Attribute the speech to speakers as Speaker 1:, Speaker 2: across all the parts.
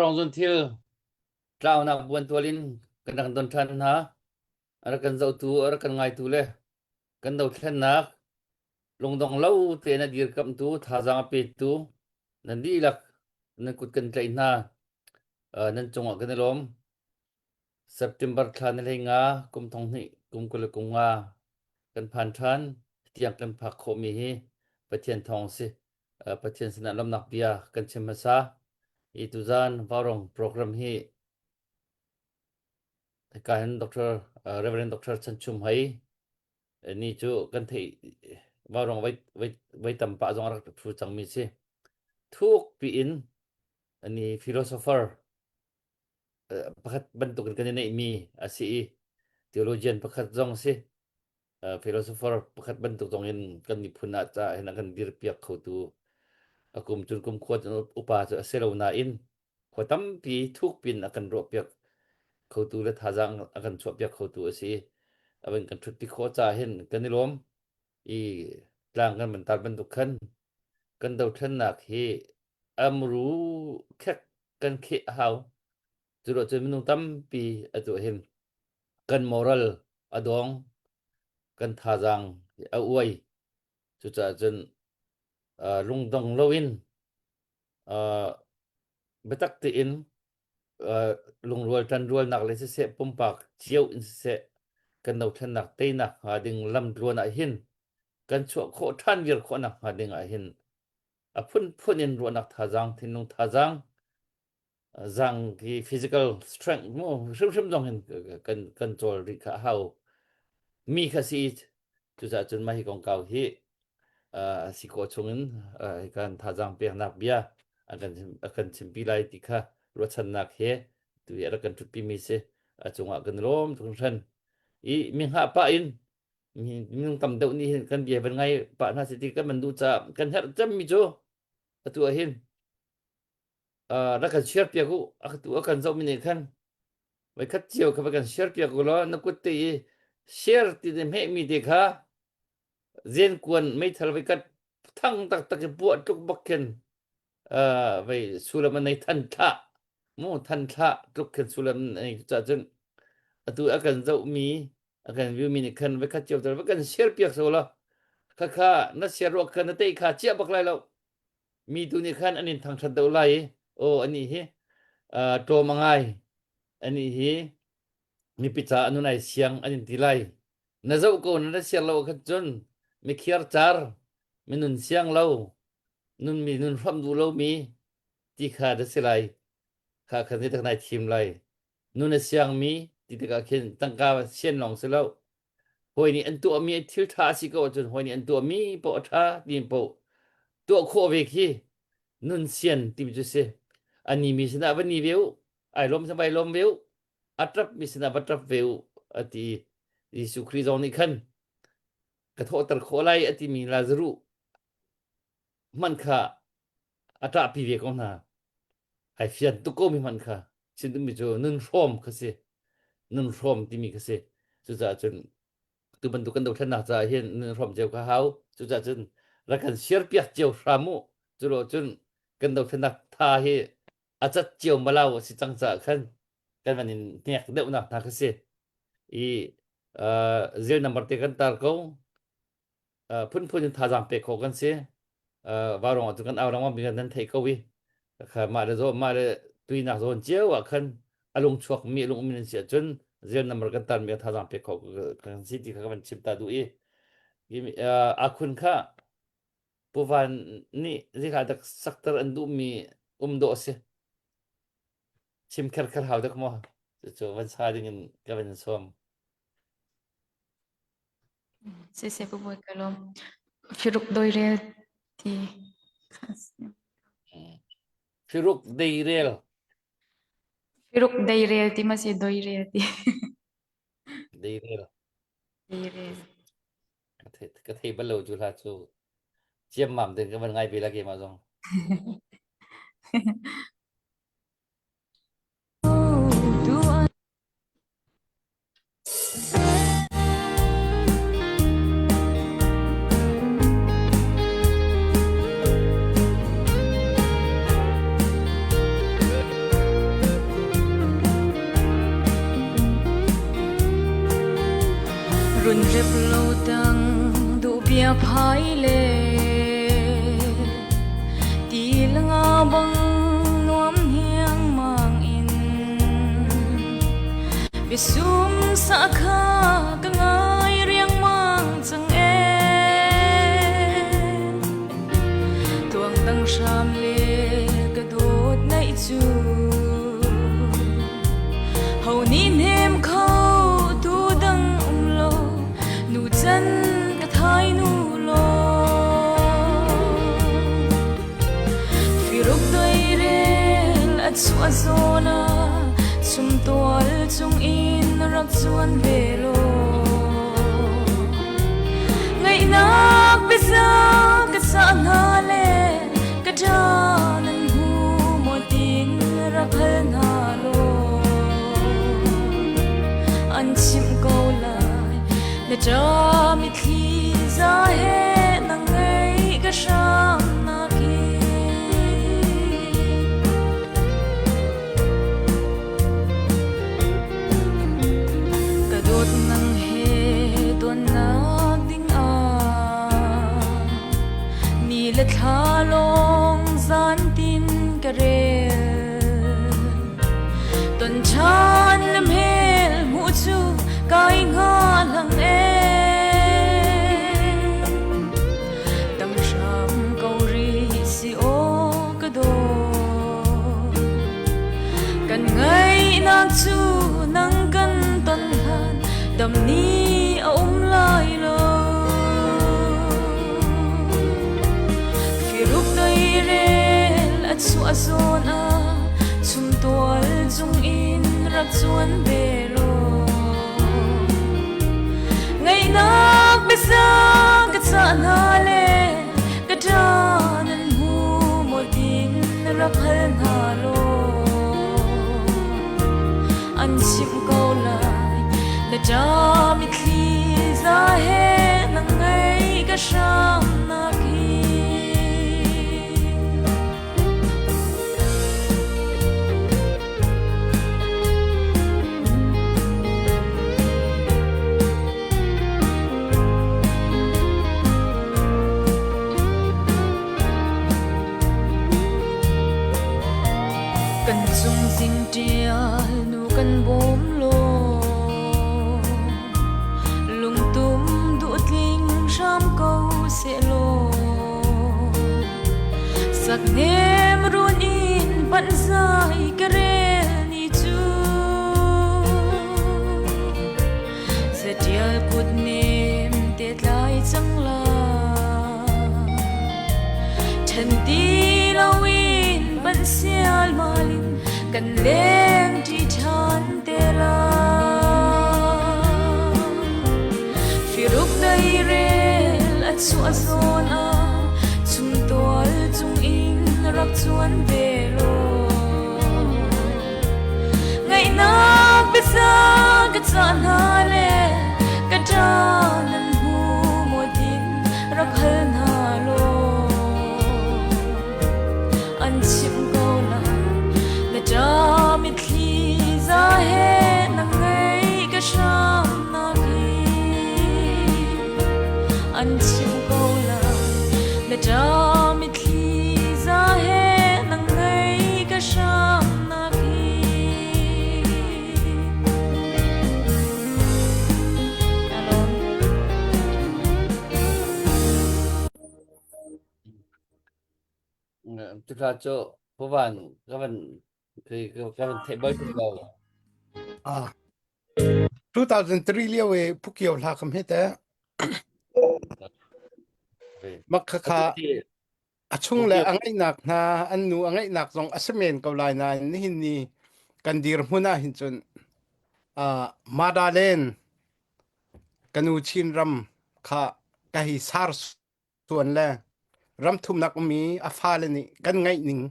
Speaker 1: Vaurawng zun thil tlaunak buantual in kan rak don ṭhan hna. A rak kan zohtu, a rak kan ngaitu le kan dothlennak lungdong lo tein a dirkamhtu, thazaang a petu nan dihlak nan kut kan tlaih hna. Uh, nan cungah kan i lawm. September thla ni hlei nga kum thong hnih kum 20 le kum nga kan phan ṭhan. Tiang kan phak khawhmi hi Pathian thawng si. Uh, Pathian sinah lawmnak bia kan chim hmasa. Hi tuzan Vaurawng program hi hika hin Dr. Uh, Reverend Dr. Chan Chum Hei ni cu kan theih Vaurawng voi voi voi tam pah zong a rak ṭhu cangmi si. Thuk piin ani philosopher pakhat bantukin kan i neihmi a si i theologian pakhat zong a si. Philosopher pakhat bantuk zong in kan miphun ah ca hin a kan dirpiak khotu a kum cun kum khua cun upa cu a si lo nain khua tampi thuk pin a kan ruahpiak khotu le thazaang a kan chuahpiak khotu a si. A van kan ṭhutpi khawh ca hin kan i lawm i tlang kan van tar bantuk khan kan dothlennak hi amru khek kan kheh a hau. Cu lo cun minung tampi atu hin kan moral a dong, kan thazaang a uai. Cucaah cun uh, lungdong loin uh, biatak tein uh, lungrual ṭanrualnak le siseh pumpak cio in siseh kan dothlennak teinak hnga ding lamtluan ah hin kan chuah khawh ṭhan viar khawhnak hnga ding ah hin a phunphun in ruahnak thazaang thinlung thazaang zang hi physical strength mu hrimhrim zong hin kan kan cawl rih kha a hau mi kha si cucaah cun mah hi kongkau hi si khawh chungin kan thazaang peknak bia an kan a kan chimpi lai ti kha ruahchannak he tu hi a rak kan ṭhutpi mi si a cungah kan lawm tuk hran i mi hngah pah in minung tam deuh nih hin kan bia van ngai pah hna si ti kan man duh caah kan herh cemmi cu atu ah hin rak kan share piak u tu a kan zohmi nih khan voi khat cio kha va kan share piak u law na kut te i share ti te hmehmi te kha zen kuan meithal voi kat thang taktak i puah tluk bak khin vei sulam an nei than thlah mu than thlah tluk khin sulam nei ca cun atu a kan zohmi a kan view mi nih khan voi khat cio tal va kan share piak so law kha kha na share ruak kha na tei kha chiah bak lai lo Mi tu nih khan an in thangṭhat deuh lai i aw anih hi uh, tlawm a ngai anih hi mipi ca a nun ai siang an in ti lai na zoh ko na na siang lo khan cun mikhiar car minun siang lo nun mi nun hram duh lo mi ti kha da si lai kha khan ni tak nai thim lai nun a siang mi ti tikah khin tangka sian lawng si lo Hawi nih an tuahmi thil ṭha a si ko ahcun hawi nih an tuahmi paoh a ṭha tiin paoh tuah khawh ve khi nun sian timi cu si. A ni mi sinah va ni ve u, ai lawm sinah vai lawm ve u, a ṭap mi sinah va ṭap ve u a ti. Jesuh Khrih zong nih khan ka thawhter khawh lai a timi Lazaruh hmanh kha a ṭahpi ve ko hna. Ai fian tuk ko mi hmanh kha chim duhmi cu nun hrawm kha si. Nun hrawm timi kha si. Cucaah cun tu bantuk kan dothlennak caah hin nun hrawm cio kha hau. Cucaah cun rak kan share piak cio hram u. Culo cun kan dothlennak tha hi a cat cio malau a si cang caah khan kan van in hnek deuhnak hna kha si. I uh, zil number te kan tar ko. Phunphun in thazaang pek khawh kan si. Vaurawng ah cun kan au lengmang mi nan theih ko i kha mah le zawn mah le tuinak zawn cio ah khan a lung chuak mi a lung um in si ahcun zil number kan tar mi thazaang pek khawh kan si ti kha ka van chim ta duh i akhun kha Pu Van nih zikha dak sakter an duh mi um dawh a si. Chim kher kher hau dak maw? Cucu van sa ding in ka van sawm.
Speaker 2: Siseh Pu Bawi ka lawm. Firuk doirel ti kha a si.
Speaker 1: Firuk deirel.
Speaker 2: Firuk deirel ti ma si doirel ti.
Speaker 1: Deirel.
Speaker 2: Deirel.
Speaker 1: Ka thei bal lo cu hla cu. Ciammam den ka van ngai ve la keimah zong.
Speaker 2: Run rep lo tang duh bia phai le ti nga bang nuam hiang mang in Biasum sa kha ka ngai riangmang cang ee Tuang dang hram le ka dawt ngaih cu Ho nih hnem kho tu dang um lo nu can ka thai nu law Firuk deirel a chuah zawn ah chumtual cung in rak cuan ve law. Ngaihnak biasa ka cah hna le ka ṭa nan hmu maw tin rak hal hna law. An chimh ko lai na ṭa mitthli za he na ngaih ka hram nak hi. Ka dawt nang he tonnak ding ah ni le thla lawng zan tin ka rel. Ton ṭhan le hmel hmuh cu kai hnga ee. Dang hram ko rih si aw ka dawt. Kan ngaihnak cu nang kan ton hlan dam ni a um lai lo. Firuk deirel a chuah zawn ah chumtual cung in rak cuan ve law. Ngaihnak biasa ka cah hna le ka ṭa nan hmu maw tin rak hal hna law. An chimh ko lai na ṭa mitthli za he na ngaih ka hram nak hi. Kan cung zing ṭial nu kan bawm law lungtum duhtling hram ko sehlaw Saknem run in panh zai ka rel ni cu Zatial kut nem te tlai cang la Ṭhen ti loin panh sial malin kan leng ṭi ṭhan te la Firuk deirel a chuah zawn ah chumtual cung in rak cuan ve law. Ngaihnak biasa ka cah hna le ka ṭa nan hmu maw tin rak hal hna law. An chimh ko lai na ṭa mitthli za he na ngaih ka hram nak hi. An chimh ko lai na ṭa mitthli za he na ngaih ka hram nak hi. Alon.
Speaker 1: Tuthla cu puvan ka van ka van theih bal tuk lo.
Speaker 3: Ah, 2003 lio i Phukio hla kam he te. Mak kha kha a chung le a ngaihnak hna an nu a ngaihnak zong a si men ko lai nain nihin ni kan dirhmun ah hin cun uh, Madalen kanu Chinram kha ka hi sar tuan le ramthumnak ummi a fale nih kan ngaih ning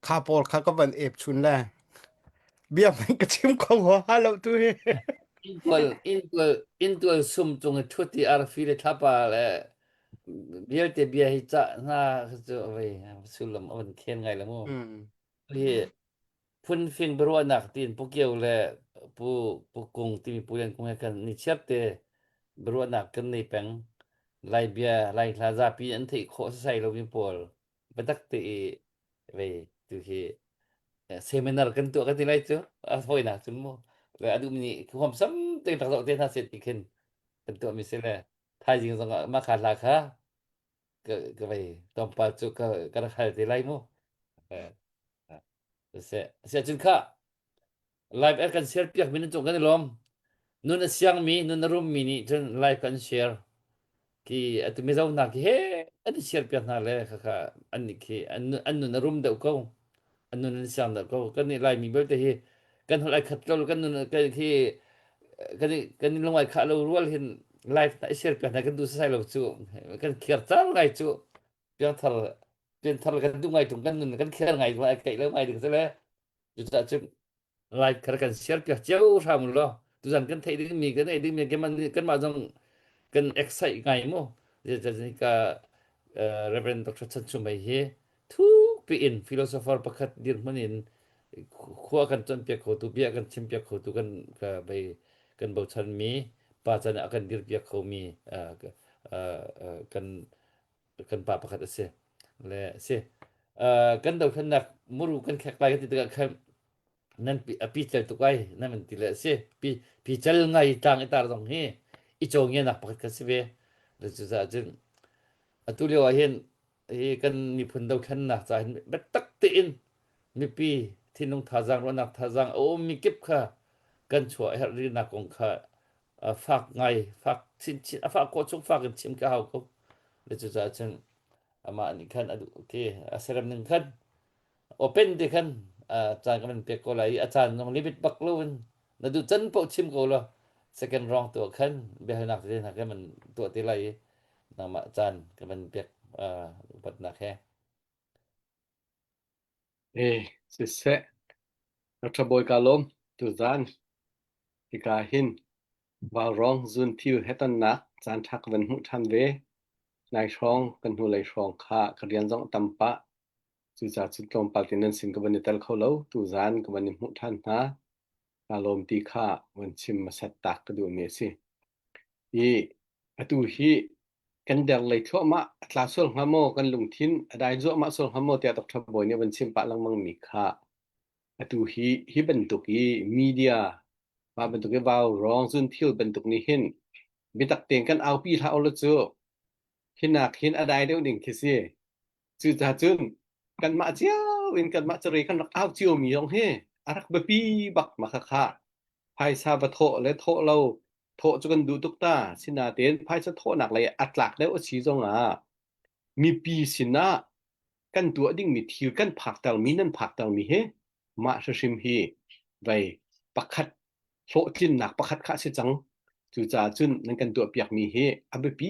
Speaker 3: kha pawl kha ka van ep chun le bia hmanh ka chim kho ha lo tu hi.
Speaker 1: Intual intual intual sum cung i ṭhut i arfi le thlapa le vialte bia hi cah hna cu avei sullam a van khen ngai le mu. Hi phunfing biaruahnak tiin Pu Kio le Pu Pu Kung timi Pu Lian Kung he khan ni chiar te. Biaruahnak kan nei peng. Lai bia, Lai hla zapi an theih khawh sasai lomi pawl biatak te i vei tu hi seminar kan tuah kan ti lai cu a fawinak cun mu le a duhmi nih huamsam tein rak zoh te hna seh ti khin kan tuahmi si le thaizing zong ah mah kha hla kha ka ka vei tlawmpal cu ka ka rak hal te lai mu. Seh siah cun kha live ad kan share piak mi nan cung kan i lawm. Nun a siang mi, nun a rum mi nih cun live kan share. Ki atu mizo hna khi he an i share piak hna le khakha an nih khi an an nun a rum deuh ko. An nun an siang deuh ko. Kan nih Laimi belte hi kan holh ai khat lo kan nun kan khi kan i kan i lung ai khah lo rual hin live na i share piak hna kan duh sasai lo cu kan khiar car ngai cu piangthar pianthar kan duh ngai tung kan nun kan khiar ngai ai keih lo ngai ding si le cucaah cun like khar kan share piak cio hram law tuzan kan theih ding mi kan ei ding mi kan kanmah zong kan excite ngai mu ka Reverend Dr. Chan Chumei hi thuk piin philosopher pakhat dirhmun in khua kan cawnpiak khotu bia kan chimpiak khotu kan ka bei kan bochan mi pa can ah kan dirpiak khomi kan kan pa pakhat a si le si kan dothlennak muru kan khek lai kan ti tikah khan nan pi a pi tel tuk ai nan man ti le si pi pi cel ngai tlang i tar zong hi i caw nge nak pakhat kha si ve le cu caah cun atu lio ah hin hi kan miphun dothlennak ca hin biatak tein mipi thinlung thazaang ruahnak thazaang a ummi kip kha kan chuah a herh rihnak kong kha fak ngai fak chinchin a fah khawh chung fak in chim ka hau ko le cucaah cun amah nih khan a duh ti a serem ning khan open te khan caan kan pek ko lai i a caan zong limit bak lo in na duh can paoh chim ko law second round tuah khan biahalnak te hna kan tuah te lai i nangmah caan kan van pek upatnak he
Speaker 4: Eh, siseh, Dr. Bawi ka lawm. Tuzaan hika hin vaurawng zunthil he tonnak caanṭha ka van hmuh ṭhan ve. Nai hrawng kan hnulei hrawng kha ka rian zong a tam pah. Cucaah cun tlawmpal te nan sin ka van i tel kho lo. Tuzaan ka van i hmuh ṭhan hna. Kaa lawm ti kha van chim hmasat tak ka duhmi a si. I atu hi kan der lei thluahmah a tla sual hnga maw kan lungthin a dai zuahmah sual hnga maw tiah Dr. Bawi nih a van chim pah lengmang mi kha atu hi hi bantuk i media mah bantuk i vau rawng zun thil bantuk nih hin biatak tein kan aupi hlah ulaw cu hinak hin a dai deuh ding khi si cucaah cun kanmah cio in kanmah carei kan rak au cio mi zong hi a rak biapi bak ma kha kha phaisa va thawh le thawh lo thawh cu kan duh tuk ta sinain phaisa thawhnak lei a tlak deuh a si zongah mipi sinah kan tuah dingmi thil kan phaktermi nan phaktermi hi mah hrimhrim hi vei pakhat hlawhtlinnak pakhat kha a si cang cucaah cun nan kan tuahpiakmi hi a biapi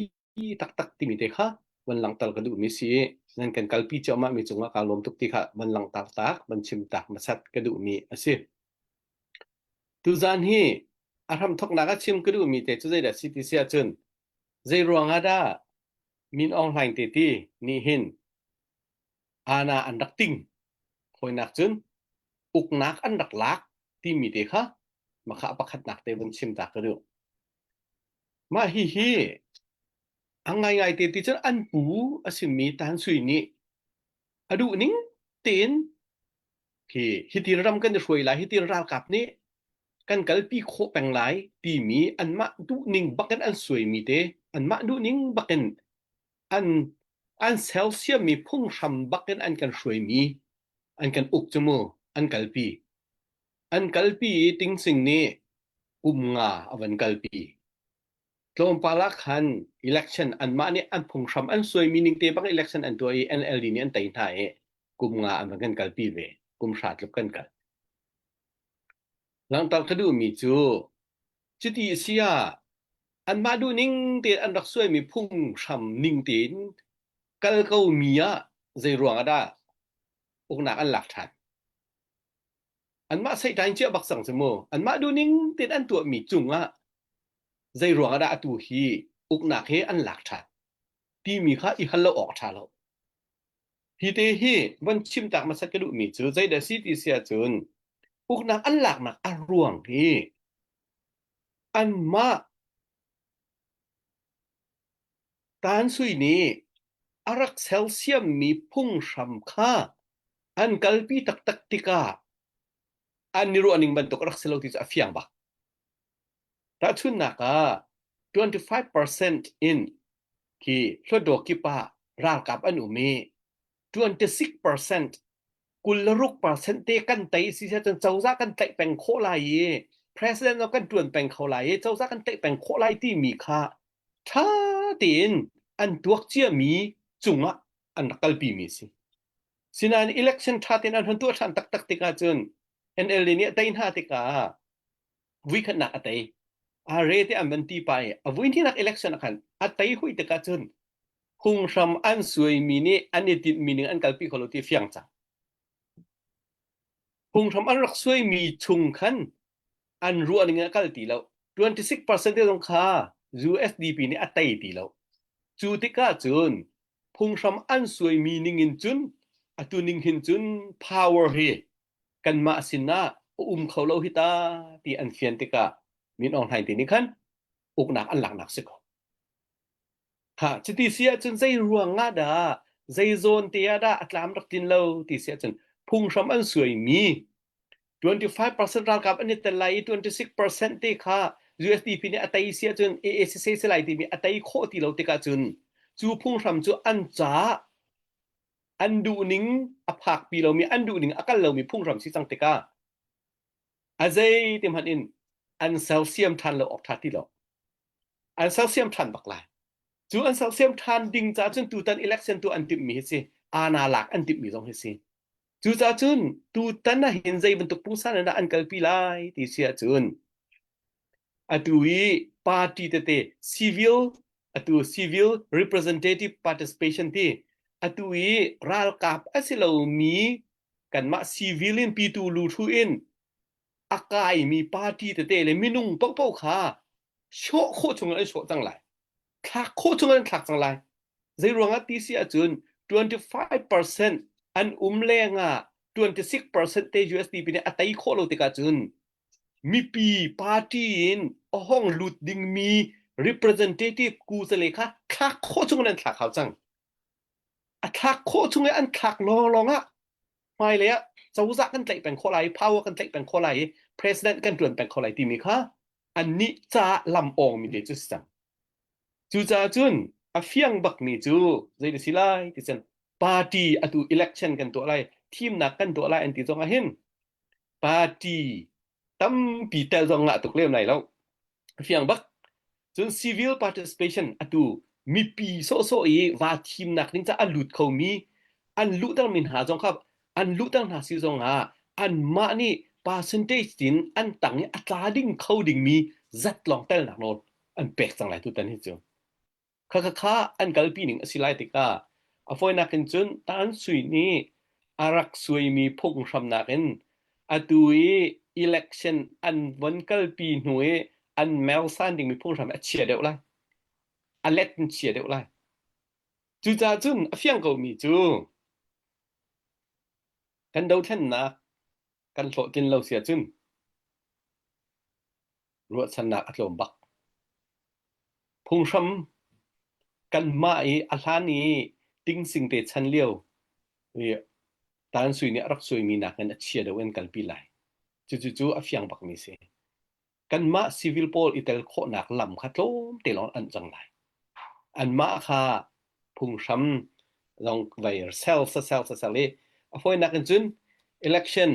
Speaker 4: taktak timi te kha van langhter ka duhmi si i nan kan kalpi cuahmah mi cungah kaa lawm tuk ti kha van langhter tak van chim tak hmasat ka duhmi a si. Tuzaan hi a hramthawknak ah chim ka duhmi te cu zeidah si ti si ahcun zei ruangah dah Min Aung Hlaing te ti nih hin ana an rak ting hawinak cun uknak an rak lak timi te kha makha pakhatnak te vun chim ta ka duh. Mah hihi a ngaingai te ti cun an pu a simi Tan Sui nih a duh ning tein hi hitin ram kan i hruai lai, hitin ralkap nih kan kalpi khawh peng lai timi anmah duhning bakin an suaimi te, anmah duhning bakin an an sersiammi phunghram bakin an kan hruaimi, an kan uk cu mu, an kalpi. An kalpi i Tingsing nih kum nga a van kalpi. Tlawmpal ah khan election anmah nih an phunghram an suaimi ning te bang election an tuah i NLD nih an tei hna i kum nga an van kan kalpi ve. Kum hra tluk kan kal. Langhter ka duhmi cu cuti a si ah anmah duhning tein an rak suaimi phunghram ning tein kal ko mi ah zei ruang ah dah uknak an lak ṭhan? Anmah seiṭain cia bak cang cu mu. Anmah duhning tein an tuahmi cungah zei ruang ah dah atu hi uknak hi an lak ṭhan timi kha i hal lo awk a ṭha lo. Hi te hi von chim tak hmasat ka duhmi cu zeidah si ti si ahcun uknak an laknak a ruang hi anmah. Tan Sui nih a rak sersiammi phunghram kha an kalpi taktak tikah an i ruahning bantuk a rak si lo ti cu a fiang bak. Tahchunhnak ah 25% in khi Hluttaw kip ah ralkap an um i 26% 26% te kan tei si cun cozah kan tlaih peng khawh lai i president zong kan ṭuan peng kho lai i cozah kan tlaih peng khawh lai timi kha ṭha tein an tuak ciami cungah an rak kalpimi a si. Sinain election ṭha tein an hun tuah ṭhan taktak tikah cun NLD nih a tei hna tikah vuikhatnak a tei. A re te an van ti pa i a vuihnihnak election ah khan a tei hui tikah cun phunghram an suaimi nih an i tinhmi ning an kalpi kho lo ti fiang cang. Phunghram an rak suaimi chung khan an ruah ning in a kal ti lo. 26% te zong kha USDP nih a tei ti lo. Cu tikah cun phunghram an suaimi ning in cun atu ning hin cun power hi kanmah sinah a um kho lo hi ta ti an fian tikah Min Aung Hlaing te nih khan uknak an laknak si ko. Ha, cuti si ahcun zei ruang ah dah zei zawn te ah dah a tlam rak tlin lo ti si ahcun phunghram an suaimi 25% ralkap an i tel lai i 26% te kha USDP nih a tei si ahcun AACC si lai timi a tei khawh ti lo tikah cun cu phunghram cu an caah an duhning a phakpi lomi an duhning a kal lomi phunghram si cang tikah a zei ti hmanh in an sersiam ṭhan lo awk ṭha ti lo. An sersiam ṭhan bak lai. Cu an sersiam ṭhan ding ca cun tutan election tu an timhmi hi si. Ana lak an timhmi zong hi si. Cucaah cun tutan ah hin zei bantuk pungsan in dah an kalpi lai ti si ahcun atu i party tete civil atu civil representative participation ti atu i ralkap a si lomi kanmah civil in pitu lu thu in a kaimi party tete le minung paohpaoh kha sawh khawh chung in an sawh cang lai. Thlak khawh chung in an thlak cang lai. Zei ruangah ti si ahcun 25% an um lengah 26% te USDP nih a tei khawh lo tikah cun mipi party in a hong lut dingmi representative kusale kha thlak khawh chung in an thlak hau cang. A thlak khawh chung i an thlak lawnglawng ah hmailei ah cozah kan tlaih peng khawh lai, power kan tlaih peng khawh lai i president kan ṭuan peng khawh lai timi kha annih caah lam awngmi te cu si cang. Cucaah cun a fiang bakmi cu zei ti si lai ti cun party atu election kan tuah lai, thimnak kan tuah lai an ti zong ah hin party tampi tel zong ngah tuk lem lai lo. A fiang bak. Cun civil participation atu mipi sawhsawh i vaa thimnak ding caah a lut khomi an luhtermi hna zong kha an luhter hna si zong ah anmah nih percentage tin an tang i a tla ding kho dingmi zat lawng telnak nawl an pek cang lai tutan hi cu. Khakha kha an kalpi ning a si lai tikah a fawinak in cun Tan Sui nih a rak suaimi phunghramnak in atu i election an von kalpi hnu i an mersan dingmi phunghram a chia deuh lai. A let in chia deuh lai. Cucaah cun a fiang komi cu kan dothlennak kan hlawhtlin lo si ahcun ruahchannak a tlawm bak. Phunghram kanmah i a hlan i tingsing te chan lio i Tan Sui nih a rak suaimi nakin a chia deuh in kalpi lai. Cucu cu a fiang bakmi si. Kanmah civil pawl i tel khawhnak lam kha tlawmte lawng an cang lai. Anmah kha phunghram zong vai sel sa sel sa sel i a fawinak in cun election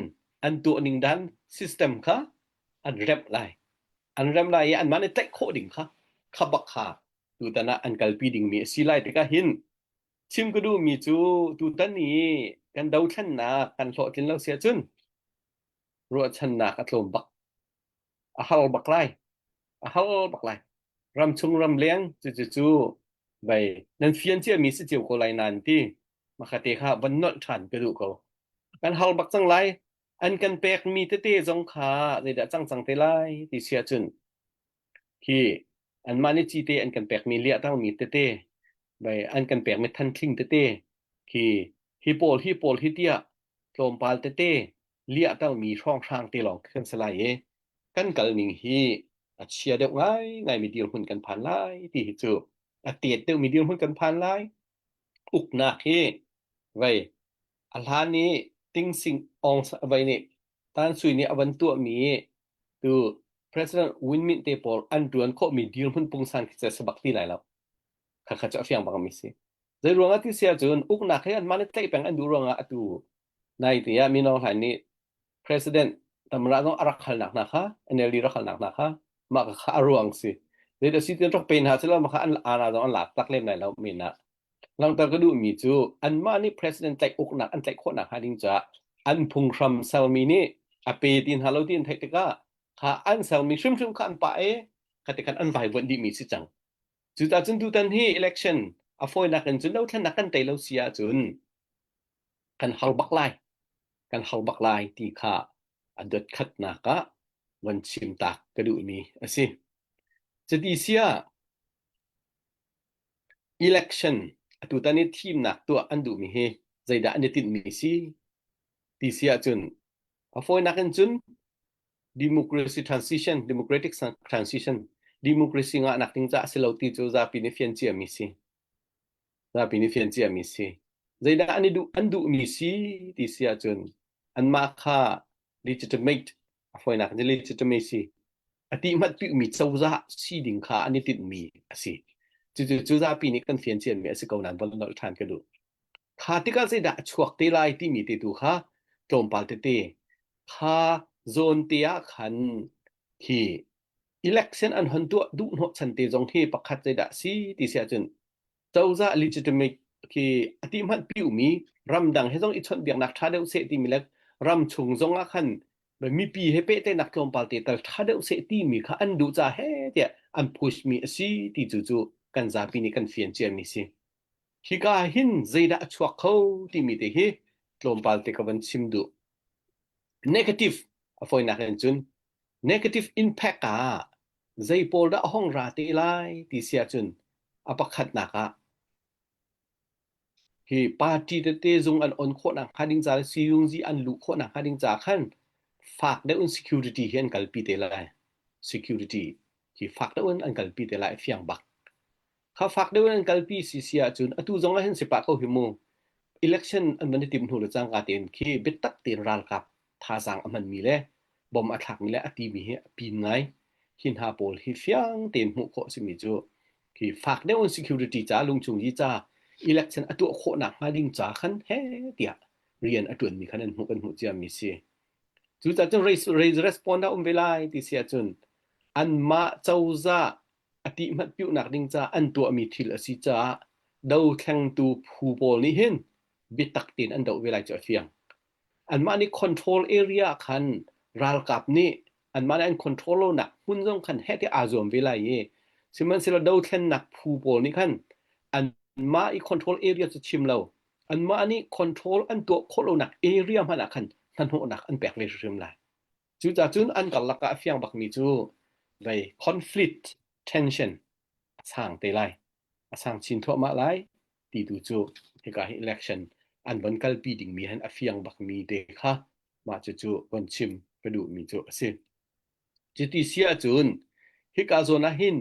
Speaker 4: an tuah ning dan system kha an remh lai. An remh lai i anmah nih tlaih khawh ding kha kha bak kha tutan ah an kalpi dingmi a si lai tikah hin chim ka duhmi cu tutan i kan dothlennak kan hlawhtlin lo si ahcun ruahchannak a tlawm bak. A har bak lai. A har bak lai. Ramchung ramleng cucu cu vei nan fian ciami si cio ko lai nan ti makha te kha van nolh ṭhan ka duh ko. Kan har bak cang lai. An kan pekmi tete zong kha zeidah cang cang te lai ti si ahcun khi anmah nih cite an kan pekmi liahtermi tete vai an kan pekmi thanthling tete khi hi pawl hi pawl hi tiah tlawmpal tete liahtermi hrawnghrang te lawng kan si lai i kan kal ning hi a chia deuh ngaingaimi dirhmun kan phan lai ti hi cu. A tet deuhmi dirhmun kan phan lai. Uknak hi vei a hlan i Tingsing Aung vei nih Tan Sui nih a van tuahmi tu President Win Myint te pawl an ṭuan khawhmi dirhmun pungsan khi cu a si bak ti lai lo. Khakha cu a fiang bangmi si. Zei ruangah ti si ahcun uknak hi anmah nih tlaih peng an duh ruangah atu nai te ah Min Aung Hlaing nih President Tamra zong a rak halnak hna kha NLD rak halnak hna kha mah kha a ruang si. Zeidah si tian rak pe hna selaw mah kha an ana zong an lak tak lem lai lo men ah. Langhter ka duhmi cu anmah nih president tlaih uknak an tlaih khawhnak hnga ding caah an phunghram sermi nih a pe ti hna lo ti an theih tikah kha an sermi hrimhrim kha an pah i kha ti khan an vaivuanh dihmi si cang. Cucaah cun tutan hi election a fawinak in cun dothlennak kan tei lo si ahcun kan har bak lai kan har bak lai ti kha a dot khatnak ah van chim tak ka duhmi a si. Cuti si ah election atutan i thimnak tuah an duhmi hi zeidah an i tinhmi si ti si ahcun a fawinak in cun democracy transition democratic transition democracy ngahnak ding caah si lo ti cu zapi nih fian ciami si zapi nih fian ciami si zeidah an i duh an duhmi si ti si ahcun anmah kha legitimate a fawinak in legitimacy a ti hmat mi cozah si ding kha an i tinhmi a si. Cucu cu zapi nih kan fian ciami a si ko nain von nolh ṭhan ka duh. Kha tikah zeidah a chuak te lai timi te tu kha tlawmpal tete kha zawn te ah khan khi election an hon tuah duh hnawh chan te zong hi pakhat zeidah si ti si ahcun cozah legitimate khi a ti hmanh piumi ramdang he zong i chawnhbiaknak ṭha deuh seh timi le ram chung zong ah khan mipi he pehtlaihnak tlawmpal te tal ṭha deuh seh timi kha an duh ca he tiah an push mi a si ti cu cu kan zapi nih kan fian ciami si. Hika hin zeidah a chuak kho timi te hi tlawmpal te ka van chim duh. Negative a fawinak in cun negative impact ah zei pawl dah a hong ra te lai ti si ahcun a pakhatnak ah hi party tete zung an on khawhnak hnga ding ca le siyungzi an luh khawhnak hnga ding ca khan fak deuh in security hi an kalpi te lai. Security hi fak deuh in an kalpi te lai fiang bak. Kha fak deuh in an kalpi si si ahcun atu zong ah hin si pah ko hi mu. Election an van i tim hnu le cangka tein khi biatak tein ralkap thazaang a hmanmi le bom a thlakmi le a timi hi a pin ngai. Hi hna pawl hi fiang tein hmuh khawh a simi cu khi fak deuh in security ca lungchung yi ca election a tuah khawhnak hnga ding ca khan he tiah rian a ṭuanmi khan an hmuh kan hmuh ciami si. Cucaah cun raise, raise respond a um ve lai ti si ahcun anmah cozah a ti hmanh piuhnak ding ca an tuahmi thil a si caah dothlengtu phu pawl nih hin biatak tein an doh ve lai cu a fiang. Anmah nih control area khan ralkap nih anmah nih an control lonak hmun zong khan heh tiah aa zuam ve lai i sihmanhsehlaw dothlennak phu pawl nih khan anmah i control area cu chim lo anmah nih control an tuah khawh lonak area hmanh ah khan hnahnawhnak an pek ve hrimhrim lai. Cucaah cun an karlak ah a fiang bakmi cu vei conflict tension a sang te lai. A sang chin thluahmah lai ti tu cu hika hi election an von kalpi dingmi han a fiang bakmi te kha mah cucu von chim ka duhmi cu a si. Cuti si ahcun hika zawn ah hin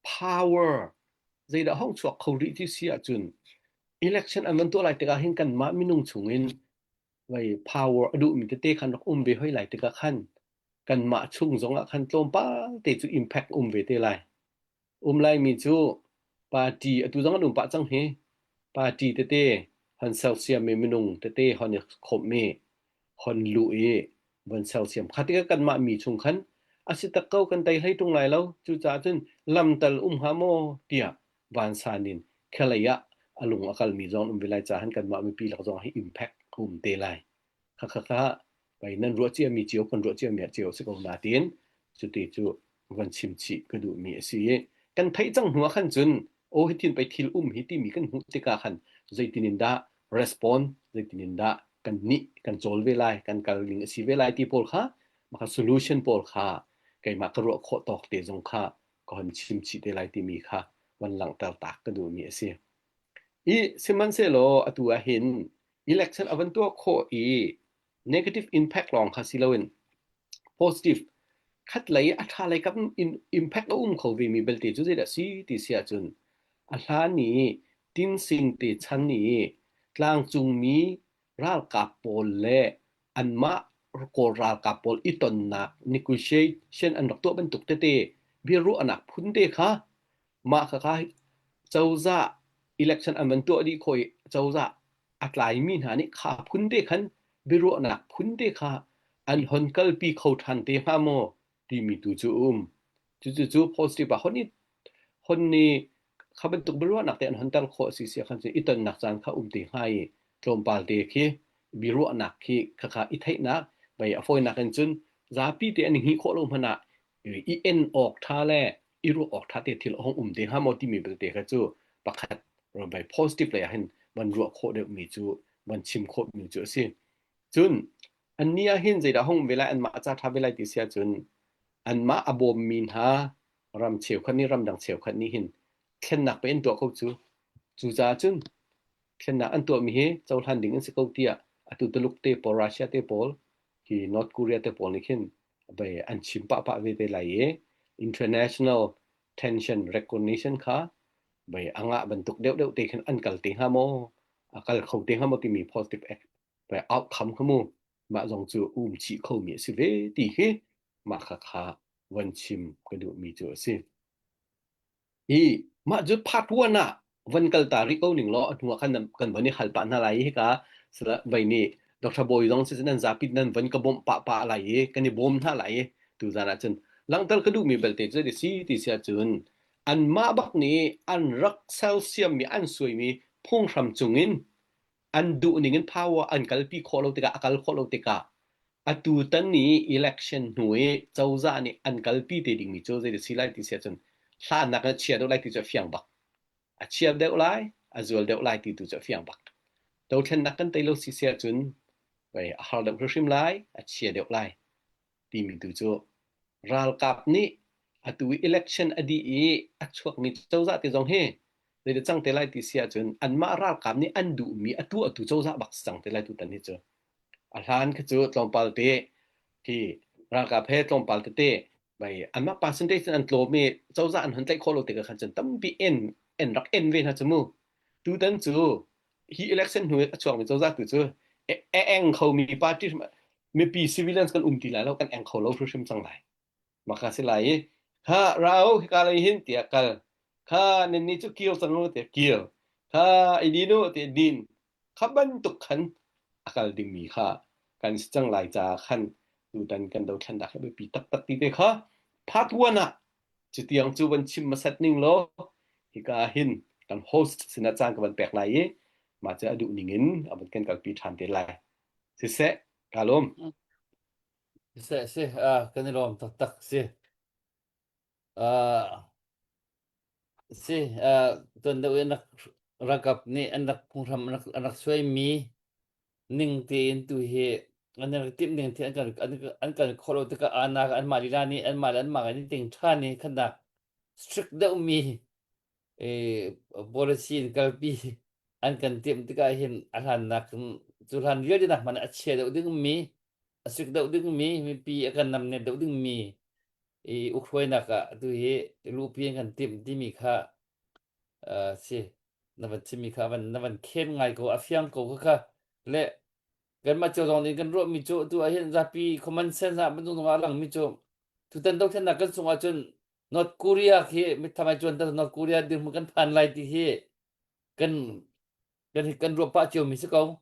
Speaker 4: power zeidah hong chuak kho rih ti si ahcun election an van tuah lai tikah hin kanmah minung chungin vai power a duhmi tete khan rak um ve hoi lai tikah khan kanmah chung zongah khan tlawmpal te cu impact um ve te lai. Um laimi cu party atu zong an um pah cang hi. Party tete hon sersiammi minung tete hon i khawmhmi hon luh i von sersiam. Kha tikah kanmah mi chung khan a si tak ko kan tei hlei ṭung lai lo. Cucaah cun lamtal um hnga maw tiah vansan in khelei ah a lung a kalmi zong an um ve lai caah kanmah mipi lak zong hi impact a um te lai. Khakha pei nan ruah ciami cio kan ruah ciami ah cio si ko na tiin cuti cu van chim chih ka duhmi a si i kan theih cang hnu ah khan cun aw hitin pei thil um hi timi kan hmuh tikah khan zeitin in dah respond zeitin in dah kan nih kan cawl ve lai kan kal ning a si ve lai ti pawl kha maka solution pawl kha keimah ka ruah khawh tawk te zong kha ka hon chim chih te lai timi kha van langhter tak ka duhmi a si. I sihmanhsehlaw atu ah hin election a van tuah khawh i negative impact lawng kha si loin positive khat lei a ṭha lei kam in impact a um kho vemi belte cu zeidah si ti si ahcun. A hlan i Tinsing te chan i tlangcungmi ralkap pawl le anmah Kawl ralkap pawl i tonnak negotiation an rak tuah bantuk tete biaruahnak phun te kha mah khakha cozah election an van tuah dih khawh i cozah a tlaimi hna nih kha phun te khan biaruahnak phun te kha an hon kalpi kho ṭhan te hnga maw timi tu cu a um. Cucu positive ah hon i hon i kha bantuk biaruahnak te an honter khawh si si khan cun i tonnak caan kha um te hnga i tlawmpal te khi biaruahnak khi khakha i theihnak bai a fawinak in cun zapi te an i hngih khawh lo hmanh ah i en awk ṭha le i ruah awk ṭha te thil a hong um te hnga maw timi belte kha cu pakhat bai positive lei ah hin van ruah khawh deuhmi cu van chim khawhmi cu a si. Cun annih ah hin zeidah hong ve lai anmah ca ṭha ve lai ti si ahcun anmah a bawmmi hna ram cheukhat nih ramdang cheukhat nih hin thlennak pe an tuah ko cu. Cucaah cun thlennak an tuahmi hi cohlan ding an si ko tiah atu Tuluk te pawl, Russia te pawl, hi North Korea te pawl nih khin bei an chim pahpah ve te lai i international tension recognition kha bei a ngah bantuk deuhdeuh te khin an kal te hnga maw a kal kho te hnga maw timi positive bei outcome kha mu mah zong cu um chih khomi a si ve ti hi mah kha kha van chim ka duhmi cu a si. Hi mah cu part one ah van kal ta rih ko ning law a hnu ah khan kan van i hal pah hna lai i hika vei nih Dr. Bawi zong si nan zapi nan van ka bawmh pah pah lai i kan i bawm hna lai i tuzan ah cun langhter ka duhmi belte cu si ti si ahcun anmah bak nih an rak sersiammi an suaimi phunghram cungin an duh ning in power an kalpi khawh lo tikah a kal khawh lo tikah atu tan i election hnu i cozah nih an kalpi te dingmi cu zei si lai ti si ahcun hlannak in a chia deuh lai ti cu a fiang bak. A chia deuh lai, a zual deuh lai ti tu cu a fiang bak. Dothlennak kan tei lo si si ahcun a har deuh hrimhrim lai, a chia deuh lai timi tu cu ralkap nih atu i election a dih i a chuakmi cozah te zong hi zeidah cang te lai ti si ahcun anmah ralkap nih an duhmi a tuahtu cozah bak si cang te lai tutan hi cu. A hlan kha cu tlawmpal te hi ralkap he tlawmpal tete bai anmah percentage in an tlawm i cozah an hon tlaih khawh lo tikah khan cun tampi en en rak en ve hna cu mu. Tutan cu hi election hnu a chuakmi cozah tu cu a eng khomi party mipi civilians kan um ti lai lo kan eng kho lo hrimhrim cang lai. Maka si lai i kha rau hika lei hin tiah kal kha nan nih cu kir cang u tiah kir kha i din u tiah din kha bantuk khan a kal dingmi kha kan si cang lai caah khan tutan kan dothlennak hi a biapi taktak ti te kha part one ah cutiang cu van chim hmasat ning law hika hin kan host sinah caan ka van pek lai i mah cu a duh ning in a van kan kalpi ṭhan te lai siseh ka lawm
Speaker 1: Si, si, ah, kan i lawm taktak si. Ah, si, ah, tuan deuh in rak ralkap nih an rak phunghram an rak, an rak suaimi ning tein tu hi an rak timh ning te an kan an, an kan khawh lo tikah anak anmah lila nih anmah le anmah kan i ting ṭhan i khannak strict deuhmi policy in kalpi an kan timh tikah hin a hlannak cu hlan vialte nak hmanh a chia deuh dingmi a sik deuh dingmi mipi a kan namnet deuh dingmi i ukhruainak ah tu hi luhpi an kan timh timi kha si na van chimmi kha van na van khen ngai ko a fiang ko kha kha le kanmah cio zong nih kan ruahmi cu tu ah hin zapi common sense ah bantuk zong ah a langmi cu tutan dothlennak kan sungah cun North Korea khi mittham ai cuan North Korea dirhmun kan phan lai ti hi kan kan kan ruah pah cio mi si ko.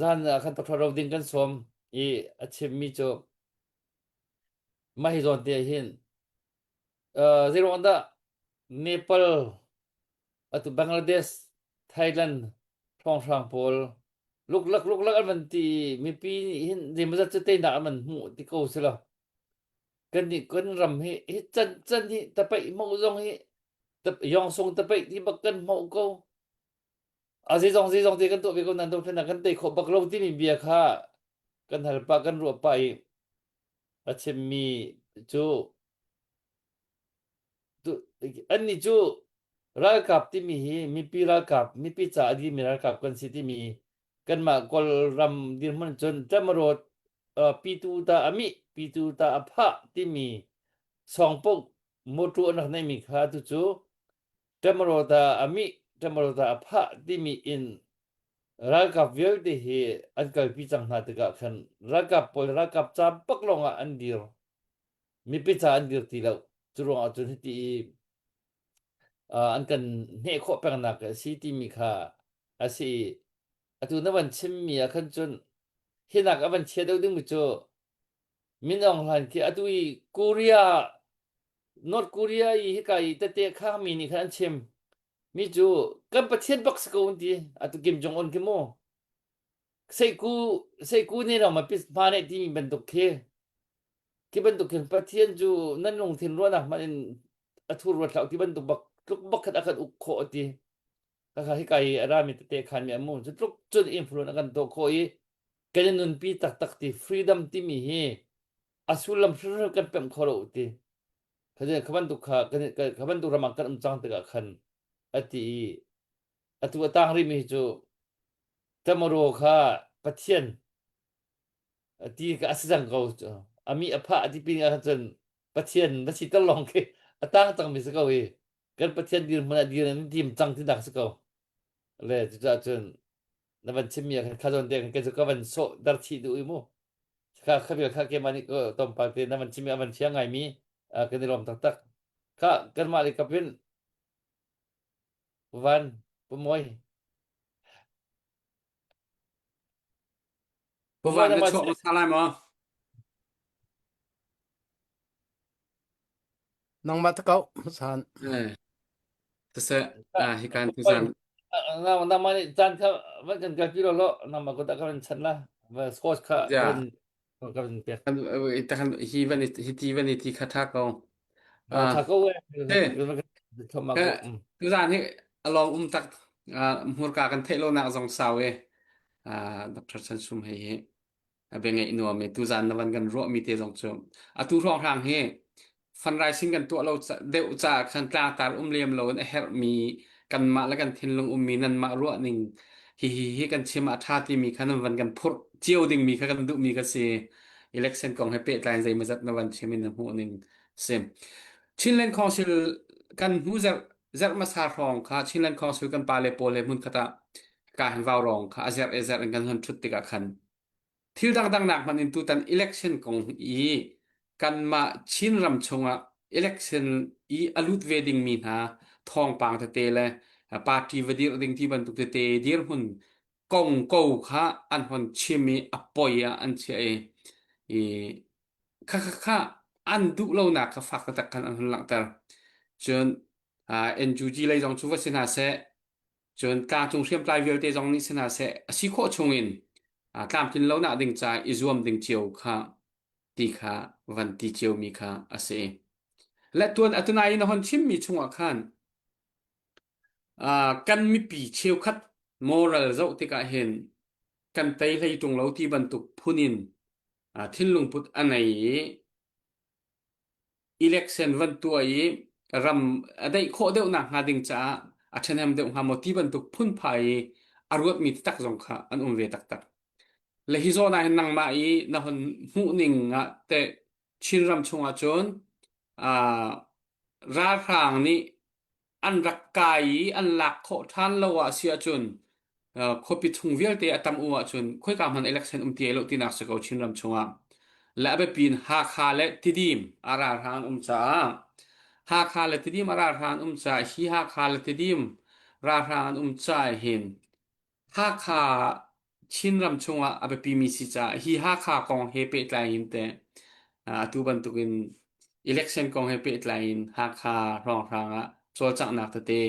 Speaker 1: Zan ah khan Dr. Ro ding kan sawm i a chim mi cu mah hi zawn te hin uh, zeiruang dah Nepal atu Bangladesh Thailand hrawnghrang pawl luklak luklak an van ti mipi nih hin zeimawzat cu teinak an van hmuh ti ko si lo Kan nih kan ram hi hi can can hi tapaih hmoh zong hi yawngsung tapaih ti bak kan hmoh ko. A zeizong zeizong te kan tuah ve ko nan dothlennak kan tei khawh bak lo timi bia kha kan hal pah kan ruah pah i a chimmi cu annih cu ralkap timi hi mipi ralkap mipi ca a dimi ralkap kan si timi kanmah Kawlram dirhmun cun ṭamrawt pitu ta a mih pitu ta a phah timi sawngpok mawṭaw an rak neihmi kha tucu. Ṭamrawta a mih, ṭamrawta a phah timi in ralkap vialte hi an kalpi cang hna tikah khan ralkap pawl ralkap ca bak lawngah an dir. Mipi ca an dir ti lo. Cu ruangah cun hiti i an kan hneh khawh pengnak a si timi kha a si i atu na van chimmi ah khan cun hinak a van chia deuh dingmi cu Min Aung Hlaing khi atu i Korea North Korea i hika i tete khangmi nih khan an chim mi cu kan pathian bak si ko an ti atu Kim Jong Un khi mu seiku seiku ne rong ma pis hma ne timi bantuk khi khi bantuk khin pathian cu nan lungthin ruahnak hmanh in a thur ruat hlah ti bantuk bak tluk bak khat a kan uk khawh ti kha hika i a rami tete khan mi amu cu tluk cun influence a kan tuah khawh i kan i nunpi taktak ti freedom timi hi a sullam hrimhrim kan pemh kho lo ti kha bantuk kha kha bantuk ram ah kan um cang tikah khan a ti i atu a tang rihmi cu Tamaro kha Pathian ti ka a si cang ko a mi a phah a ti pin ah cun Pathian na si ter lawng khi a tang cangmi si ko i kan Pathian dirhmun ah dir an tim cang ti nak si ko le cucaah cun na van chimmi ah khan kha zawn te khan kei cu ka van sawh dar chih duh i mu kha kha vial kha keimah nih tlawmpal te na van chimmi a van fiang ngaimi kan i lawm taktak kha kanmah le kapin van pumawi
Speaker 5: Puvan na chuak hmasa lai maw?
Speaker 3: Nangmah ta kau hmasan.
Speaker 5: Eh. Siseh, ah hikan tuzan.
Speaker 1: Na nama nih caan kha van kan kalpi lo lo nama kut ah ka van chan la va scotch kha
Speaker 5: Ja.
Speaker 1: van ka van pek.
Speaker 5: Kan ta kan hi van hi ti van ti kha tha ko.
Speaker 1: Ah tha ko we.
Speaker 5: Eh. Tuzan hi along um tak hmurka kan theih lo nak zong sau e. Ah Dr. Chan Sum hei hi a bia ngaih nuam i tuzan na van kan ruahmi te zong cu atu hrawnghrang hi fundraising kan tuah lo deuh caah khan tlangtar um lem lo in a herhmi kanmah le kan thinlung ummi nanmah ruah ning hi hi hi kan chim ah tha timi kha nan van kan phurh cio dingmi kha kan duhmi kha si election kong he pehtlai in zeimawzat na van chim in na hmuh ning si Chinland Council kan hnu zarh zarh hmasa hrawng kha Chinland Council kan pale pawl he hmun khat ah ka hin vau rong kha a zerh e zerh in kan hon thut tikah khan Thil dangdang nak hmanh in tutan election kong i kanmah Chinram chungah election i a lut ve dingmi hna thawngpang tete le party va dirh ding ti bantuk tete dirhmun kong ko kha an hon chim i a poi ah an chiah i, i kha kha kha an duh lonak kha fak taktak khan an hun langhter. Cun uh, NUG lei zong cu va si hna seh Cun tlangcung hriamtlai vialte zong nih si hna seh a si khawh chungin tlamtlin lonak ding ca i zuam ding cio kha ti kha van ti ciomi kha a si. Le tuan atunai na hon chimmi chungah khan kan mipi cheukhat moral zoh tikah hin kan tei hlei ṭung lo ti bantuk phun in thinlung put a nei i election van tuah i ram a daih khawh deuh nak hnga ding caah a ṭhahnem deuh hnga maw ti bantuk phunphai i a ruatmi taktak zong kha an um ve taktak. Le hi zawn ah hin nangmah i na hon hmuh ning ah teh Chinram chungah cun uh, ralhrang nih an rak kai i an lak khawh ṭhan lo ah si ahcun khuapi chung vialte a tam u ahcun khoika hmanh election um ti lo tinak si ko Chinram chungah. Le a biapi in Hakha le Tidim a ralhrang um caah Hakha le Tidim a ralhrang um caah hi Hakha le Tidim ralhrang an um caah hin Hakha Chinram chungah a biapimi si caah hi Hakha kong he pehtlai in teh atu bantukin election kong he pehtlai in Hakha hrawnghrang ah cawlcanghnak tete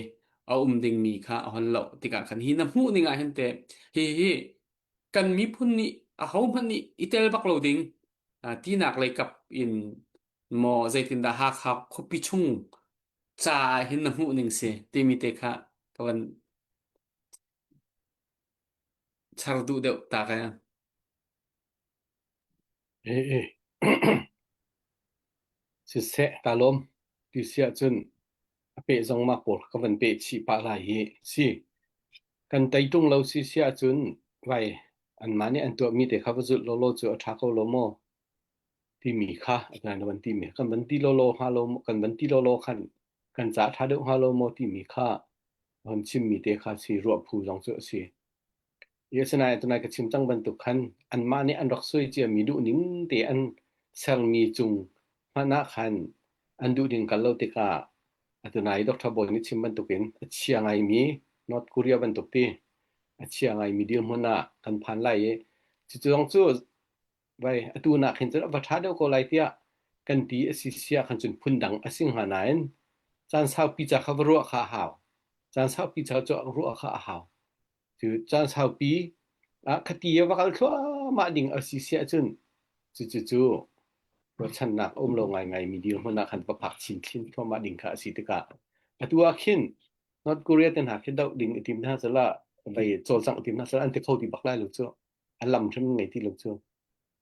Speaker 5: a um dingmi kha a hon loh tikah khan hi na hmuh ning ah hin teh hi hi kan miphun nih ahohmanh nih i tel bak lo ding tinak lei kap in maw zeitindah Hakha khuapi chung ca ah hin na hmuh ning si timi te kha ka van Char duh deuh ta ka.
Speaker 4: Eh eh. Siseh ta lawm ti si ahcun a peh zong mah pawl ka van peh chih pah lai hi si. Kan tei ṭung lo si si ahcun vai anmah nih an tuahmi te kha va zulh lawlaw cu a ṭha ko lo maw timi kha a na van timi kan van ti lawlaw hnga lo kan van ti lawlaw khan. Kan ca ṭha deuh hnga lo maw timi kha hon chimmi te kha si ruah phu zong cu a si. Asinain tunai ka chim cang bantuk khan anmah nih an rak suai ciami duhning te an sermi cung hmanh ah khan an duhning kal lo tikah atunai Dr. Bawi nih chim bantukin a chia ngaimi North Korea bantuk ti a chia ngaimi dirhmun ah kan phan lai i cucu zong cu vai atu nak hin cun a va ṭha deuh ko lai tiah kan ti a si sia khan cun phundang a si hnga nain caan saupi ca kha va ruah kha a hau. Caan saupi ca cu ruah kha a hau. Cu caan saupi ah khati i va kal thluahmah ding a si si ahcun cucu cu ruahchannak a um lo ngaingai mi dirhmun ah khan va phak chinchin thluahmah ding kha a si tikah atu ah khin North Korea te hna khi doh ding i tim hna sehla vei cawlcangh tim hna sehla an ti kho ti bak lai lo cu a lam hrim ngei ti lo cu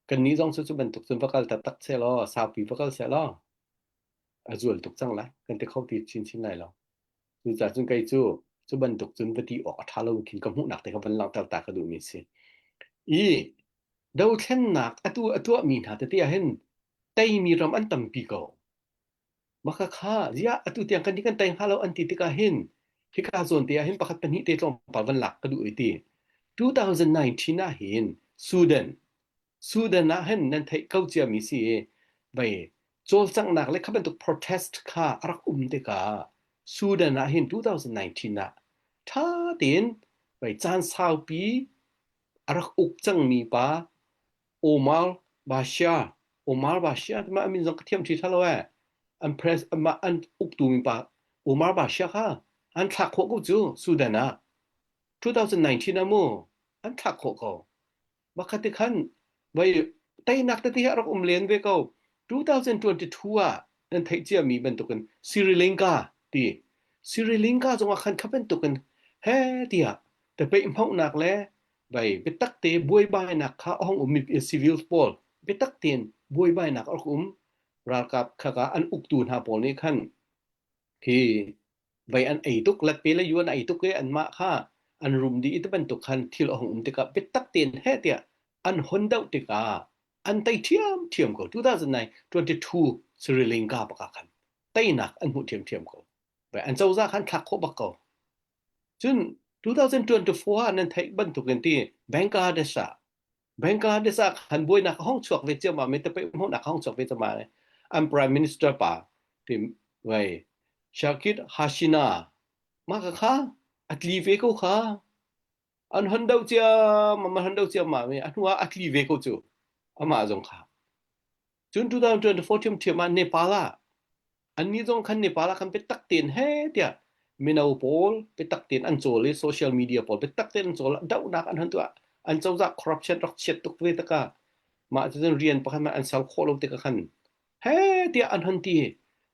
Speaker 4: kannih zong cu cu bantuk cun va kal taktak seh law saupi va kal seh law a zual tuk cang lai kan ti kho ti chinchin lai lo Cucaah cun kei cu cu bantuk cun va ti awk a ṭha lo khin ka hmuhnak te kha van langhter ta ka duhmi a si. I dothlennak atu a tuahmi hna tete ah hin teimi ram an tampi ko. Maka kha ziah atu tiang kan kan tei hnga lo an ti tikah hin hika zawn te ah hin pakhat pahnih te tlawmpal van lak ka duh i ti. 2019 ah hin Sudan Sudan ah hin nan theih ko ciami si i vei cawlcanghnak le kha bantuk protest kha a rak um tikah Sudan ah hin 2019 ah ṭha tein vei caan saupi a rak uk cangmi pa Omar Bashir Omar Bashir mah min zong ka thiam ṭhi ṭha lo eh an press amah an uktu mi pa Omar Bashir kha an thlak khawh ko cu Sudan ah 2019 ah mu an thlak khawh ko Makhat ti khan voi teinak tete hi a rak um len ve ko. 2022 ah nan theih ciami bantukin Sri Lanka ti Sri Lanka zongah khan kha bantukin he tiah tapeih hmauhnak le vai biatak te buaibainak kha a hong um mi civil pawl biatak tein buaibainak a rak um ralkap kha ka an uktu hna pawl nih khan hi Vei an ei tuk, latpe le yu an ei tuk i anmah kha an rum dih i ti bantuk khan thil a hung um tikah biatak tein heh tiah an hon deuh tikah an tei ṭhiamṭhiam ko. 2009 22 Sri Lanka bak ah khan teinak an hmuh ṭhiamṭhiam ko. Vei an cozah khan thlak khawh bak ko. Cun 2024 ah nan theih bantukin ti Bangladesh ah Bangladesh ah khan buainak a hong chuak ve ciammam i tapei hmuhnak a hong chuak ve ciammam i an prime minister pa ti wei Shakir Hasina mah ka kha a tli ve ko kha an hon do ciammam an hon do ciammam i a hnu ah a tli ve ko cu amah zong kha Cun 2024 ṭhiamṭhiam ah Nepal ah annih zong khan Nepal ah khan biatak tein he tiah mino pawl biatak tein an cawl i social media pawl biatak tein an cawl dohnak an han tuah an cozah corruption rak chiat tuk ve takah mah cucun rian pakhat hmanh an ser khawh lo tikah khan he tiah an hon ti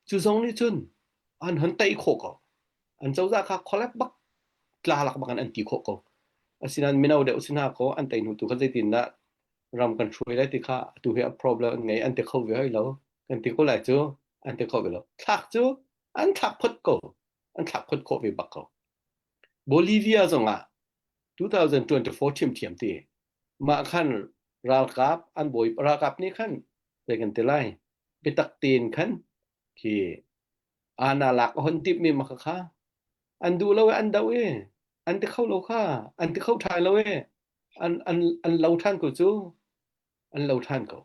Speaker 4: cu zong nih cun an hon tei khawh ko an cozah kha collapse bak tla lak bak in an ti khawh ko asinain mino deuh si hna kaw an tei hnu tu kha zeitindah ram kan hruai lai ti kha atu hi a problem an ngei an ti kho ve hoi lo kan ti ko lai cu an ti kho ve lo thlak cu an thlak phot ko an thlak phot khawh ve bak ko Bolivia zong ah 2024 ṭhiamṭhiam ti mah khan ralkap an bawi ralkap nih khan zei kan ti lai biatak tein khan khi ana lak a hon timh mi ma kha kha an duh lo i an doh i an ti kho lo kha an ti kho ṭhai lo i an an an lo ṭhan ko cu an lo ṭhan ko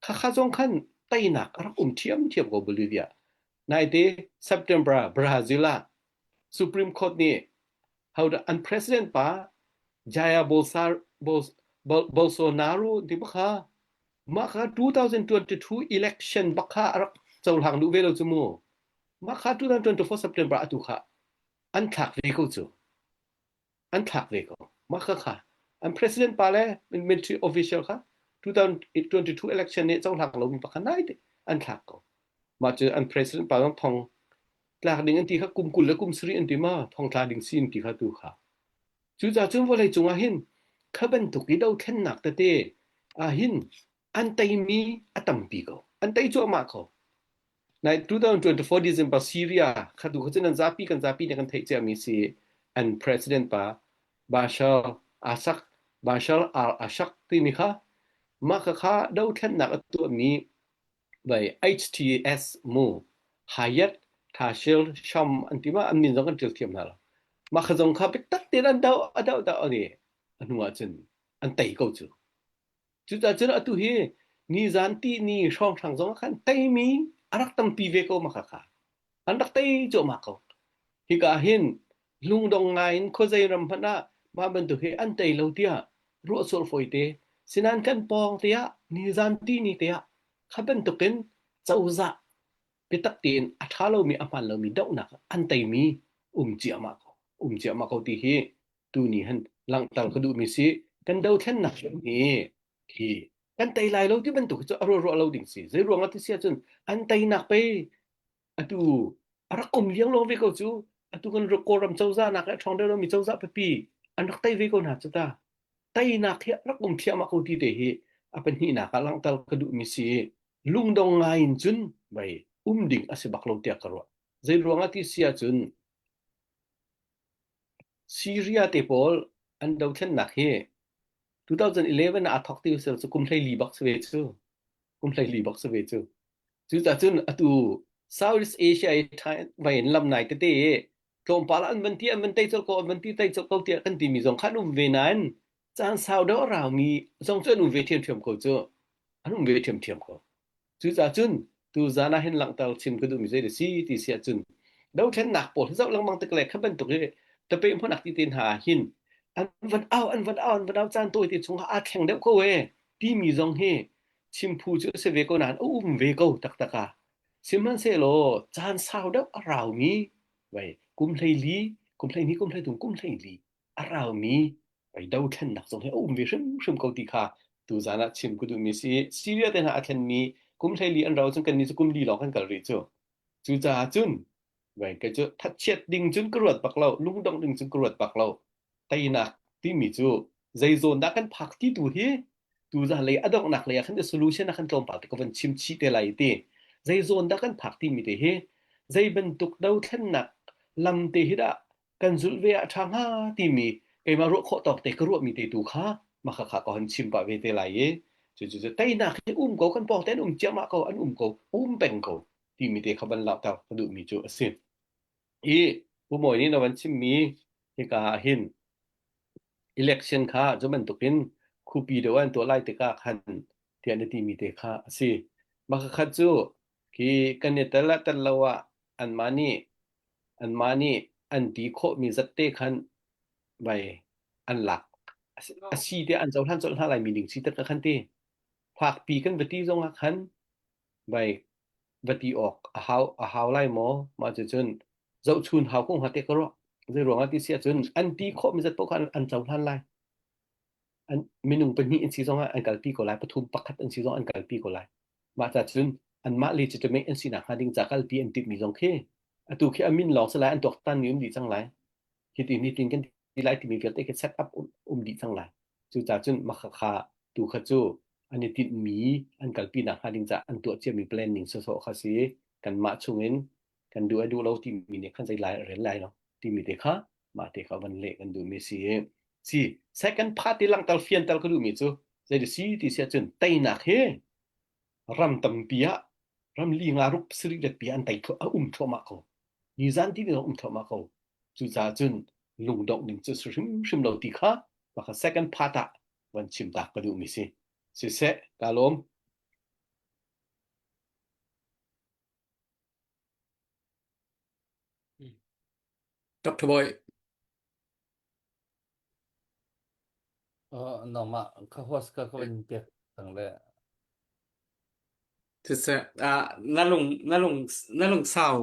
Speaker 4: khakha zong khan teinak a rak um ṭhiamṭhiam ko Bolivia naite September Brazil ah Supreme Court nih hodah an president pa Jair Bolsonaro ti bak kha mah kha 2022 election bak kha a rak cohlang duh ve lo cu mu mah kha 2024 September atu kha an thlak ve ko cu an thlak ve ko. Mah kha kha an president pa le military official kha 2022 election nih cohlang lomi pakhat nai te an thlak ko. Mah cu an president pa zong thong tlak ding an ti kha kum 20 le kum sarih an ti ma thong tla ding si an ti kha tu kha. Cucaah cun vawlei cungah hin kha bantuk i dothlennak tete ah hin an teimi a tampi ko. An tei cuahmah ko. Nai 2024 December Syria kha tu kha cun an zapi kan zapi nih kan theih ciami si an president pa Bashar Assad Bashar al-Assad timi kha mah kha kha dothlennak a tuahmi by HTS mu Hayat. Thashil Sham an ti ma an min zong kan ṭial thiam hna lo. Mah kha zong kha biatak tein an doh a doh doh ani a hnu ah cun an tei ko cu. Cucaah cun atu hi nizan tihni hrawnghrang zong ah khan teimi a rak tampi ve ko ma kha kha. An rak tei cuahmah ko. Hika hin lungdong ngai in khuazei ram hmanh ah mah bantuk hi an tei lo tiah ruah sual fawite. Sinain kan pawng te ah nizan tihni te ah kha bantukin cozah biatak tein a ṭha lomi a hmaan lomi dohnak an teimi um ciahmah ko um ciahmah ko ti hi tuni han langhter ka duhmi si kan dothlennak hi hi kan tei lai lo ti bantuk cu a ruah ruah lo ding si zei ruang ah ti si ahcun an teinak pei atu a rak um liang lo ve ko cu atu kan Kawlram cozah nak le ṭhawng deuh lomi cozah pipi an rak tei ve ko hna cu ta teinak hi rak um thiahmah ko ti te hi a pahnihnak ah langhter ka duhmi si lungdong ngai in cun vei um ding a si bak lo tiah ka ruah zei ruang ah ti si ahcun Syria te pawl an dothlennak hi 2011 ah aa thawk ti usih cu kum 14 bak si ve cu kum 14 bak si ve cu cucaah cun atu Southeast Asia i vai in lam nai tete i tlawmpal ah an van ti an van tei colh ko an van ti tei colh ko tiah kan timi zong kha an um ve nain caan sau deuh a raumi zong cu an um ve ṭhiamṭhiam ko cu an um ve ṭhiamṭhiam ko Cucaah cun tuzaan ah hin langhter chim ka duhmi zei a si ti si ahcun dothlennak pawl hi zoh lengmang tik le kha bantuk hi tape hmunak ti te hna ah hin an van au an van au an van au caan tawi te chungah aa thleng deuh ko ee timi zong hi chimphu cu a si ve ko nain a um ve ko taktak ah sihmanhsehlaw caan sau deuh a raumi vai kum 14 kum 12 kum 13 kum 14 a raumi pei dothlennak zong hi a um ve hrimhrim ko ti kha tuzaan ah chim ka duhmi si. Syria te hna a thlenmi kum 14 an rau cun kannih cu kum li lawng kan kal rih cu. Cucaah cun vai kei cu thatchiat ding cun ka ruat bak lo, lungdongh ding cun ka ruat bak lo. Teinak timi cu zei zawn dah kan phak ti tu hi tuzaan lei a donghnak lei ah khan solution ah khan tlawmpal te ka van chim chih te lai ti. Zei zawn dah kan phak timi te hi zei bantuk dothlennak lam te hi dah kan zulh ve ah ṭha hnga timi keimah ruah khawh tawk te ka ruahmi te tu kha mah kha kha ka hon chim pah ve te lai i cucu cu teinak hi um ko kan pawng te an um ciahmah ko an um ko um peng ko timi te kha van langhter ka duhmi cu a si i Pu Mawi nih na van chimmi hika ah hin election kha cu bantukin khupi deuh an tuah lai tikah khan tiah na timi te kha a si mah kha cu khi kan i tel ah tel lo ah anmah nih anmah nih an ti khawhmi zat te khan vai an lak a si tiah an cohlan colh hna lai mi ding si tak khan ti fakpi kan va ti zong ah khan vai va ti awk a hau a hau lai maw mah cu cun zohchun hau ko hnga te ka ruah zei ruang ah ti si ahcun an ti khawhmi zat paoh kha an cohlan lai an minung pahnih an si zong ah an kalpi ko lai pathum pakhat an si zong an kalpi ko lai Mah ca cun anmah legitimate an sinak hnga ding ca kalpi an timhmi zong khi atu khi a min lawng si lai an tuaktanmi um dih cang lai. Hitin hitin kan ti lai timi vialte khi set up um, um dih cang lai. Cucaah cun mah kha tu kha cu an i tinhmi an kalpi nak hnga ding ca an tuah ciami planning sawsawh kha si kanmah chungin kan duh ai duh lo timi nih khan zei lai a rel lai lo timi te kha mah te kha van leh kan duhmi si si second part i langhter fianter ka duhmi cu zei si ti si ahcun teinak hi ram tampi ah ram li nga ruk sarih let pi an tei a um thluahmah ko nizan ti um thluahmah ko cucaah cun lungdongh ding cu si hrimhrim lo ti kha maka second part ah van chim tak ka duhmi si siseh ka lawm
Speaker 5: Dr. Boy.
Speaker 1: Oh, no ma ka host ka ka in pek tang le.
Speaker 5: Siseh, ah, na lung na lung na lung sau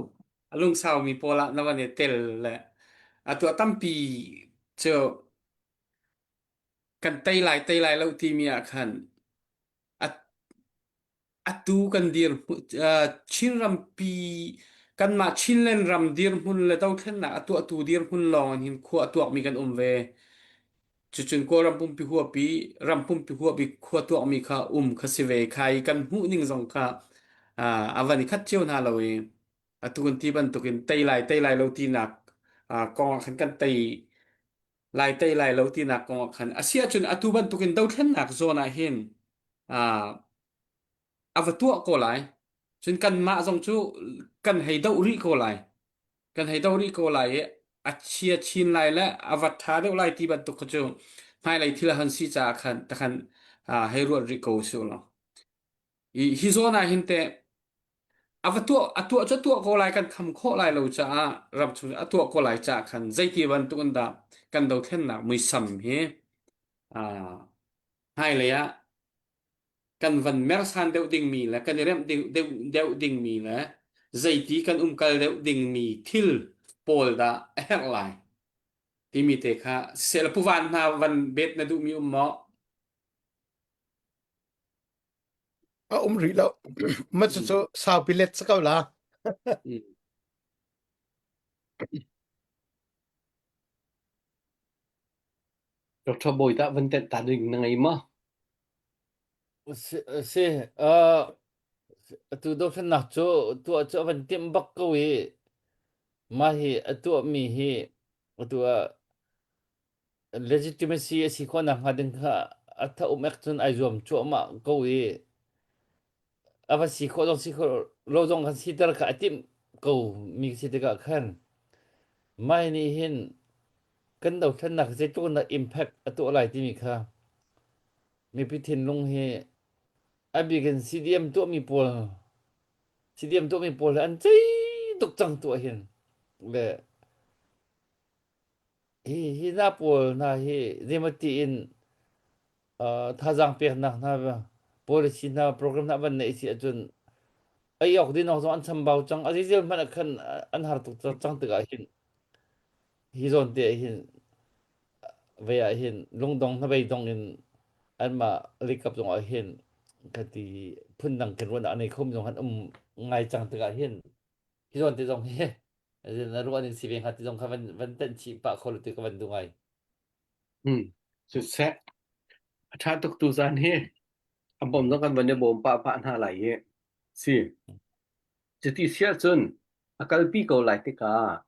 Speaker 5: a lung sau mi pawl ah na van i tel le atu a tampi cu kan tei lai tei lai lo timi ah khan a Atu kan dirhmun Chin rampi kanmah Chinland ram dirhmun le dothlennak a tuahtu dirhmun lawng in hin khua a tuakmi kan um ve. Cucun Kawlram pumpi huapi ram pumpi huapi khua tuakmi kha um kha si ve. Kha i kan hmuh ning zong kha a van i khat cio hna lo i atu kan ti bantukin tei lai tei lai lo tinak kong ah khan kan tei lai tei lai lo tinak kong ah khan a si ahcun atu bantukin dothlennak zawn ah hin a va tuah ko lai. Cun kanmah zong cu kan hei doh rih ko lai. Kan hei doh rih ko lai i a chia chin lai le a va ṭha deuh lai ti bantuk kha cu hmailei thil a hon si caah khan takhan hei ruat rih ko usih law. Hi hi zawn ah hin teh a va tuah a tuah cu a tuah ko lai kan kham khawh lai lo caah ram chung a tuah ko lai caah khan zeiti bantuk in dah kan dothlennak muisam hi hmailei ah kan van mersan deuh dingmi le kan i remh deuh, deuh, deuh dingmi le zeiti kan umkal deuh dingmi thil pawl dah a herh lai timi te kha siseh puvan hna van bet na duhmi um maw?
Speaker 3: A um rih lo. Ma cu cu saupi let si ko la.
Speaker 5: Mm.
Speaker 4: Dr. Bawi tah van tenh ta ding na ngei maw?
Speaker 1: Si, si uh, atu dothlennak cu tuah cu a van timh bak ko i mah hi a tuahmi hi atu ah legitimacy a si khawh nakhnga ding kha a tha um ek cun ai zuam cuahmah ko i a va si khawh zong si khawh lo zong kan siter kha a timh ko mi si tikah khan mai nih hin kan dothlennak zeitluk in dah impact a tuah lai timi kha mipi thinlung hi a bik in CDM tuahmi pawl CDM tuahmi pawl hi an cei tuk cang tuah hin le hi hi hna pawl hna hi zeimaw tiin uh, thazaang peknak hna policy hna program hna van neih si ahcun ei awk din awk zong an chambau cang a zeizei hmanh ah khan an har tuk cang tikah hin hi zawn te ah hin vei ah hin lungdong hnabei dong in anmah likap zong ah hin ka ti phundang kan ruahnak a nei khomi zong han um ngai cang tikah hin hi zawn te zong hi na ruah ning si ve hnga ti zong kha van van tenh chih pah kho lo ti ka van duh ngai.
Speaker 4: Hmm. Siseh, a ṭha tuk tu zan hi a bawm zong kan van i bawm pah pah hna lai hi. Si. Cuti si ahcun a kalpi ko lai tikah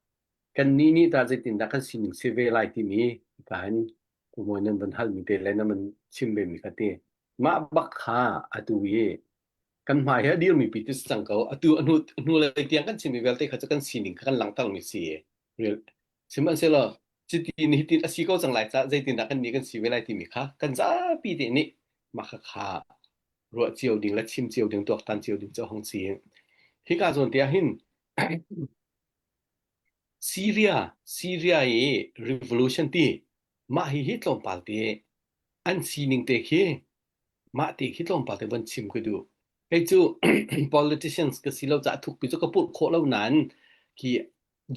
Speaker 4: kannih nih tah zeitindah kan sining si ve lai timi hika hin Pu nan van halmi te le nan van chim vemi kha ti. Mah bak kha atu i kan hmai hi a dirmi pi ti si cang ko. Atu a hnu hnulei tiang kan chimmi vialte kha cu kan sining kha kan langhtermi si. Real. Sihmanhsehlaw cuti ni hitin a si ko cang lai caah zeitindah kan nih kan si ve lai timi kha kan zapi te nih mah kha kha ruah cio ding le chim cio ding tuaktan cio ding cu a hung si. Hika zawn te ah hin Syria Syria i revolution ti mah hi hi tlawmpal te an sining te khi mah te khi tlawmpal te van chim ka duh. Hei cu politicians ka si lo caah thukpi cu ka purh khawh lo nain khi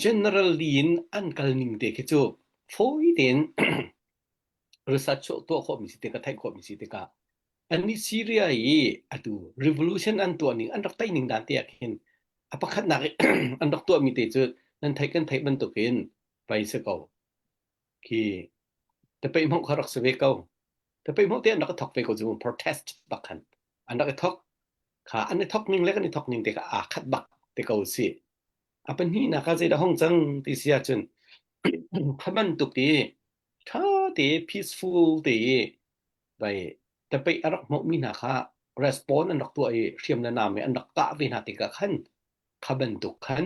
Speaker 4: generally in an kal ning te khi cu fawi tein research tuah khawhmi si tikah theih khawhmi si tikah annih Syria i atu revolution an tuah ning an rak tei ning dan te ah khin a pakhatnak i an rak tuahmi te cu nan theih kan theih bantukin pei si ko khi tapei hmang kha rak si ve ko tapei hmang te an rak i thok ve ko cu protest bak khan an rak i thok kha an i thok ning le kan i thok ning te kha aa khat bak te ko si a pahnihnak ah zeidah hong cang ti si ahcun kha bantuk i ṭha te peaceful te i vai tapeih a rak hmuhmi hna kha respond an rak tuah i hriam le nam i an rak kah ve hna tikah khan kha bantuk khan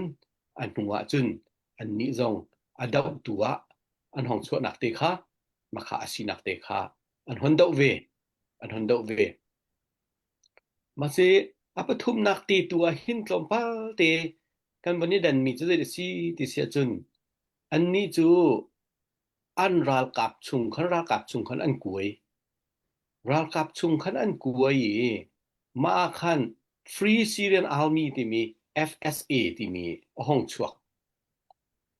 Speaker 4: a hnu ah cun annih zong a dohtu ah an hong chuahnak te kha makha a sinak te kha an hon doh ve an hon doh ve Mahse a pathumnak te tu ah hin tlawmpal te kan van i danmi cu zei a si ti si ahcun annih cu an ralkap chung khan ralkap chung khan an kuai. Ralkap chung khan an kuai i mah ah khan Free Syrian Army timi FSA timi a hong chuak.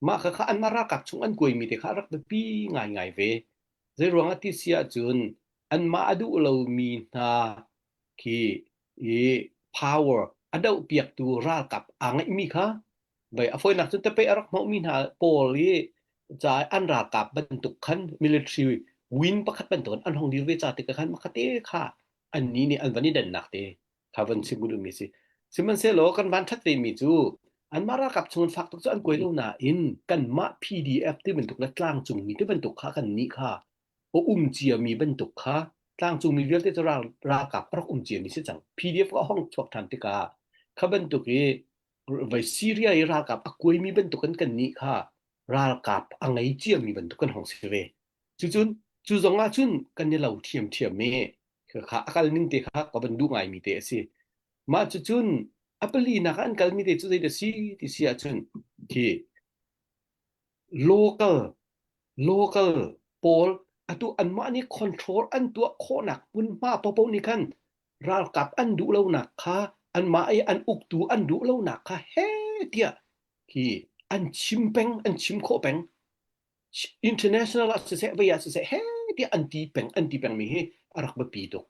Speaker 4: Mah kha kha anmah ralkap chung an kuaimi te kha a rak biapi ngaingai ve. Zeiruang ah ti si ahcun anmah a duh lomi hna khi i power a dohpiaktu ralkap aa ngeihmi kha Vei a fawinak cu tapeh a rak hmuhmi hna pawl i ca an ralkap bantuk khan military wing pakhat bantuk an hong dir ve ca tikah khan makhate kha annih nih an van i dannak te kha van chim duhmi si. Sihmanhsehlaw kan van ṭhat vemi cu anmah ralkap chung in fak tuk cu an kuai lo nain kanmah PDF ti bantuk le tlangcungmi ti bantuk kha kannih kha a um ciami bantuk kha tlangcungmi vialte cu ral, ralkap a rak um ciami si cang. PDF a hong chuak ṭhan tikah. Kha bantuk i vai Syria i ralkap a kuaimi bantuk in kannih kha ralkap a ngei ciami bantuk kan hong si ve. Cucun cu zong ah cun kan i lo ṭhiamṭhiam i kha a kal ning te kha ka van duh ngaimi te a si. Mah cucun a palinak ah an kalmi te cu zeidah si ti si ahcun khi local local pawl atu anmah nih control an tuah khawhnak hmunhma paohpaoh nih khan ralkap an duh lonak kha anmah i an uktu an duh lonak kha he tiah hi an chim peng an chim khawh peng international ah siseh vei ah siseh he tiah an ti peng an ti pengmi hi a rak biapi tuk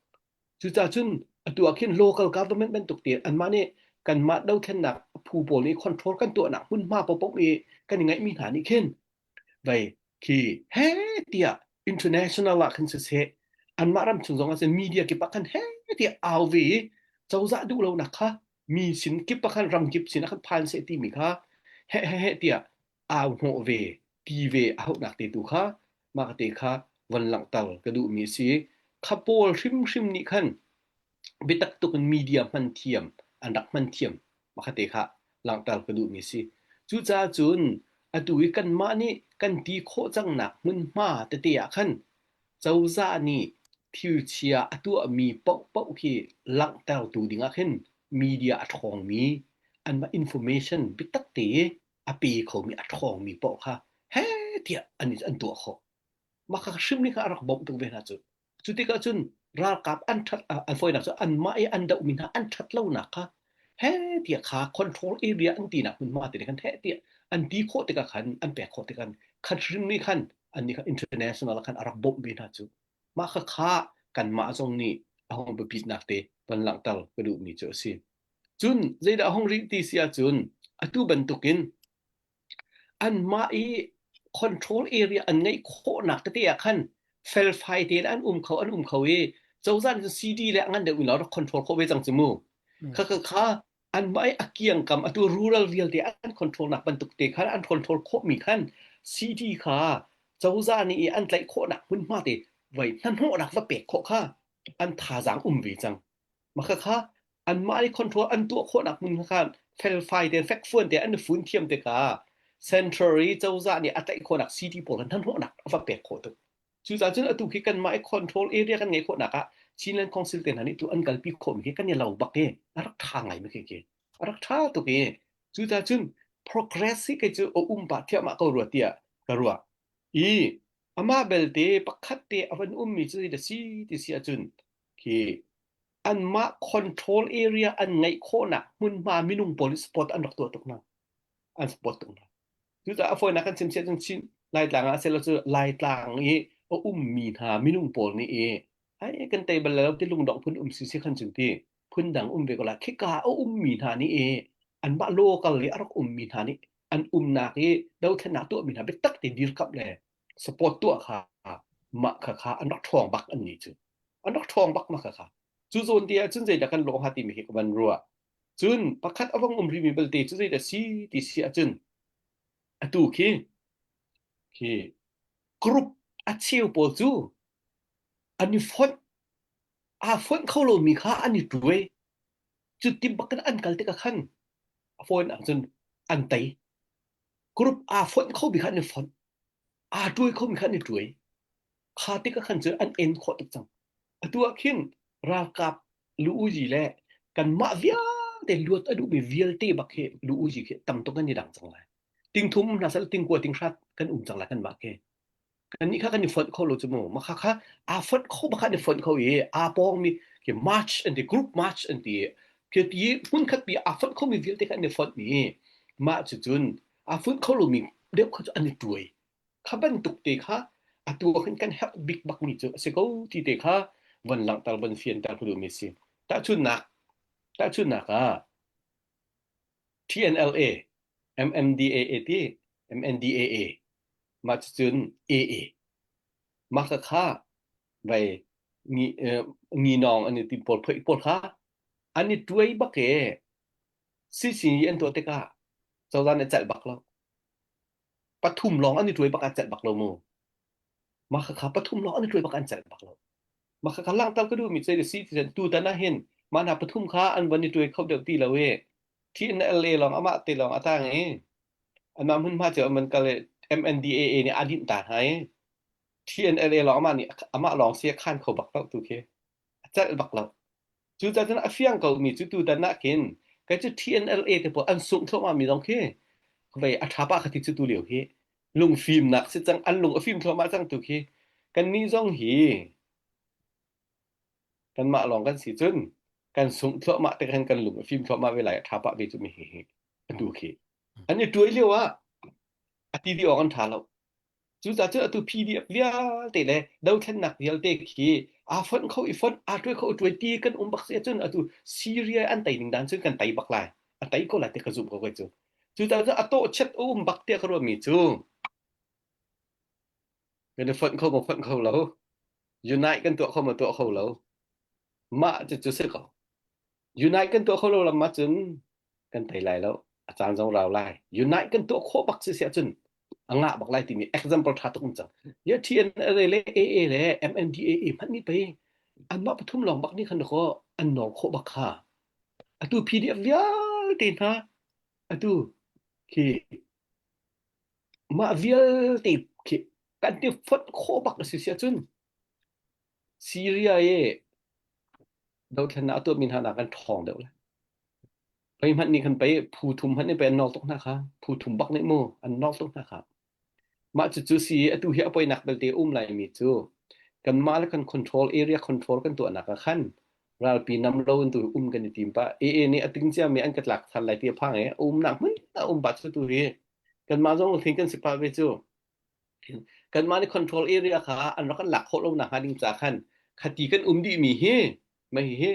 Speaker 4: cucaah cun atu ah khin local government bantuk te anmah nih kanmah dothlennak phu pawl nih control kan tuahnak hmunhma paohpaoh i kan i ngaihmi hna nih khin Vei khi he tiah international ah khan siseh anmah ram chung zong ah sin media kip ah khan he tiah au ve i cozah duh lonak kha mi sin kip ah khan ram kip sin ah khan phan seh timi kha he he he tiah au hnawh ve ti ve a hauhnak te tu kha mah te kha von langhter ka duhmi a si. Kha pawl hrimhrim nih khan biatak tuk in media hman thiam an rak hman thiam makha te kha langhter ka duhmi si. Cucaah cun atu i kanmah nih kan ti khawh cangnak hmunhma tete ah khan cozah nih thilchia a tuahmi paohpaoh khi langhtertu dingah khin media a ṭhawngmi anmah information biatak te i a pe khomi a ṭhawngmi paoh kha heh tiah an an tuah khawh. Mah kha hrim nih kha a rak bawmh tuk ve hna cu. Cu tikah cun ralkap an ṭhat an fawinak cu anmah i an dohmi hna an ṭhat lonak kha he tiah kha control area an tinak hmunhma te nih khan heh tiah an ti khawh tikah khan an pek khawh tikah khan hrim nih khan annih kha international ah khan a rak bawmh ve hna cu. Mah kha kha kanmah zong nih a hung biapitnak te van langhter ka duhmi cu a si. Cun zeidah a hung rih ti si ahcun atu bantukin Anmah i control area an ngeih khawhnak tete ah khan felfai tein an um kho an um kho i cozah nih cun CD le a ngan deuh in rak control khawh ve cang cu mu. Kha kha kha anmah i a kiangkam atu rural vialte an control nak bantuk te khan an control khawhmi khan CD kha cozah nih i an tlaih khawhnak hmunhma te voi hnahnawhnak va pek khawh kha an thazaang um ve cang. Mah khakha anmah nih control an tuah khawhnak hmun kha felfai tein fekfuan tein an i fun thiam tikah central i cozah nih a tlaih khawhnak city pawl kha hnahnawhnak a va pek khawh tuk. Cucaah cun atu khi kanmah i control area kan ngeih khawhnak ah Chinland Council te hna nih tu an kalpi khawhmi khi kan i lo bak i a rak ṭha ngai mi khi khi a rak ṭha tuk i cucaah cun progress hi kei cu a um pah thiahmah ko rua tiah ka ruah. I amah belte pakhat te a van ummi cu zeidah si ti si ahcun khi anmah control area an ngeih khawhnak hmunhma minung pawl nih support an rak tuah tuk hna. An support tuk hna. Cucaah a fawinak kan chim siah cun Chin Laitlang ah selaw cu Laitlang i a ummi hna minung pawl nih i ai kan tei bal lo ti lungdong phun um si si khan cun ti phun dang um ve ko la khika a ummi hna nih i anmah local i a rak ummi hna nih an umnak i dothlennak tuahmi hna biatak te dirkamh le support tuah kha mah kha kha an rak ṭhawng bak an nih cu an rak ṭhawng bak ma kha kha cu zawn te ah cun zeidah kan lawh hnga timi hi ka van ruah cun pakhat a vong um rihmi belte cu zeidah si ti si ahcun atu khi khi group a cheu pawl cu an i fonh aa fonh kho lomi kha an i ṭuai cu ti bak in an kal tikah khan a fawi ahcun an tei group aa fonh khomi kha an i fonh aa ṭuai khomi kha an i ṭuai Kha tikah khan cun an en khawh tuk cang. Atu ah khin ralkap lu-uzi le kanmah vialte luat a duhmi vialte bak hi lu-uzi khi tam tuk kan i dang cang lai. Tingthum um hna seh tingkua tinghrat kan um cang lai kanmah khi. Kannih kha kan i fonh kho lo cu mu. Mah kha kha aa fonh kho bak an i fonh kho i aa pawngmi khi march an ti group march an ti khi ti hmunkhat pi aa fonh khomi vialte kha an i fonh i mah cucun aa fonh kho lomi deuh kha cu an i tuai Kha bantuk te kha atu ah khin kan herh bik bakmi cu a si ko ti te kha von langhter von fianter ka duhmi a si. Tahchunhnak tahchunhnak ah TNLA, MMDAA ti MNDAA mah cucun AA mah kha kha vai ngi nginawng an i ti pawl phoih pawl kha an i tuai bak e sisi an tuah tikah cozah nih a celh bak lo. Pathum lawng an i ṭuai bak an celh bak lo mu. Mah khakha pathum lawng an i ṭuai bak an celh bak lo. Mah khakha langhter ka duhmi cu si ti tutan ah hin mah hna pathum kha an van i ṭuai kho deuh ti lo i. TNLA lawng amah te lawng a tang i anmah hmunhma cio an kal i MNDAA nih aa dinh ta hna i TNLA lawng amah nih amah lawng si a khan kho bak lo tu khi a celh bak lo. Cucaah cun a fiang ko mi cu tutan ah khin kei cu TNLA te pawl an sungh thluahmah mi zong khi vei a ṭha pah kha ti cu tu lio hi lungfimnak si cang an lung a fim thluahmah cang tu khi kannih zong hi kanmah lawng kan si cun kan sungh thluahmah te khan kan lung a fim thluahmah ve lai a ṭha pah ve cu mi hi hi atu khi an i ṭuai lio ah a ti dih awk an ṭha lo Cucaah cun atu PDF vialte le dothlennak vialte khi aa fonh kho i fonh, aa tuai kho i tuai ti kan um bak si ahcun atu Syria an tei ning dan cun kan tei bak lai. A tei ko lai ti ka zumh ko kei cu. Cucaah cun a tawhchet a um bak tiah ka ruahmi cu kan i fonh kho maw fonh kho lo, unite kan tuah kho maw tuah kho lo. Mah cucu si ko. Unite kan tuah kho lo lam ahcun kan tei lai lo. A caan zong rau lai. Unite kan tuah khawh bak si si ahcun a ngah bak lai timi example ṭha tuk um cang. Ya TNLA le AA le MNDAA hmanh nih pei anmah pathum lawng bak nih khan kaw an nawr khawh bak kha. Atu PDF vialte hna atu khi mah vialte khi kan ti fonh khawh bak a si si ahcun Syria i dothlennak a tuahmi hna nakin ṭhawng deuh lai. Pei hmanh nih khan pei phu thum hmanh nih pei an nawl tuk hna kha. Phu thum bak nih mu an nawl tuk hna kha. Mah cucu si atu hi a poinak belte um laimi cu kanmah le kan control area control kan tuahnak ah khan ralpi nam lo in tu um kan i tim pah. AA nih a ting ciami an ka tlak than lai ti a phang i a umnak hmun a um pah cu tu hi kanmah zong lungthin kan si pah ve cu. Kanmah nih control area kha an rak kan lak khawh lo nakhnga ding ca khan khati kan um dihmi hi mah hihi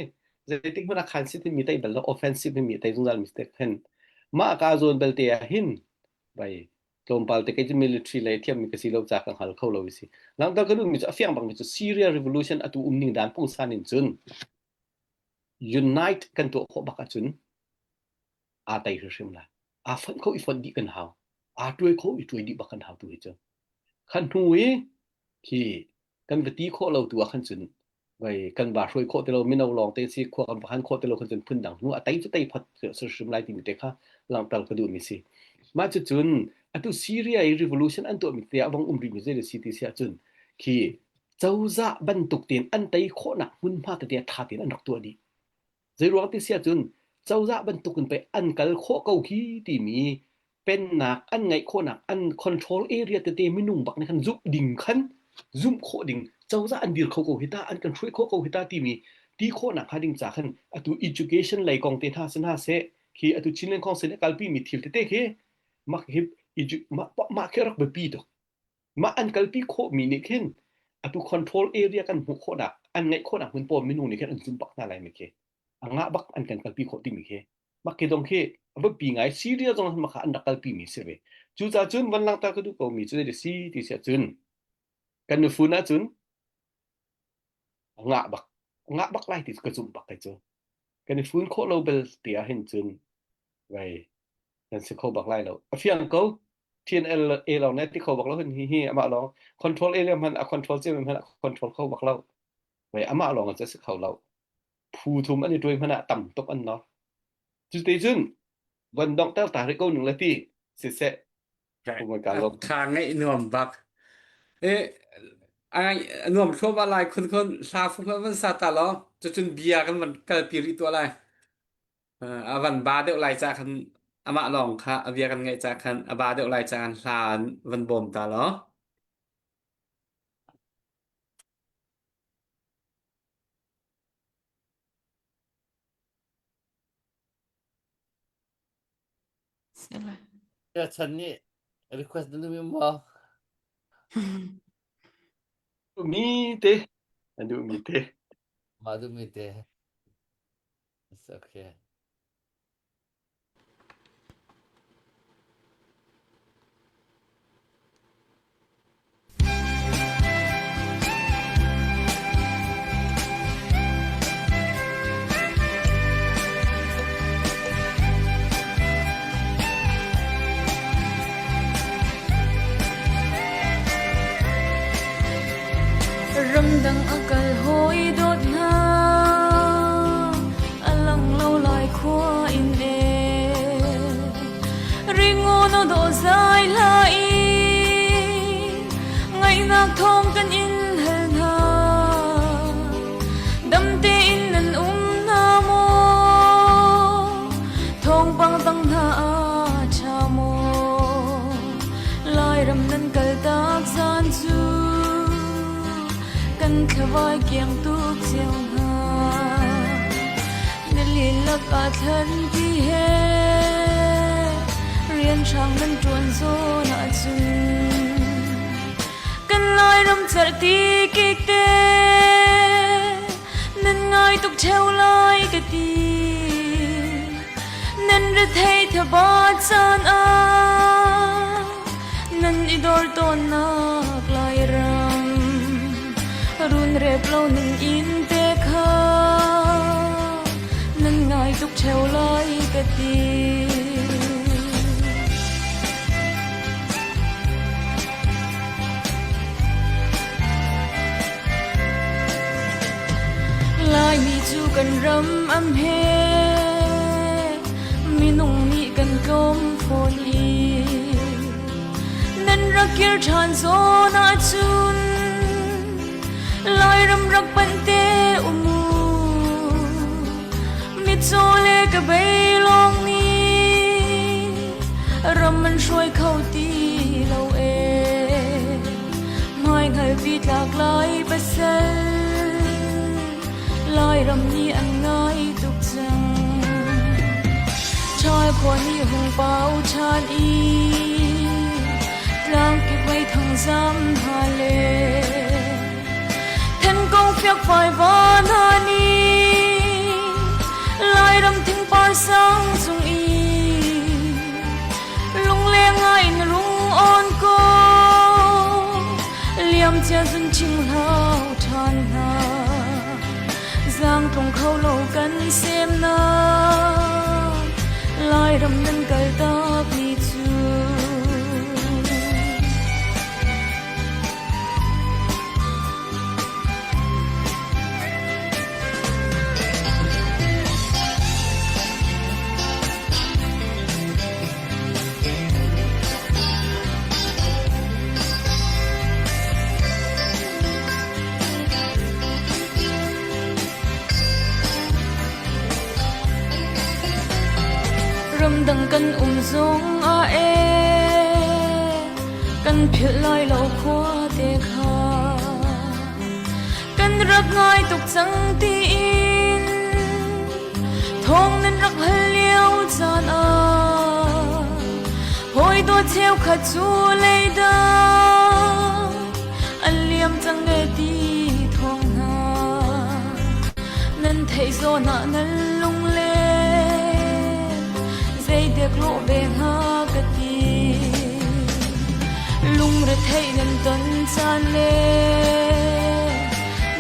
Speaker 4: zeitik hmanh ah khan sit mi tei bal lo offensive mi tei zungzal mi te khan mah ka zawn belte ah hin bai tlawmpal te kei cu military lei thiam mi ka si lo ca ka hngal kho lo si langter ka duh mi cu a fiang bak mi cu Syria revolution atu um ning dan pungsan in cun unite kan tuah khawh bak ahcun aa tei hrimhrim lai aa fonh kho i fonh dih kan hau aa tuai kho i tuai dih bak kan hau tu hi cu khan hnu i khi kan va ti khawh lo tu ah khan cun vai kan va hruai khawh ti lo mino lawng te si khua kan va han khawh ti lo khan cun phun dang hnu a tei cu tei phot hrim lai timi te kha langhter ka duh mi si mah cu cun atu Syria i revolution an tuah mi te ah vong um rih mi zei si ti si ahcun khi cozah bantuk tein an tei khawhnak hmunhma tete tha tein an rak tuah dih Zeiruang ti si ahcun cozah bantuk in pei an kal khawh ko hi timi pennak an ngeih khawhnak an control area tete minung bak nih khan zumh ding khan zumh khawh ding cozah an dir kho ko hi ta an kan hruai khawh ko hi ta timi ti khawhnak hnga ding ca khan atu education lei kong te hna si hna seh khi atu Chinland Council nih kalpi mi thil tete khi mah khi mah khi rak biapi tuk Mah an kalpi khawhmi nih khin atu control area kan hmuh khawhnak an ngeih khawhnak hmun pawl minung nih khin an zum bak hna lai mi khi a ngah bak an kan kalpi khawh timi khi mah khi dong khi a biapi ngai Syria zong mah kha an rak kalpi mi si ve cucaah cun van langhter ka duh ko mi cu zei si ti si ahcun kan nufun ahcun a ngah bak a ngah bak lai ti ka zumh bak kai cu kan i fun khawh lo bel ti ah hin cun vai nan si kho bak lai lo a fiang ko TNL A lawng ne ti kho bak lo hin hi hi amah lawng control area hman a control cia hman a control kho bak lo vai amah lawng a si kho lo phu thum an i tuai hman ah tam tuk an no cu te cun van dong ter ta ri ko ning le ti siseh
Speaker 5: Kha ngaih nuam bak. E a nuam thluahmah lai khun khun hla fung van sa ta law cucun bia kan van kalpi rih tuah lai. A van ba deuh lai ca khan amah lawng kha a bia kan ngaih ca khan a ba deuh lai ca khan hla an van bawm ta law.
Speaker 1: Ya chan nih request na duh maw?
Speaker 4: Mi te an duh mi te.
Speaker 1: Mah duh mi te. It's okay.
Speaker 2: Ramdang a kal hawi dawt hna a lang lo lai. Aw dawh zai hla i ngaihnak thawng kan in hal hna. Dam tein nan um hna maw? Thawngpang dang hna a ṭha maw? Lairam nan kaltak zan cu kan thlavai kiang tuk cio hna. Na lilak ah thlan ti he rian hrang nan ṭuan zawn ahcun kan Lairam cerhti kik te nan ngai tuk ṭheo lai ka ti. Nan rethei thabat caan ah nan i dor tawnnak Lairam run rep lo ning in te kha nan ngai tuk ṭheo lai ka ti. Laimi cu kan ram am he minung nih kan tlawm fawn i nan rak kir ṭhan zawn ahcun Lairam rak panh te um u. Mitcaw le ka bei lawng nih ram an hruai kho ti lo ee. Hmaihngalpi tlak lai pasal Lairam nih an ngai tuk cang. Ṭhal khua nih hung pau ṭhan i tlangkip mei thangzam hna le Then kong fiakfai va hna nih Lairam thingpar sang cung i lungleng ngai in rung on ko liam cia zun ching hlau ṭhan hna zaang tlung kho lo kan semnak Lairam nan kaltak ni cu. Ramdang kan um zong ah ee kan philh lai lo khua te kha kan rak ngai tuk cang tiin thawng nan rak hal lio caan ah hawi dawt cheukhat cu leidang an liam cang e ti thawng hna nan theih zawn ah nan lunglen zeidek lawh ve hnga ka ti lungretheih nan ton caan le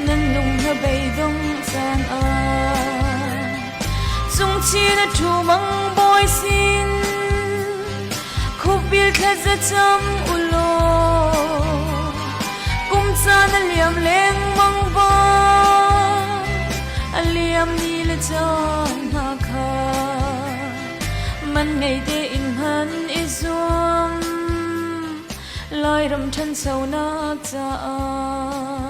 Speaker 2: nan lung hna beidong caan ah cungchin a ṭhu mang bawi sin khupbil thlaza cam u law kum caan a liam lengmang bang a liam ni le caan hna kha man ngei tein hman i zuam Lairam ṭhanchonak caah.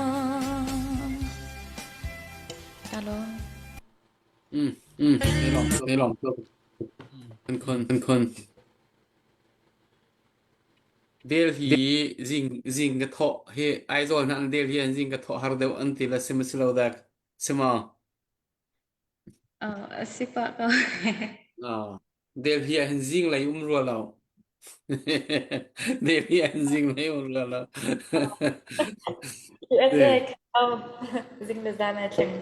Speaker 2: Alo.
Speaker 5: Mm, mm, te lawm tuk. Kan khon, kan khon. Delhi zing zing ka thawh hi Aizawl hna an Delhi an zing ka thawh har deuh an ti la sim si lo dak sima.
Speaker 6: Uh, a si pah ko.
Speaker 5: Ah, Delhi ah hin zing lei um rua lo. Delhi ah hin zing lei um rua lo.
Speaker 6: USA kau zing le zan a thleng.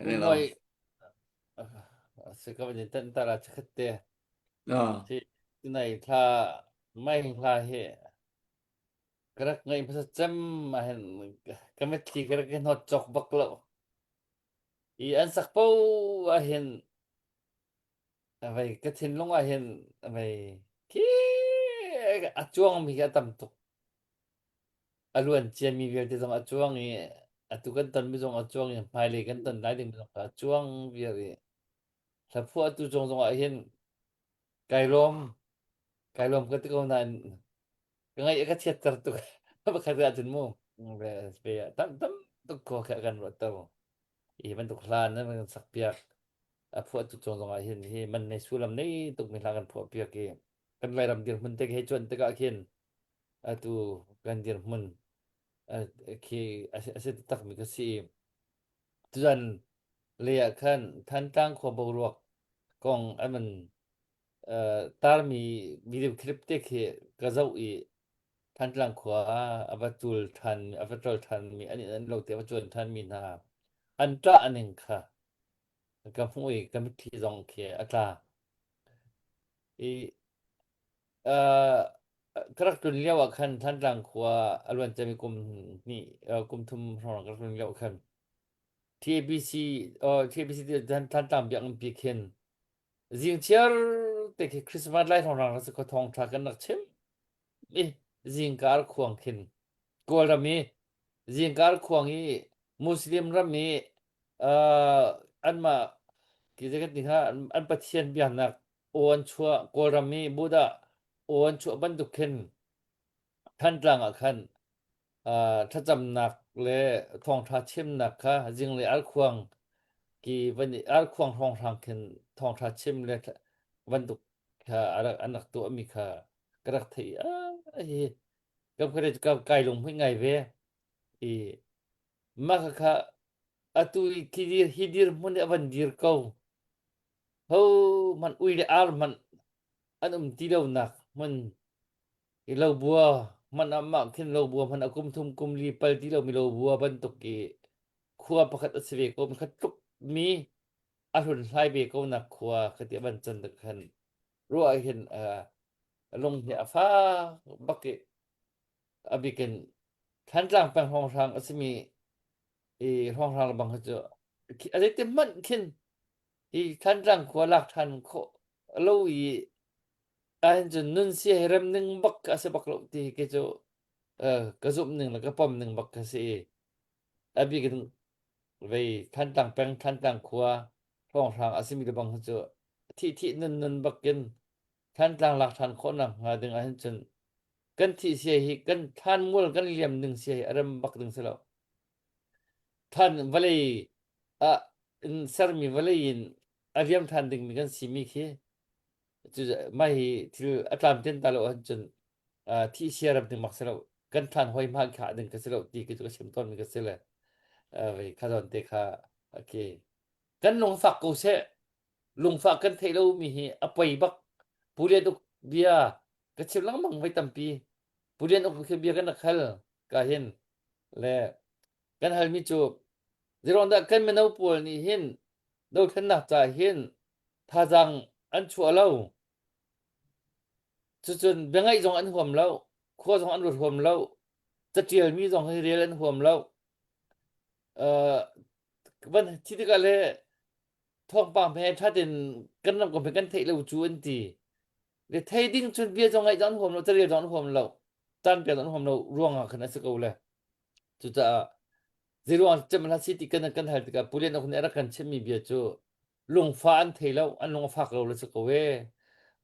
Speaker 1: Pu Mawi si ka van in tan ta la chakhat te.
Speaker 5: Ah.
Speaker 1: Si tunai thla mai hla hi ka rak ngaih hmasa cem ah hin ka mitthli ka rak i hnawt cawk bak lo. I an sak po ah hin vei ka thinlung ah hin vei khi a cuang mi khi a tam tuk. A luan ciami vialte zong a cuang i atu kan tonmi zong a cuang i hmailei kan ton lai ding zong a cuang viar i hlaphuahtu cung zong ah hin. Kai lawm. Kai lawm ka ti ko nain ka ngaih a ka chiatter tuk. Pakhat ahcun mu tam tam tuk khua kha kan ruat to. Hi bantuk hla nan kan sak piak. A phuah tu cung zong ah hin hi man nei sullam nei tuk mi hla kan phuah piak i kan Lairam dirhmun te he cuan tikah khin atu kan dirhmun khi a si taktak mi ka si. Tuzan lei ah khan Thantlang khua boruak kong an van tarmi video clip te khi ka zoh i Thantlang khua a va cul ṭhan a va ṭol ṭhanmi an an lo te a va cuan ṭhanmi hna an ṭah ning kha ka hmuh i ka mitthli zong khi a tla. I ka rak tlun lio ah khan Thantlang khua a luan ciami kum hnih kum thum hrawng ka rak tlun lio ah khan TABC TABC Thantlang biakinn pi khin zingchiar te khi Christmas lai hrawng rak si kho thawngṭha kan rak chim i zingkar khuang khin Kawlram i zingkar khuang i Muslim ram i anmah ki zei kan ti hnga an pathian biaknak aw an chuah Kawlram i Buddha aw an chuah bantuk khin Thantlang ah khan thlacamnak le thawngṭha chimnak kha zinglei arkhuang ki van i arkhuang hrawnghrang khin thawngṭha chim le bantuk kha a rak an rak tuahmi kha ka rak theih ah hi kam ka kai lunghmuih ngai ve i mah kha atu hi dir hi dir hmun i a van dir ko ho hmanh ui le ar hmanh an um ti lonak hmun i lobua hmanh ah mah khin lobua hmanh a kum thum kum li pal ti lomi lobua bantuk i khua pakhat a si ve ko mi kha tluk mi a hlun hlai ve ko nak khua ka ti a van can tak khan ruah hin lung hi a fak bak i a bikin Thantlang peng hrawnghrang a simi i hrawnghrang lebang hi cu a zeiti hmanh khin hi Thantlang khua lak ṭhan khawh lo i ahhin cun nun si he rem ning bak a si bak lo ti hi kei cu ka zumh ning le ka pom ning bak ka si i a bik in vei Thantlang peng Thantlang khua hrawnghrang a simi lebang hi cu thih thih nun nun bakin Thantlang lak ṭhan khawhnak hnga ding ahhin cun kan thih sia hi kan thlanmual kan liam ding sia hi a rem bak ding si lo. Than vawlei ah in sermi vawlei in a liam ṭhan dingmi kan simi khi cu mah hi thil a tlam ten ta lo ahcun thih sia rem ding bak si lo. Kan thlan hoi hma khah ding ka si lo ti khi cu ka chim tawnmi ka si le vei kha zawn te kha okay. Kan lungfak ko seh. Lungfah kan theih lomi hi a poi bak. Pu Lian Uk bia ka chim lengmang voi tampi. Pu Lian Uk khi bia kan rak hal ka hin le kan halmi cu zeiruang dah kan mino pawl nih hin dothlennak ca hin thazaang an chuah lo. Cucun biangaih zong an huam lo, khua zong an ruat huam lo, catialmi zong hi rel an huam lo. Uh, van thi tikah le thawngpang he ṭhat in kan ram kong he kan theih lo cu an ti. Le thei ding cun bia zong ngaih zong an huam lo, carel zong an huam lo, caan pek zong an huam lo ruangah khan a si ko le. Cucaah zeiruang cem hlah si ti kan kan hal tikah Pu Lian Ok nih a rak kan chimmi bia cu lungfah an thei lo, an lung a fak lo le si ko e.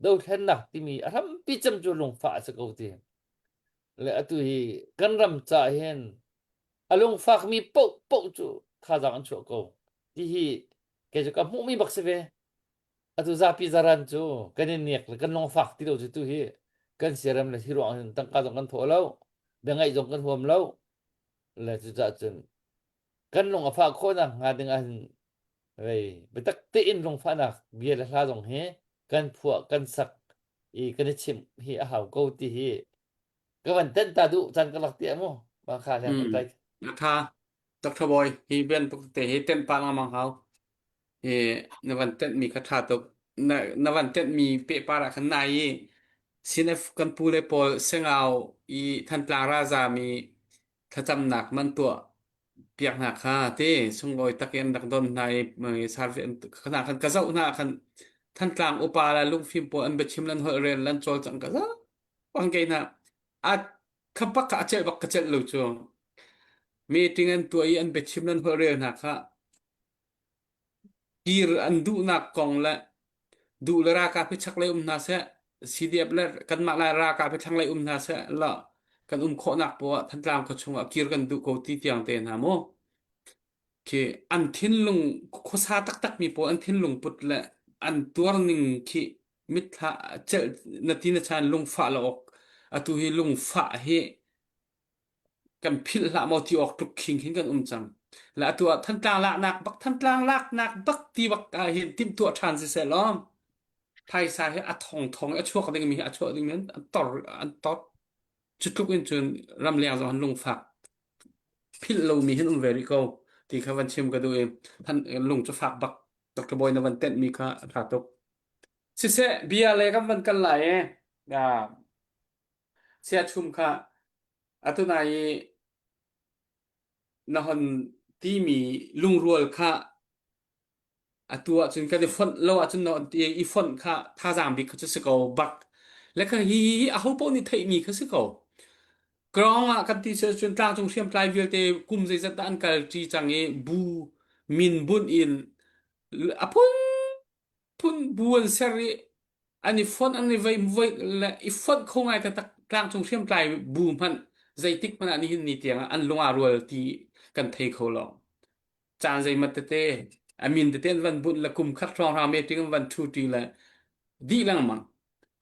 Speaker 1: Dothlennak timi a hrampi cem cu lungfah a si ko ti. Le atu hi kan ram ca hin a lungfakmi paoh paoh cu thazaang an chuah ko. Ti hi kei cu ka hmuhmi bak si ve. Atu zapi zaran cu kan i nek le kan lungfak ti lo cu tu hi kan siarem le hi ruang hin tangka zong kan thawh lo, bia ngaih zong kan huam lo. Le cucaah cun kan lung a fah khawhnak hnga ding ah hin vei biatak tein lungfahnak bia le hla zong hi kan phuah kan sak i kan i chimh hi a hau ko ti hi ka van tenh ta duh caan ka lak tiah mu ma kha hleng
Speaker 5: Mm.
Speaker 1: tlai
Speaker 5: A tha. Dr. Boy, hi bantuk te hi tenh pah lengmang hau. Hi na van tenh mi kha tha tuk. Na na van tenh mi pehpar ah khan nai i CNF kan pu le pawl Sengau i Thantlang ralzaam i thlacamnak man tuah piak hna kha te sunglawi tak in rak don hna i sarve khana khan ka zoh hna khan Thantlang upa la lungfim pawl an biachim lan holh rel lan cawl cang ka za pang ke hna a kha bak kha a celh bak ka celh lo cu meeting an tuah i an biachim lan holh rel hna kha kir an duhnak kong le. Duh le ralkap hi chaklei um hna seh, CDF le kanmah lai ralkap hi thlanglei um hna seh la kan um khawhnak poah Thantlang khua chungah kir kan duh ko ti tiang te hna mu. Khi an thinlung khuasa taktak mi pawl an thinlung put le an tuar ning khi mitthla celh na ti na chan lungfah lo awk atu hi lungfah hi kan philh hlah maw ti awk tluk khing hin kan um cang. Le atu ah Thantlang laknak bak Thantlang laknak bak ti bak ah hin timhtuah ṭhan si seh law phaisa hi a thong thong a chuak dingmi hi a chuak dingmi an tor an tor cu tluk in cun ramleng zong an lungfak philh lomi hin um ve rih ko ti kha van chim ka duh i than lung cu fak bak Dr. Bawi na van tenh mi kha a ṭha tuk. Siseh bia le kan van kal lai e. Sia chum kha atu nai i na hon timi lungrual kha atu ahcun kan i fonh lo ahcun na ti i fonh kha thazaang bik kha cu si ko bak le kha hi hi aho paoh nih theihmi kha si ko. Krawng ah kan ti cun tlangcung hriamtlai vialte kum zeizat dah an kal ṭi cang i bu min bunh in a phunphun bu an ser i an i fonh an i vei voi le i fonh kho ngai taktak tlangcung hriamtlai bu hmanh zeitik hmanh ah nihin ni tiang ah an lung aa rual ti kan thei kho lo. Caan zeimat tete a min tete an van bunh le kum khat hrawnghrang meeting an van ṭhu ṭi le dih lengmang.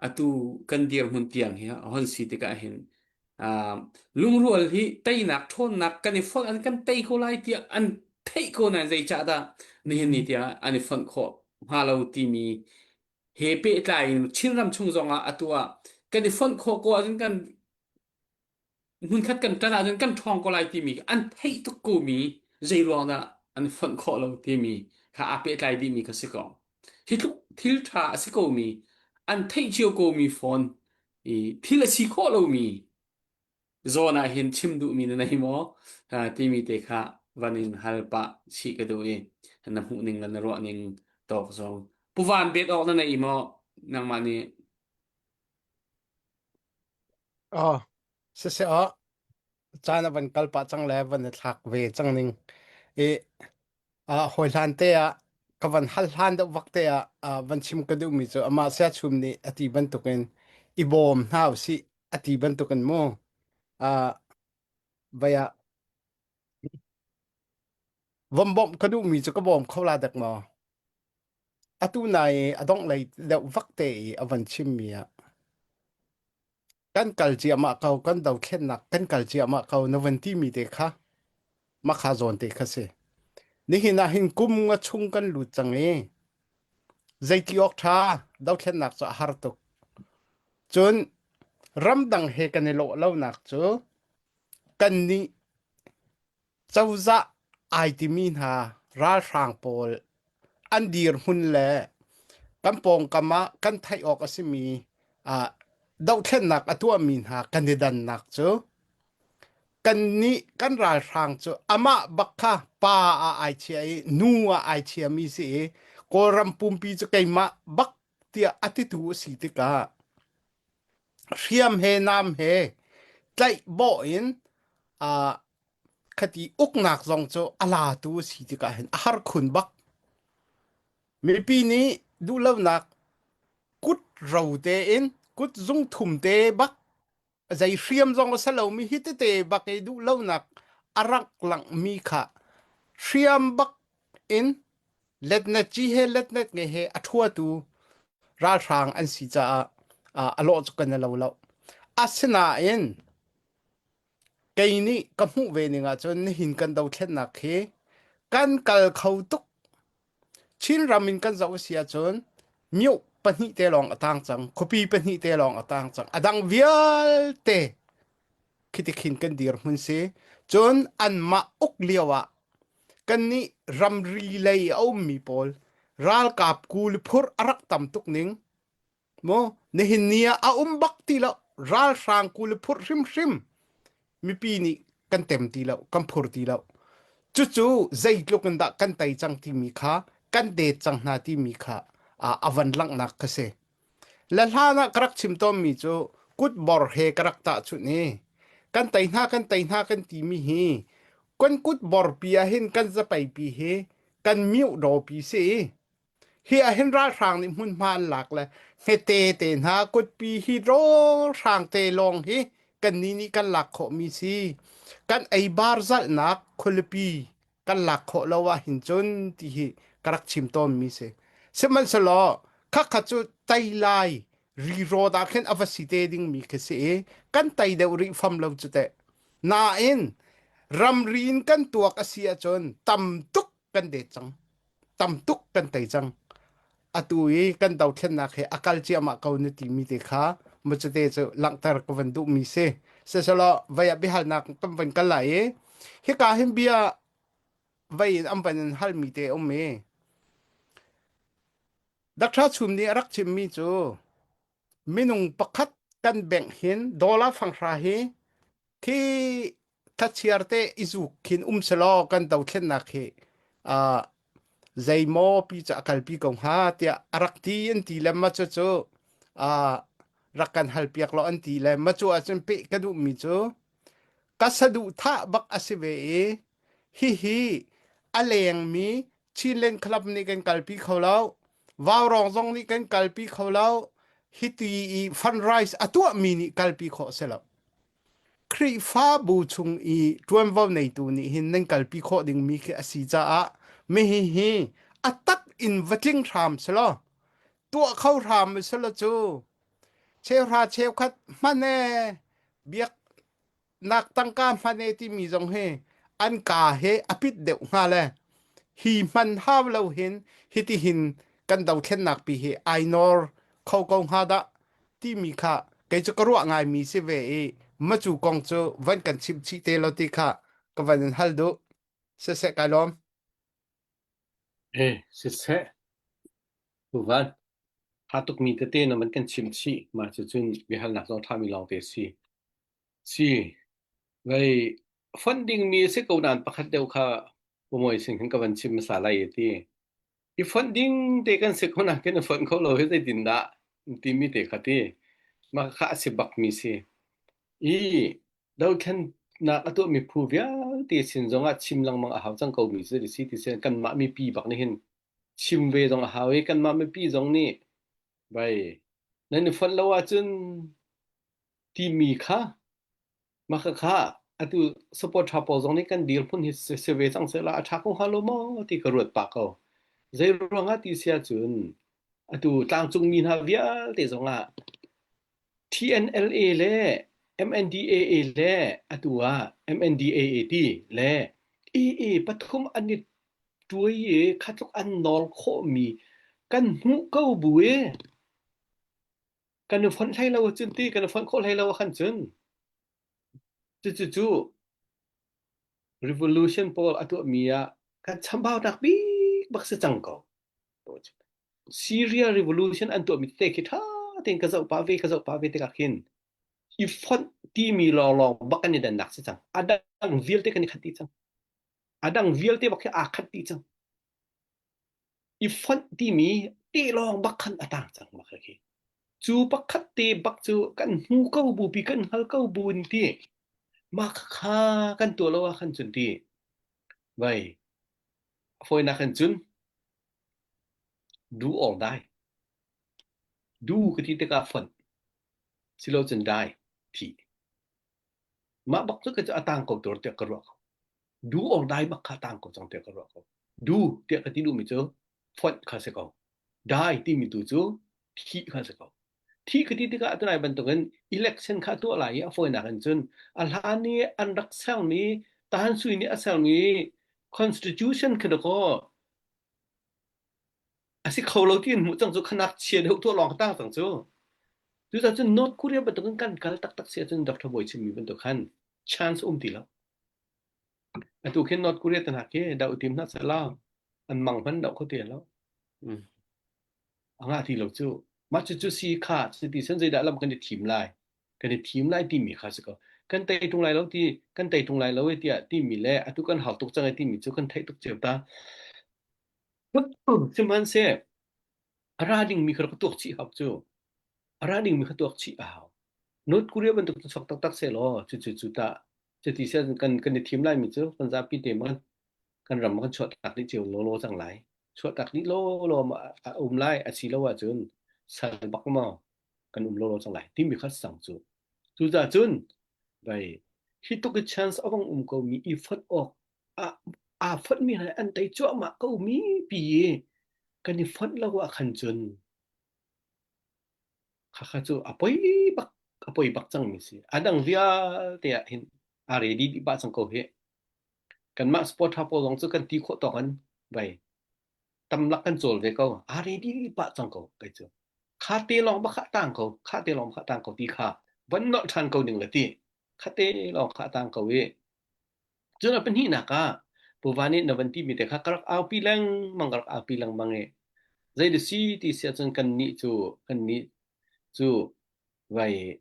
Speaker 5: Atu kan dirhmun tiang hi a hon si tikah hin uh, lungrual hi teinak ṭhawnnak kan i fonh an kan tei ko lai tiah an theih ko nain zeicah dah nihin ni tiang an i fonh khawh hnga lo timi he pehtlai in Chinram chung zongah atu ah kan i fonh khawh ko ahcun kan hmunkhat kan ṭan ahcun kan ṭhawng ko lai timi an theih tuk komi zei ruang dah an fonh khawh lo timi kha aa pehtlai dihmi kha si ko. Hi tluk thil ṭha a si komi an theih cio komi fawn i thil a si khawh lomi zawn ah hin chim duhmi na nei maw timi te kha van in hal pah chih ka duh i na hmuh ning le na ruah ning tawk zong puvan bet awk na nei maw nangmah nih
Speaker 3: Oh, siseh ah caan a van kal pah cang le van i thlak ve cang ning. I uh, hawi hlan te ah ka van hal hlan deuh vak te ah uh, van chim ka duhmi cu amah sia chum nih a ti bantukin i bawm hna usih a ti bantukin mu uh, vai ah vom bawmh ka duhmi cu ka bawm kho la dek maw? Atu nai i a dongh lei deuh vak te i a van chimmi ah kan kal ciahmah ko kan dothlennak kan kal ciahmah ko na van timi te kha makha zawn te kha si. Nihin ah hin kum nga chung kan lut cang i zeiti awk ṭha dothlennak cu a har tuk. Cun ramdang he kan i lawh lonak cu kannih Cozah ai timi hna ralhrang pawl an dirhmun le kan pawngkam ah kan theih awk a simi ah dohthlennak a tuahmi hna kan i dannak cu kannih kan ralhrang cu amah bak kha pa ah ai chia i nu ah ai chiami si i Kawlram pumpi cu keimah bak tiah a titu a si tikah hriam he nam he tlaih bawh in uh, khati uknak zong cu a latu a si tikah hin a har khun bak. Mipi nih duhlonak kut ro tein kut zung thum te bak zei hriam zong a si lomi hi tete bak i duhlonak a rak langhmi kha hriam bak in letnet ci he letnet nge he a ṭhuatu ralhrang an si caah a lawh cu kan i lo lo. Asinain Kei nih ka hmuh ve ning ahcun nihin kan dothlennak hi kan kal kho tuk. Chinram in kan zoh a si ahcun mioh pahnih te lawng a tang cang, khuapi pahnih te lawng a tang cang. A dang vialte khitikhin kan dirhmun si. Cun anmah uk lio ah kannih ramri lei a ummi pawl ralkap kuli phurh a rak tam tuk ning Maw nihin ni ah a um bak ti lo ralhrang kul phurh hrimhrim mipi nih kan tem ti lo kan phur ti lo cucu zeitluk in dah kan tei cang timi kha kan det cang hna timi kha a van langhnak kha si le hlan ah ka rak chim tawnmi cu kutbor he ka rak tahchunh i kan tei hna kan tei hna kan timi hi kan kutbor pi ah hin kan zapei pi hi kan miuh dawpi si. Hi ah hin ralhrang nih hmunhma an lak le hmete te hna kutpi hi rawlhrang te lawng hi kannih nih kan lak khawhmi si. Kan eibar zalhnak khualipi kan lak khawh lo ah hin cun ti hi ka rak chim tawnmi si. Sihmanhsehlaw khakha cu tei lai rirawt ah khin a va si te dingmi khi si i kan tei deuh rih fam lo cu teh. Nain ramri in kan tuak a si ahcun tam tuk kan det cang. Tam tuk kan tei cang. Atu i kan dothlennak he a kal ciahmah ko na timi te kha macute cu langhter ka van duhmi si. Siselaw vei ah biahalnak kan van kal lai i hika hin bia vei in an van in halmi te um i Dakṭha Chum nih a rak chimmi cu minung pakhat kan bengh hin dollar fanghra hi khi thlachiar te i zuk khin um selaw kan dothlennak hi uh, zeimaw pi cu a kalpi ko hnga tiah a rak ti an ti le ma cu cu uh, rak kan hal piak law an ti le ma cu ahcun peh ka duhmi cu ka saduhthah bak a si ve i hihi a lengmi Chinland Club nih kan kalpi kho lo. Vaurawng zong nih kan kalpi kho lo. Hiti i fundraise a tuahmi nih kalpi khawh si lo. Khrihfabu chung i ṭuanvo neitu nih hin nan kalpi khawh dingmi khi a si caah mihi hi a tak in va tling hram selaw tuah kho hram selaw cu cheuhra cheukhat hman ee biak nak tangka hman e timi zong hi an ka he a pit deuh hnga le hi hman hau lo hin hiti hin kan dothlennak pi hi ai nor kho ko hnga dah timi kha kei cu ka ruah ngai mi si ve i macu kong cu van kan chim chih te lo ti kha ka van in hal duh siseh kai lawm
Speaker 4: Eh, siseh. Tuvan, tha tukmi tete na man kan chim chih. Mah cucun biahalnak zong ṭhami lawngte si. Si. Vei fonh dingmi a si ko nain pakhat deuh kha Pumawi sin khin ka van chim hmasa lai i ti. I fonh ding te kan si ko nain kan i fonh kho lo hi zeitindah timi te kha ti. Mah kha a si bakmi si. I dothlennak a tuahmi phu vialte sin zongah chim lengmang a hau cang komi cu si ti si kanmah mipi bak nih hin chim ve zong a hau i kanmah mipi zong nih vai nan i fonh lo ahcun timi kha mah khakha atu support ṭha pawl zong nih kan dirhmun hi si ve cang sehla a ṭha ko hnga lo maw ti ka ruat pah ko. Zei ruangah ti si ahcun atu tlangcungmi hna vialte zongah TNLA le MNDAA le atu ah MNDAA ti le AA pathum an i ṭuai i kha tluk an nawl khawhmi kan hmuh ko bu i kan i fonh hlei lo ahcun ti kan i fonh khawh hlei lo ahkhan cun cucu cu revolution pawl a tuahmi ah kan chambaunak bik bak si cang ko. Syria revolution an tuahmi tete khi ṭha tein ka zoh pah ve ka zoh pah ve tikah khin i fonh timi lawnglawng bak kan i dannak si cang. A dang vialte kan i khat dih cang. A dang vialte bak khi aa khat dih cang. I fonh timi te lawng bak khan a tang cang bak khi. Cu pakhat te bak cu kan hmu ko bupi kan hngal ko bu in ti. Mah kha kan tuah lo ah khan cun ti. Vai fawinak in cun do or die. Do ka ti tikah fonh. Silo cun die thi. Mah bak cu ka cu a tang ko tur tiah ka ruah ko. Do or die bak kha tang ko cang tiah ka ruah ko. Do tiah ka ti duhmi cu fonh kha si ko. Die timi tu cu thih kha si ko. Thih ka ti tikah tunai bantukin election kha tuah lai i a fawinak in cun a hlan i an rak sermi Tahan Sui nih a sermi constitution kha dakaw a si kho lo ti in hmuh cang cu khanak chia deuh tuah lawng tang cang cu. Cucaah cun North Korea bantukin kan kal taktak si ahcun Dr. Bawi chimmi bantuk khan chance um ti lo. Atu khin North Korea te hna khi doh tim hna sehla an mang hman doh kho ti lo.
Speaker 5: Mm.
Speaker 4: A ngah ti lo cu. Mah cu cu si kha cuti san zeidah lam kan i thim lai. Kan i thim lai timi kha si ko. Kan tei tung lai lo ti kan tei tung lai lo e tiah timi le atu kan hau tuk cang e timi cu kan theih tuk cio ta. Sihmanhseh a ra dingmi kha rak tuak chih hau cu. A ra dingmi kha tuak chih a hau. North Korea bantuk cu chuak taktak seh law cucu cu tah cuti seh kan kan i thim laimi cu kan zapi te man kan ram kan chuah tak dih cio lawlaw cang lai. Chuahtak dih lawlaw ma a um lai a si lo ahcun sal bak maw kan um lawlaw cang lai timi kha sang cu. Cucaah cun vai hi tuk i chance a vong um ko mi i fonh awk ah aa fonh mi hna an tei cuahmah ko mi pi i kan i fonh lo ah khan cun khakha cu a poi bak a poi bak cang mi si. A dang vialte ah hin a ready dih pah cang ko hi. Kanmah sport tha pawl zong cu kan ti khawh tawk in vai tamlak kan cawl ve ko. A ready pah cang ko kai cu. Kha te lawng bak kha tang ko, kha te lawng kha tang ko ti kha van nolh ṭhan ko ning le ti. Kha te lawng kha tang ko i Cun a pahnihnak ah Puva nih na van timi te kha ka rak aupi lengmang ka rak aupi lengmang i zei da si ti si ahcun kannih cu kannih cu vai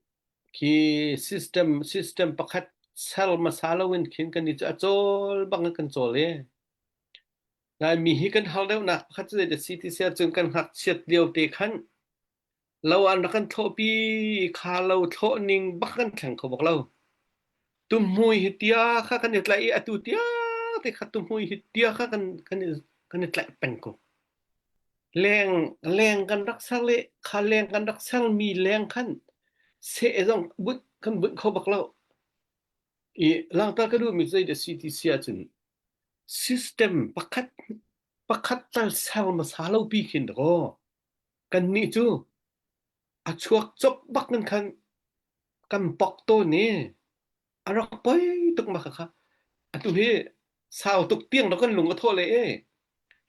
Speaker 4: khi system system pakhat ser hmasa loin khin kannih cu a cawl bang in kan cawl i Laimi hi kan har deuhnak pakhat cu zei da si ti si ahcun kan ngakchiat lio te khan Lo an rak kan thlawhpi kha lo thlawh ning bak kan thleng kho bak lo. Tuhmui hi tia kha kan i tlaih i atu tia te kha tuhmui hi tia kha kan kan i kan i tlaih peng ko. Leng leng kan rak ser le kha leng kan rak sermi leng khan seh zong bunh kan bunh kho bak lo. I langhter ka duhmi cu zei dah si ti si ahcun system pakhat pakhat tal ser hmasa lo pi khin dakaw Kannih cu a chuak cop bak in khan kan pok tawn i a rak poi tuk ma khakha. Atu hi sau tuk tiang rak kan lung a thawh le e.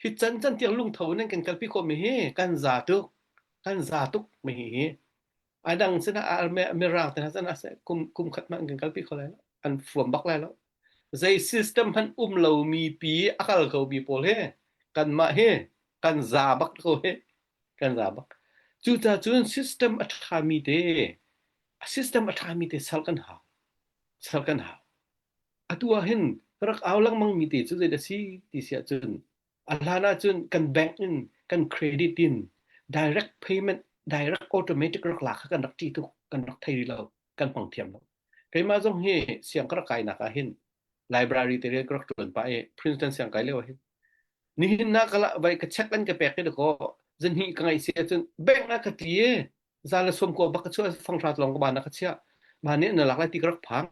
Speaker 4: Hi can can tiang lungtho in an kan kalpi khawh mi hi kan za tuk. Kan za tuk mi hi hi. A dang sinah mirang te hna sinah kum kum khat hmanh an kan kalpi kho lai lo. An fuam bak lai lo. Zei system hmanh um lomi pi a kal ko mi pawl hi kanmah hi kan za bak ko hi kan za bak cucaah cun system a ṭhami te a system a ṭhami te sal kan hau sal kan hau atu ah hin rak au lengmang mi te cu zei dah si ti si ahcun a hlan ahcun kan bank in kan credit in direct payment direct automatic rak lak kha kan rak ṭih tuk kan rak thei rih lo kan hmang thiam lo keimah zong hi siang ka rak kainak ah hin library te rian ka rak ṭuan pah i Princeton siang kai lio ah hin Nihin na ka vai ka check an ka pek i dakaw zahnih ka ngaih si ahcun bank ah ka tli i za le sawm kua bak ka chuah fanghra lawng ka ban ah ka chiah ma nih na lak lai ti ka rak phang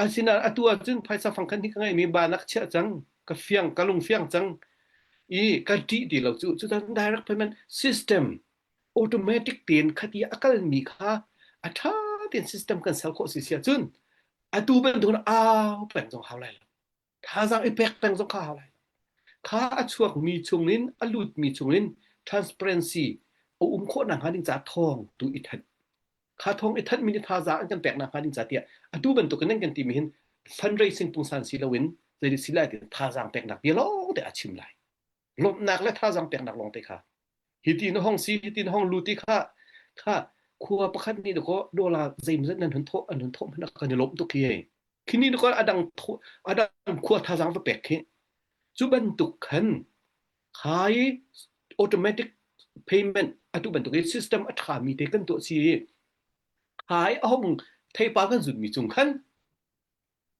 Speaker 4: asinain atu ahcun phaisa fangkhan hi ka ngeihmi ban ah ka chiah cang ka fiang ka lung fiang cang i ka ṭih ti lo cu cu direct payment system automatic tein khati a kalmi kha a ṭha tein system kan ser khawh si si ahcun atu bantuk au peng zong hau lai lo Thazaang i pek peng zong kha hau lai. Kha a chuakmi chungin a lutmi chungin transparency a um khawh nakhnga ding caah thawng tu i thanh. Kha thawng i thanhmi nih thazaang an kan pek nakhnga ding caah tiah atu bantukin nan kan timi hin fundraising pungsan si loin zei si lai ti thazaang peknak bia lawng te a chim lai. Lawmhnak le thazaang peknak lawng te kha. Hi ti na hong si, hi ti na hong lu ti kha kha khua pakhat nih dakaw dollar zeimawzat nan hun thawh an hun thawh hmanh ah kan i lawm tuk hi. Khi ni dakaw a dang a dang khua thazaang va pek khi. Cu bantuk khan khai automatic payment atu bantuk i system a ṭhami te kan tuah si i khai a hong theipar kan zunmi cung khan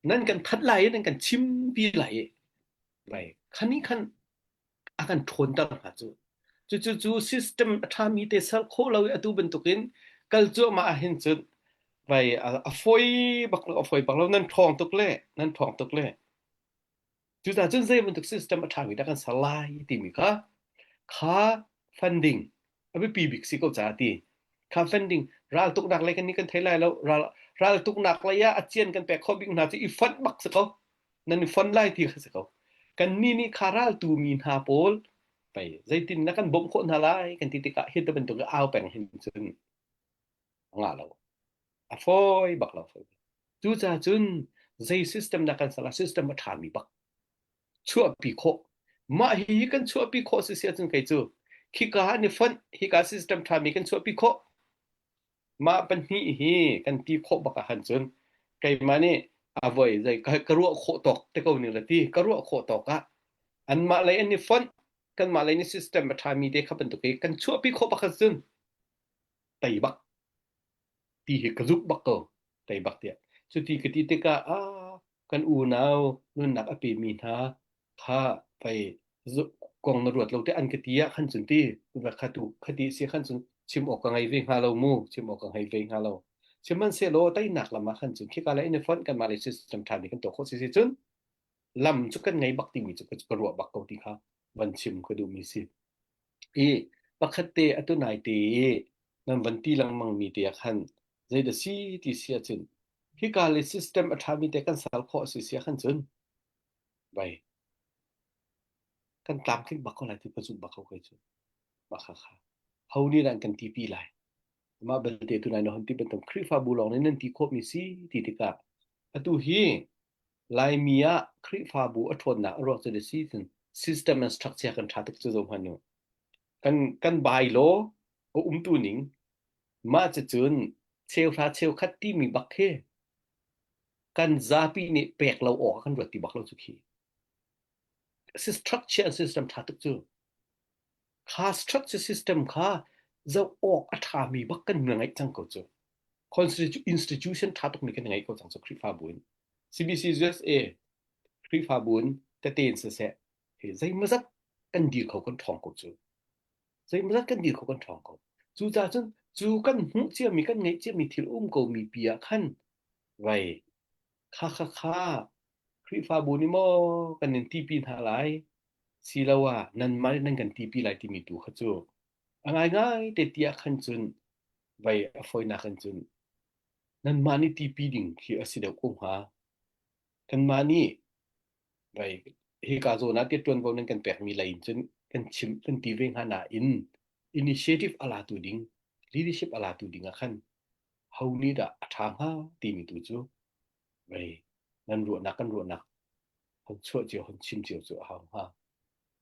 Speaker 4: nan kan that lai i nan kan chimpi lai i vai khani khan a kan ṭhawnter hnga cu. Cucu cu system a ṭhami te ser khawh lo i atu bantukin kal cuahmah ahhin cun vai a fawi bak lo a fawi bak lo nan ṭhawng tuk le nan ṭhawng tuk le cucaah cun zei bantuk system a ṭhami dah kan ser lai timi kha kha funding a biapi bik si ko caah ti kha funding raltuknak lei kan nih kan thei lai lo ral raltuknak lei ah a cian kan pek khawh bik hna cu i fonh bak si ko nan i fon lai ti kha si ko. Kannih nih kha raltu mi hna pawl pei zeitin na kan bawmh khawh hna lai kan ti tikah hi ti bantuk au peng hin cun a ngah lo. A fawi bak lo. Cucaah cun zei system dah kan ser system a ṭhami bak chuahpi khawh. Mah hi kan chuahpi khawh si si ahcun kei cu khika ah ni fonh hika system ṭhami kan chuahpi khawh Mah pahnih hi kan ti khawh bak ahhan cun keimah nih a voi zei ka ruah khawh tawk te ko ning le ti ka ruah khawh tawk ah anmah lei an i fonh kanmah lei nih system a ṭhami te kha bantuk i kan chuahpi khawh bak cun tei bak ti hi ka zumh bak ko tei bak tiah cuti ka ti tikah ah kan unau nunnak a pemi hna kha pei. kong na ruat lo te an ka ti ah khan cun ti kha tu khati si khan cun chim awk ka ngei ve hnga lo mu chim awk ka ngei ve hnga lo sihmanhsehlaw teinak lam ah khan cun khika le in fonh kan mah le system ṭha mi kan tuah khawh si si cun lam cu kan ngei bak timi cu ka ruah bak ko ti kha van chim ka duhmi si i pakhat te atu nai te i nan van ti lengmang mi te ah khan zei dah si ti si ahcun hika le system a ṭhami te kan sal khawh si si ah khan cun vai kan tlamtling bak ko lai ti ka zumh bak ko kei cu mah kha kha ho nih dah an kan tipi lai mah belte tu nai na hon ti bantuk Khrihfabu lawng nih nan ti khawhmi si ti tikah atu hi Laimi ah Khrihfabu a ṭhawnnak a ruak cu si system and structure kan ṭha tuk cu zo hmanh u kan kan bylaw a umtu ning mah cucun cheuhra cheukhat timi bak khi kan zapi nih pek lo awk kan ruat ti bak lo cu khi structure and system ṭha tuk cu kha structure system kha zoh awk a ṭhami bak kan ngeih cang ko cu institution ṭha tuk mi kan ngeih ko cang cu Khrihfabu in CBC USA Khrihfabu in tete in siseh zeimawzat kan dir kho kan ṭhawng ko cu zeimawzat kan dir kho kan ṭhawng ko cucaah cun cu kan hmuh ciami kan ngeih ciami thil um ko mi pi ah khan vai kha kha kha Khrihfabu nih maw kan in tipi hna lai siloah nanmah nih nan kan tipi lai timi tu kha cu a ngaingai te ti ah khan cun vai a fawinak in cun nanmah nih tipi ding khi a si deuh ko hnga. Kanmah nih vai hika zawn ah ṭuanvo nan kan pekmi lei in cun kan chim kan ti ve hnga nain initiative a latu ding leadership a latu ding ah khan ho nih dah a ṭha hnga timi tu cu vai nan ruahnak kan ruahnak hon chuah cio hon chim cio cu a hau hnga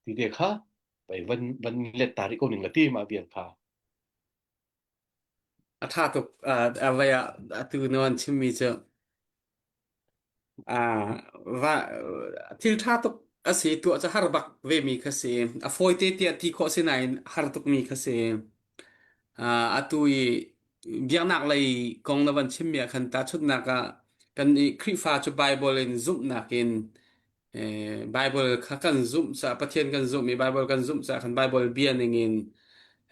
Speaker 4: ti te kha vai van van let ta rih ko ning la ti ma vial kha
Speaker 5: A ṭha tuk uh, vai ah atu nawn chimmi cu uh, va thil ṭha tuk a si tuah cu har bak ve mi kha si a fawi te tiah ti khawh si nain har tuk mi kha si uh, atu i biaknak lei kong na van chimmi ah khan tahchunhnak ah kan i Khrihfa cu Bible in zumhnak in eh, Bible kha kan zumh caah Pathian kan zumh i Bible kan zumh caah khan Bible bia ningin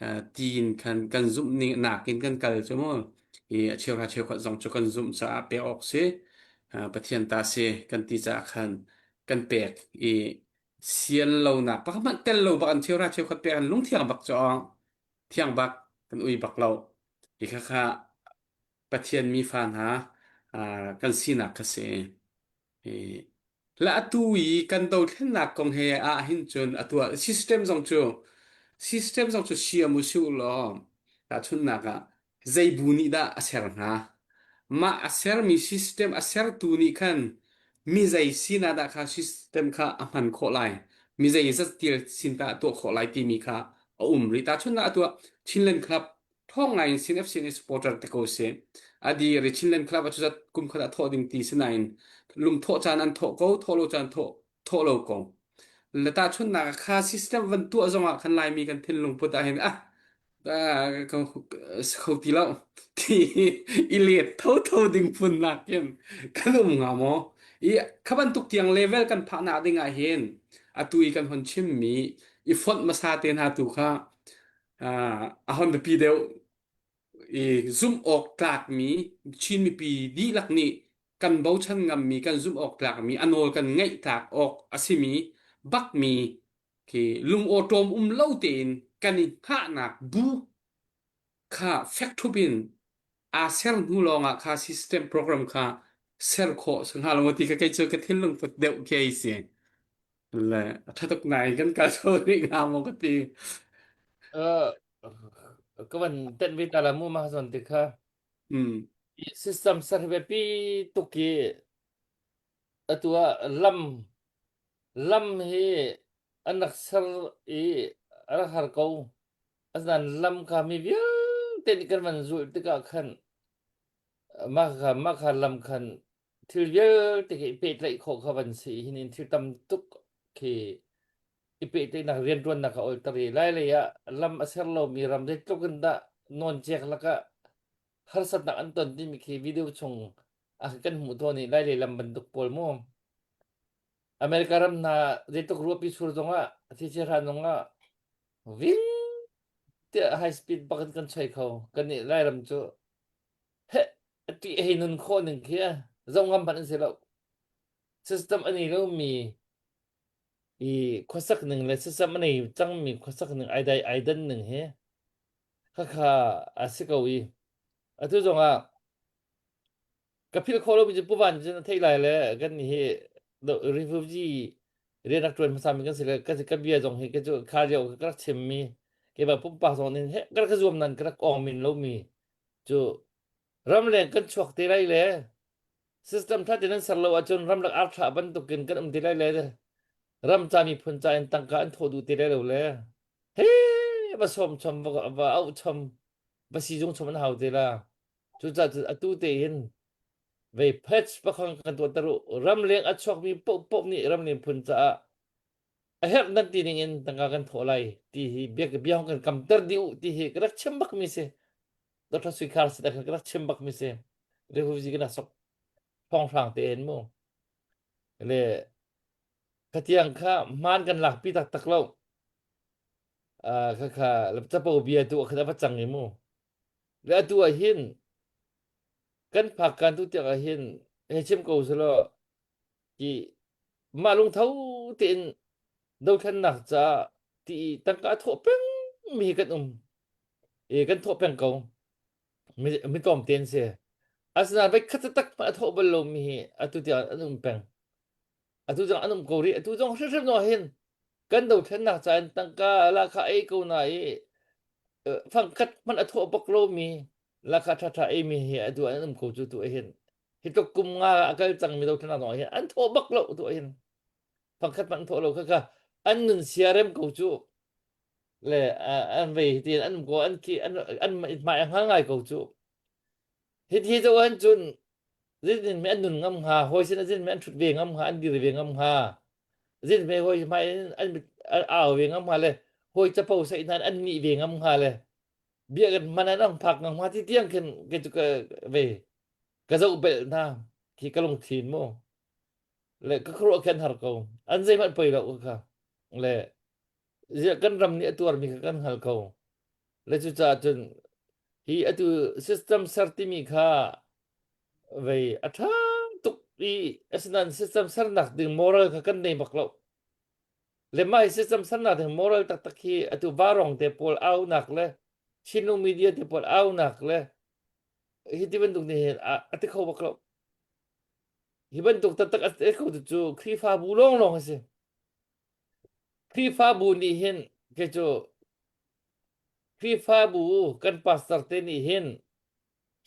Speaker 5: eh, tiin khan kan zumh ning nakin kan kal cu mu i a cheuhra cheukhat zong cu kan zumh caah pek awk si eh, Pathian ta si kan ti caah khan kan pek i sian lonak pakhat hmanh tel lo bak an cheuhra cheukhat pek an lungthiang bak cu thiang bak kan ui bak lo hi kha kha Pathian mi fa hna kan sinak kha si. La atu i kan dothlennak kong he ah hin cun atu ah system zong cu system zong cu siam u si u law tahchunhnak ah zei bu nih dah a ser hnga mah a sermi system a sertu nih khan mi zei sinah dah kha system kha a hman khawh lai mi zei zat til sin dah a tuah khawh lai timi kha a um rih tahchunhnak atu ah Chinland Club thawng ngai in CNFC nih supporter te ko si adi ri Chinland Club a cuzat kum khat a thawh ding ti sinain lungthawh caan an thawh ko thawh lo caan thawh thawh lo ko le tahchunhnak kha system van tuah zong ah khan Laimi kan thinlung put ah hin ah kho ti lo ti i let tho tho ding phun nak hin kan um nga maw i kha bantuk tiang level kan phah nak ding ah hin atu i kan hon chim mi i fonh hmasa te hna tu kha a hon biapi deuh i zumh awk tlakmi Chin mipi dihlak nih kan bochan ngammi kan zumh awk tlakmi a nawl kan ngaih tlak awk a simi bakmi khi lungawṭawm um lo tein kan i hngahnak bu kha fek ṭhup in aa ser hnu lawngah kha system program kha ser khawh si hnga lo ti kha kei cu ka thinlung put deuh khi ai si. Le a ṭha tuk nai kan kal tho rih hnga maw ka ti.
Speaker 1: Uh, ka van tenh ve ta la mu ma zon ti kha.
Speaker 5: Mm.
Speaker 1: System ser ve pi tuk i atu ah lam lam hi an rak ser i a rak har ko. Asinain lam kha mi vialte nih kan van zulh tikah khan mah kha mah kha lam khan thil vialte khi i pehtlaih khawh kha van si hin in thil tam tuk khi i pehtlaihnak rianṭuannak a olter i lailei ah lam a ser lomi ram zeitluk in dah nawncek lakah harsatnak an ton timi khi video chung ah kan hmuh tawn i lailei lam bantuk pawl mu. America ram hna zeitluk ruahpi sur zongah thlichia hran zongah ving tiah high speed bak in kan choi kho. Kan nih Lairam cu heh ati hei nun khawh ning khi zoh ngam hmanh an si lo. System a nei lomi i khuasak ning le system a nei cangmi khuasak ning ai dai ai dan ning hi khakha a si ko i atu zongah ka philh khawh lomi cu Pu Van cu na theih lai le kan nih hi refugee rian rak ṭuan hmasami kan si le ka ka bia zong hi ka cu kha lio ka rak chimmi keimah pumpak zong nih he ka rak zuam nan ka rak ong min lomi cu ramleng kan chuak te lai le system ṭha tein an ser lo ahcun ramlak arthla bantukin kan um te lai le ram ca miphun ca in tangka an thawh duh te lai lo le he va sawm chom va va auh chom va sizung chom an hau te la Cucaah cun atu tein vei patch pakhang kan tuahter u. Ramleng a chuakmi paohpaoh nih ramleng phun caah a herh nan ti ning in tangka kan thawh lai ti hi bia bia hong kan kamter dih u ti hi ka rak chim bakmi si. Dr. Sui Khar sin ah khan ka rak chim bakmi si. Refugee kan sok thawnghrang te hin mu. Le khatiang kha hmaan kan lakpi taktak lo. Uh, kha kha capo bia tu kha va cang i mu. Le atu ah hin kan phak kan tu tiang ah hin hei chim ko selaw ti mah lungtho tein dothlennak caah ti tangka a thawh peng mi hi kan um i kan thawh peng ko mi, mi tlawm te an si asinain voi khat tak hmanh a thawh bal lo mi hi atu tiang an um peng atu zong an um ko rih atu zong hrimhrim no hin kan dothlennak ca in tangka lahkhah ei ko na i fangkhat hmanh a thawh bak lomi lahkhah ṭhaṭha eimi hi atu an um ko cu tu hin hi tluk kum nga a kal cangmi dothlennak zong hin an thawh bak lo tu hin fangkhat hmanh an thawh lo kha an nun sia rem ko cu le an vei hi tin an um ko an ki an an hmai a hngal ngai ko cu hi thi cu an cun zin mi an nun ngam hnga hawi sin zin mi an ṭhut ve ngam hnga an dir ve ngam hnga zin me hawi hmai in an an au ve ngam hnga le hawi capo sai hna an nih ve ngam hnga le bia kan man an ang phak ngam hnga ti tiang khin ke cu ka ve ka zoh bel hna khi ka lungthin mu le ka khuaruah khen har ko an zeihmanh poi lo kha le ziah kan ram nih a tuarmi kha kan hngal ko le cucaah cun hi atu system ser timi kha vei a ṭha tuk i asinain system sernak ding moral kha kan nei bak lo le mah hi system sernak ding moral taktak hi atu varong te pawl aunak le Chinlung media te pawl aunak le hi ti bantuk nih hin a a ti kho bak lo hi bantuk taktak a ti kho tu cu Khrihfabu lawnglawng a si Khrihfabu nih hin kei cu Khrihfabu kan pastor te nih hin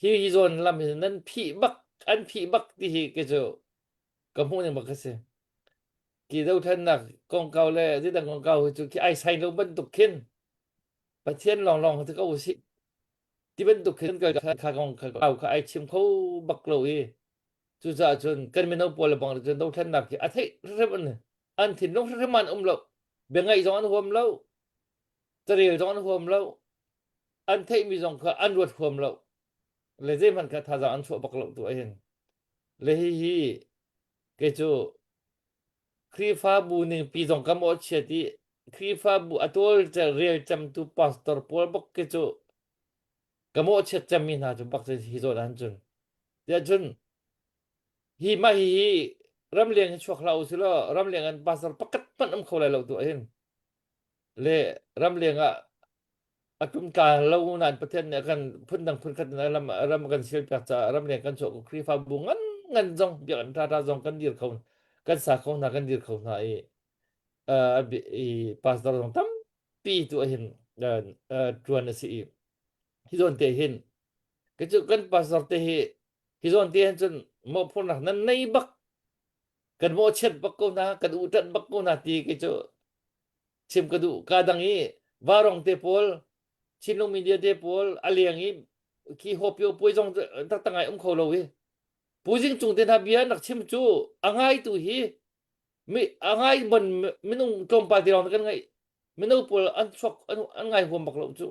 Speaker 1: hi hi zawn lam hi nan phih bak an phih bak ti hi kei cu ka hmuh ning bak a si. Ki dothlennak kongkau le zeidang kongkau hi cu khi ai sai lo bantuk khin Pathian lawnglawng hi ko usih ti bantuk khin kal kha kong kha kha ai chim kho bak lo i cucaah cun kan mino pawl le bang cun dothlennak hi a theih hrimhrim an an thinlung hrimhrim an um lo bia ngaih zong an huam lo carel zong an huam lo an theihmi zong kha an ruat huam lo le zeihmanh kha thazaang an chuah bak lo tu ahhin le hihi kei cu Khrihfabu ningpi zong ka mawhchiat i Khrihfabu a tawl rel cemtu pastor pawl bak khi cu ka mawhchiat cemmi hna cu bak hi zawn ahhin cun tiah cun hi mah hi hi ramleng hi chuak hlah u sih law ramleng an pastor pakhat hmanh um kho lai lo tu ahhin le ramleng ah a tlumtla lo nain Pathian nih a kan phundang phunkhat in ram ram kan sialpiak caah ramleng kan chuah ko Khrihfabu ngan ngan zong biakinn ṭha ṭha zong kan dir kho kan sa kho hna kan dir kho hna i uh, i pastor zong tampi tu ahhin uh, uh, ṭuan a si i hi zawn te hin ka cu kan pastor te hi hi zawn te hin cun mawhphurnak nan nei bak kan mawhchiat bak ko hna kan uṭanh bak ko hna ti kei cu chim ka duh ka dang i varong te pawl Chinlung media te pawl a leng i khi hopio puai zong taktak ngai um kho lo hi Pu Zing Cung te hna bia nak chim cu a ngai tu hi mi a ngai bon minung tlawmpal ti lawng kan ngai mino pawl an chuak an, an ngai huam bak lo cu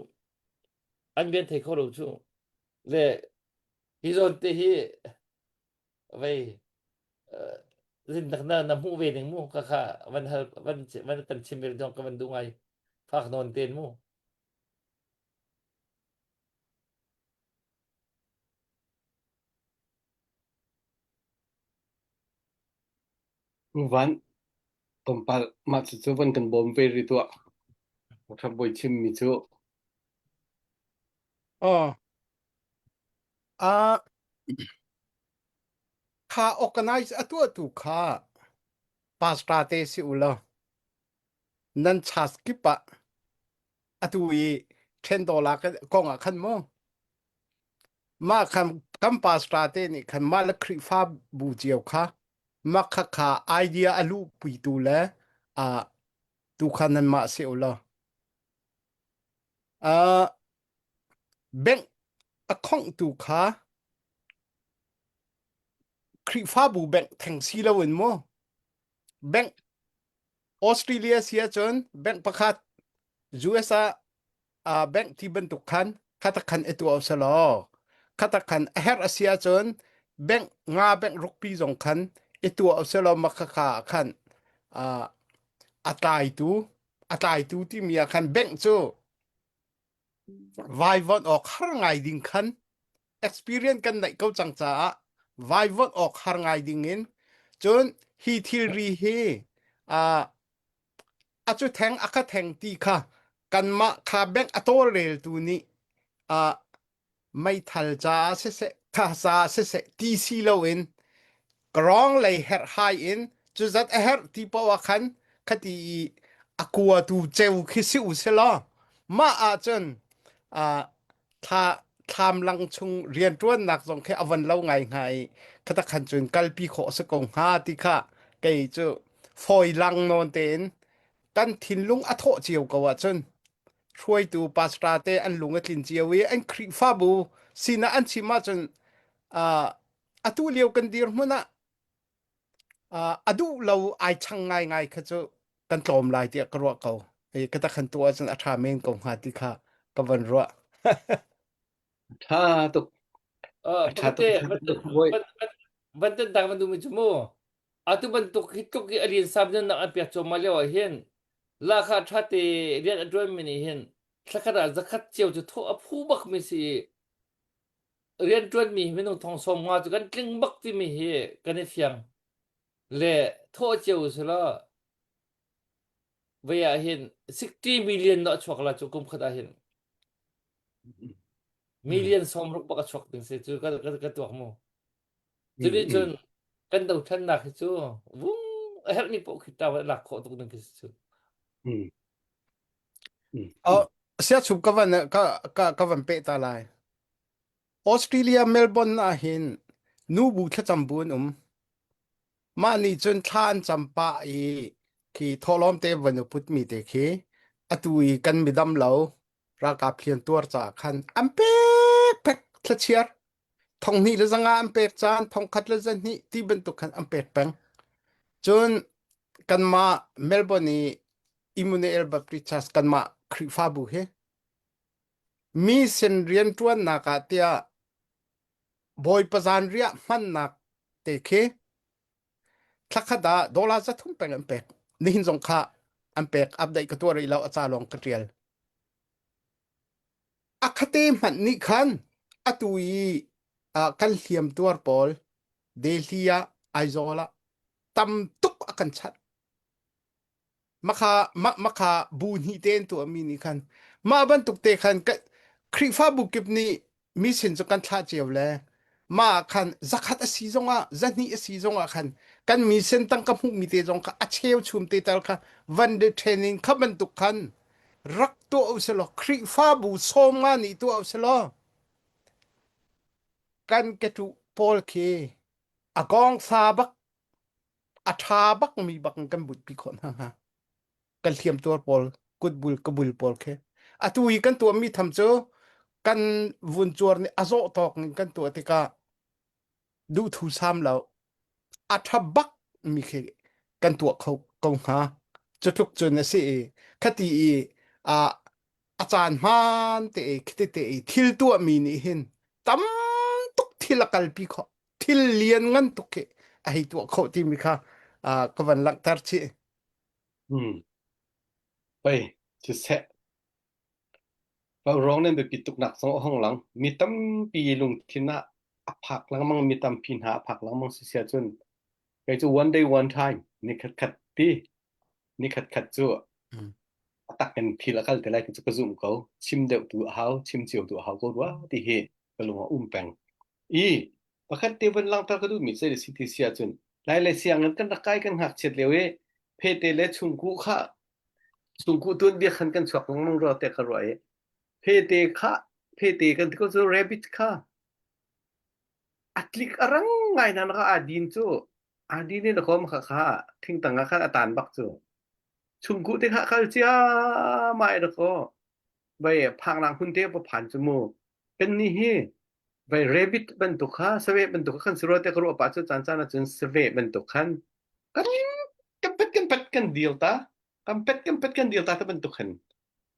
Speaker 1: an bian thei kho lo cu le hi zawn te hi vei uh, Zintak na na hmuh ve ning mu ka kha van hal van van kan chim ve dong ka van duh ngai fak nawn ten mu.
Speaker 4: Van tlawmpal mah cucu van kan bawm ve rih tuah. Ṭha bawi chimmi cu.
Speaker 3: Aw. Ah kha organize a tuahtu kha pastor te si u law nan church kip ah atu i ṭhen dollar kong ah khan mu mah khan kan pastor te nih khan mah le Khrihfa bu cio kha mah kha kha idea a luhpitu le ah tu kha nan mah si u law uh, bank a khonghtu kha Khrihfabu bank theng si loin mu bank Australia si ahcun bank pakhat US ah uh, bank ti bantuk khan khatak khan i tuah usalaw khatak khan a herh a si ahcun bank nga bank rukpi zong khan i tuah usalaw makhakha ah khan uh, a tlaitu a tlaitu timi ah khan bank cu vaivuanh awk har ngai ding khan experience kan neih ko cang caah vaivuanh awk har ngai ding in cun hi thilri hi uh, a cu theng a kha theng ti kha kanmah kha bank a tawlreltu nih uh, meithal caah siseh tha caah siseh ti si loin kawrong lei herhhai in cuzat a herh ti paoh ah khan khati i a kuatu ceu khi si u selaw mah ahcun uh, thla thlam lang chung rianṭuannak zong khi a von lo ngai hnga i khata khan cun kalpi khawh a si ko hnga ti kha kei cu fawi lang nawn tein kan thinlung a thawh cio ko ahcun hruaitu pastor te an lung a tlin cio i an Khrihfabu sinah an chim ahcun uh, atu lio kan dirhmun ah uh, a duh lo ai chang ngai ngai kha cu kan tlawm lai tiah ka ruah ko. E, ka tak han tu ahcun a ṭha men ko hnga ti kha ka van ruah.
Speaker 4: Ṭha tuk.
Speaker 1: Uh,
Speaker 4: A ṭha tuk.
Speaker 1: pakhat te van van tan tak van duh mi cu mu atu bantuk hi tluk i a lian sam nan an pek cuahmah lio ah hin lahkhah ṭha te rian a ṭuanmi nih hin thlakhat ah zakhat cio cu thawh a phu bak mi si i rian ṭuanmi minung thong sawm nga cu kan tling bak timi hi kan i fiang le thawh cio si law vei ah hin 60 million na chuak la cu kum khat ah hin million 60 bak a chuak ding si cu ka ka tuak mu Cuti cun kan dothlennak hi cu vung a herhmi paoh khi ta lak khawh tuk ding khi si cu.
Speaker 3: Oh, siachum ka van ka ka ka van pe ta lai. Australia Melbourne ah hin nu bu thlacam bu an um. Mah nih cun thla an cam pah i khi thawhlawm te van u put mi te khi atu i kan midam lo ralkap hlian tuar caah khan an pek pek thlachiar 200 le 500 an pek caan 1000 le 200 ti bantuk khan an pek peng. Cun kanmah Melbourne i Emmanuel Baptist Church kanmah Khrihfabu hi mi sin rianṭuannak ah tiah Bawipa zanriah hmannak te khi thlakhat ah dollar 300 peng an pek. Nihin zong kha an pek update ka tuah rih lo a ca lawng ka ṭial. A khate hmanh nih khan atu i uh, kan hliam tuar pawl Delhi ah Aizawl ah tam tuk a kan chanh. Makha ma, makha bu hnih te an tuahmi nih khan mah bantuk te khan Khrihfabu kip nih mi sin cu kan thlah cio le mah ah khan zakhat a si zongah zahnih a si zongah khan kan mi sin tangka hmuhmi te zong kha a cheuchum te tal kha van de training kha bantuk khan rak tuah u selaw Khrihfabu 50 nih tuah u selaw kan keṭuh pawl khi a kong sa bak a ṭha bak mi bak in kan butpi khawh hna hnga kan hliamtuar pawl kutbul kabul pawl khi atu i kan tuahmi tham cu kan vuncuar nih a zawh tawk in kan tuah tikah duhthu sam lo a ṭha bak mi khi kan tuah kho ko hnga cu tluk cun a si i khati i a a caan hmaan te i khiti te i thil tuahmi nih hin tam tuk thil a kalpi khawh thil lian ngan tuk khi. a hei tuah khawh timi kha ka van langhter chih.
Speaker 4: Hmm. Pei, siseh. Vaurawng nan biapit tuknak zong a hung lang. Mi tampi lungthin ah a phak lengmang mi tampi hna a phak lengmang si sia cun kei cu one day one time ni khat khat ti ni khat khat cu a tak in thil a kal te lai ti cu ka zumh ko. Chim deuh tu a hau, chim cio tu a hau ko rua ti hi ka lung a um peng. I pakhat te van langhter ka duhmi zei si ti si ahcun lai le sianginn kan rak kai kan ngakchiat lio i phete le chungkuh kha chungkuh tuanbia khan kan chuak lengmang rua tiah ka ruah i phete kha phete kan ti ko cu rabbit kha a tlik a rang ngai na ka aa din cu aa din in a kom kha kha thingtang ah khan a tan bak cu chungkuh te kha kal cia mai da ko vai phaknak hmun te pa phan cu mu kan ni hi vai rabbit bantuk kha save bantuk kha kan si rua te ka ruah pa cu caan caan ahcun save bantuk khan kan kan pet kan pet kan deal ta kan pet kan pet kan deal ta ta bantuk khan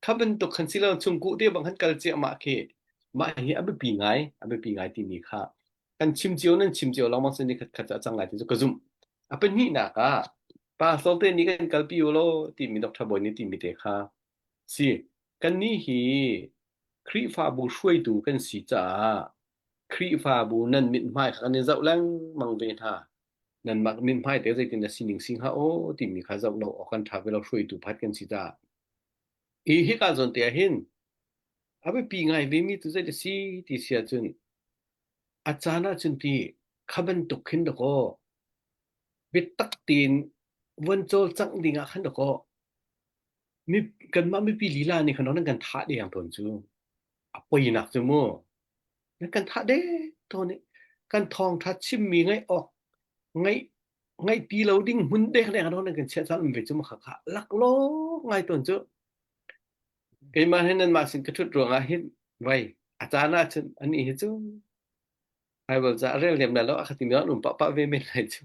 Speaker 4: kha bantuk khan silo chungkuh te bang khan kal cia mah khi mah hi a biapi ngai a biapi ngai timi kha kan chim cio nan chim cio lengmang sin ni khat khat cang lai ti cu ka zumh a pahnihnak ah pastor te nih kan kalpi u law timi Dr. Bawi nih timi te kha si kannih hi Khrihfabu hruaitu kan si caah Khrihfabu nan mithmai kha kan i zoh lengmang ve hna. Nanmah mithmai te zeitin na sining si hnga aw timi kha zoh lo awk kan ṭha ve lo hruaitu pakhat kan si caah. Hi hika zawn te ah hin a biapi ngai vemi tu zei a si ti si ahcun a caan ahcun ti kha bantuk khin dakaw biatak tein von cawlcangh ding ah khan dakaw mi kanmah mipi lila nih khan nan kan thah deng tawn cu a poinak cu mu nan kan thah deng tawn i kan thawngṭha chimmi ngaih awk ngaih ngaih ti lo ding hmun deng deng nan kan chiah caan um ve cu ma kha kha laklawk ngai tawn cu keimah hin nanmah sin ka ṭhut ruangah hin vai a caan ah cun anih hi cu Bible ca a rel lem lai lo a kha timi an um pah pah ve men lai cu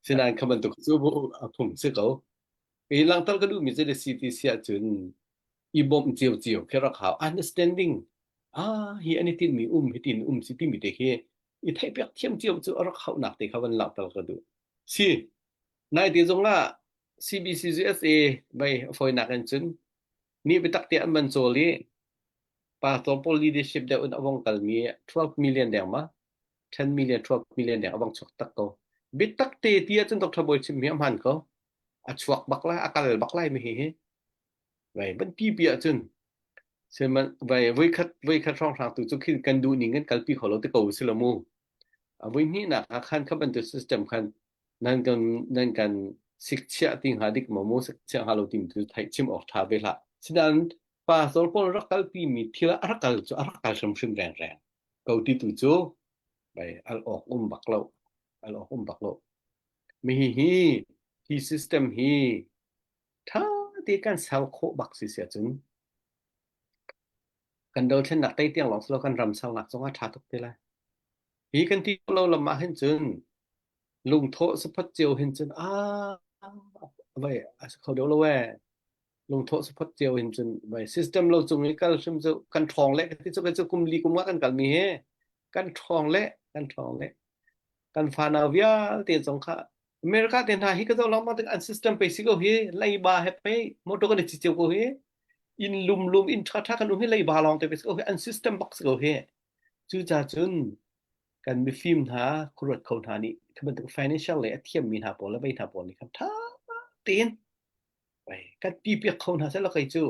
Speaker 4: sinain kha bantuk cu bu a phung si ko I langhter ka duhmi cu si ti si ahcun i bawmh ciocio khi rak hau. Understanding ah hi an i tinhmi um hi tin um si timi te khi i theihpiak thiam cio cu a rak hauhnak te kha van langhter ka duh. Si nai te zong ah CBCUSA bai a fawinak in cun ni biatak te an van cawl i pastor pawl leadership deuh in a vong kalmi 12 million deng ma 10 million 12 million deng a vong chuak tak ko. Biatak te ti ahcun Dr. Bawi chimmi a hmaan ko. A chuak bak lai a kal bak lai mi hi hi vai ban pi pi ahcun sihmanh vai voikhat voikhat hrawnghrang tu cu khin kan duh ning kan kalpi kho lo te ko si lo mu a voi hnihnak ah khan kha bantuk system khan nan kan nan kan sikchiah ti hnga dik maw mu sikchiah hnga lo tim tu theih chim awk tha ve hlah sinain pastor pawl rak kalpi mi thil a rak kal cu a rak kal hrimhrim rengreng ko ti tu cu vai al awk um bak lo al awk um bak lo Mi hi hi system hi ṭha te kan ser khawh bak si si ahcun kan dothlennak tei tiang lawng si lo kan ram sernak zong a ṭha tuk te lai. Hi kan ti lo lam ah hin cun lungthawh saphot cio hin cun ah vai a si kho deuh lo ee. Lungthawh saphot cio hin cun vai system lo cung i kal hrim cu kan ṭhawng le ka ti cu cu kum li kum nga kan kal mi hi kan ṭhawng le kan ṭhawng le kan fanau vialte zong kha America te hna hi ka zoh lengmang tik an system pe si ko hi leiba he pe motor kan i ci cio ko hi inn lum lum inn ṭha ṭha kan um hi leiba lawng te pe si ko hi an system bak si ko hi cuca cun kan mifim hna khuaruat kho hna nih khi bantuk financial le a thiammi hna pawl le vei hna pawl nih khan ṭha tein kan pi piak kho hna seh kei cu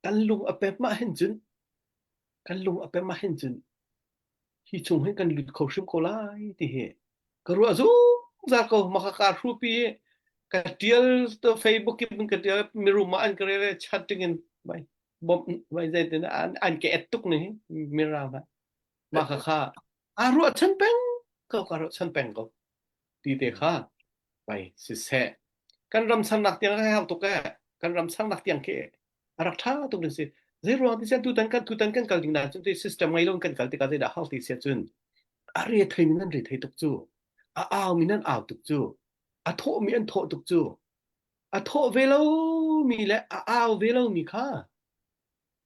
Speaker 4: kan lung a pem ah hin cun kan lung a pem ah hin cun hi chung hin kan lut kho hrim ko lai ti hi ka ruah zungzal ko maka ka hrupi ka tial to Facebook in ka tial mirum ah an ka rel chatting in mai bom mai zai tin an an ke et tuk ni mirang ha maka kha a ruah chan peng ko ka ruah chan peng ko ti te kha bai siseh kan ram sannak tiang ka hau tuk e kan ram sannak tiang ke a rak ṭha tuk ding si zei ruang ti sian tutan kan tutan kan kal ding na cun ti system ngei lo kan kal tikah zeidah hau ti sia cun a re thei mi nan re thei tuk cu a au mi nan au tuk cu a thawh mi an thawh tuk cu a thawh ve lo mi le a au ve lo mi kha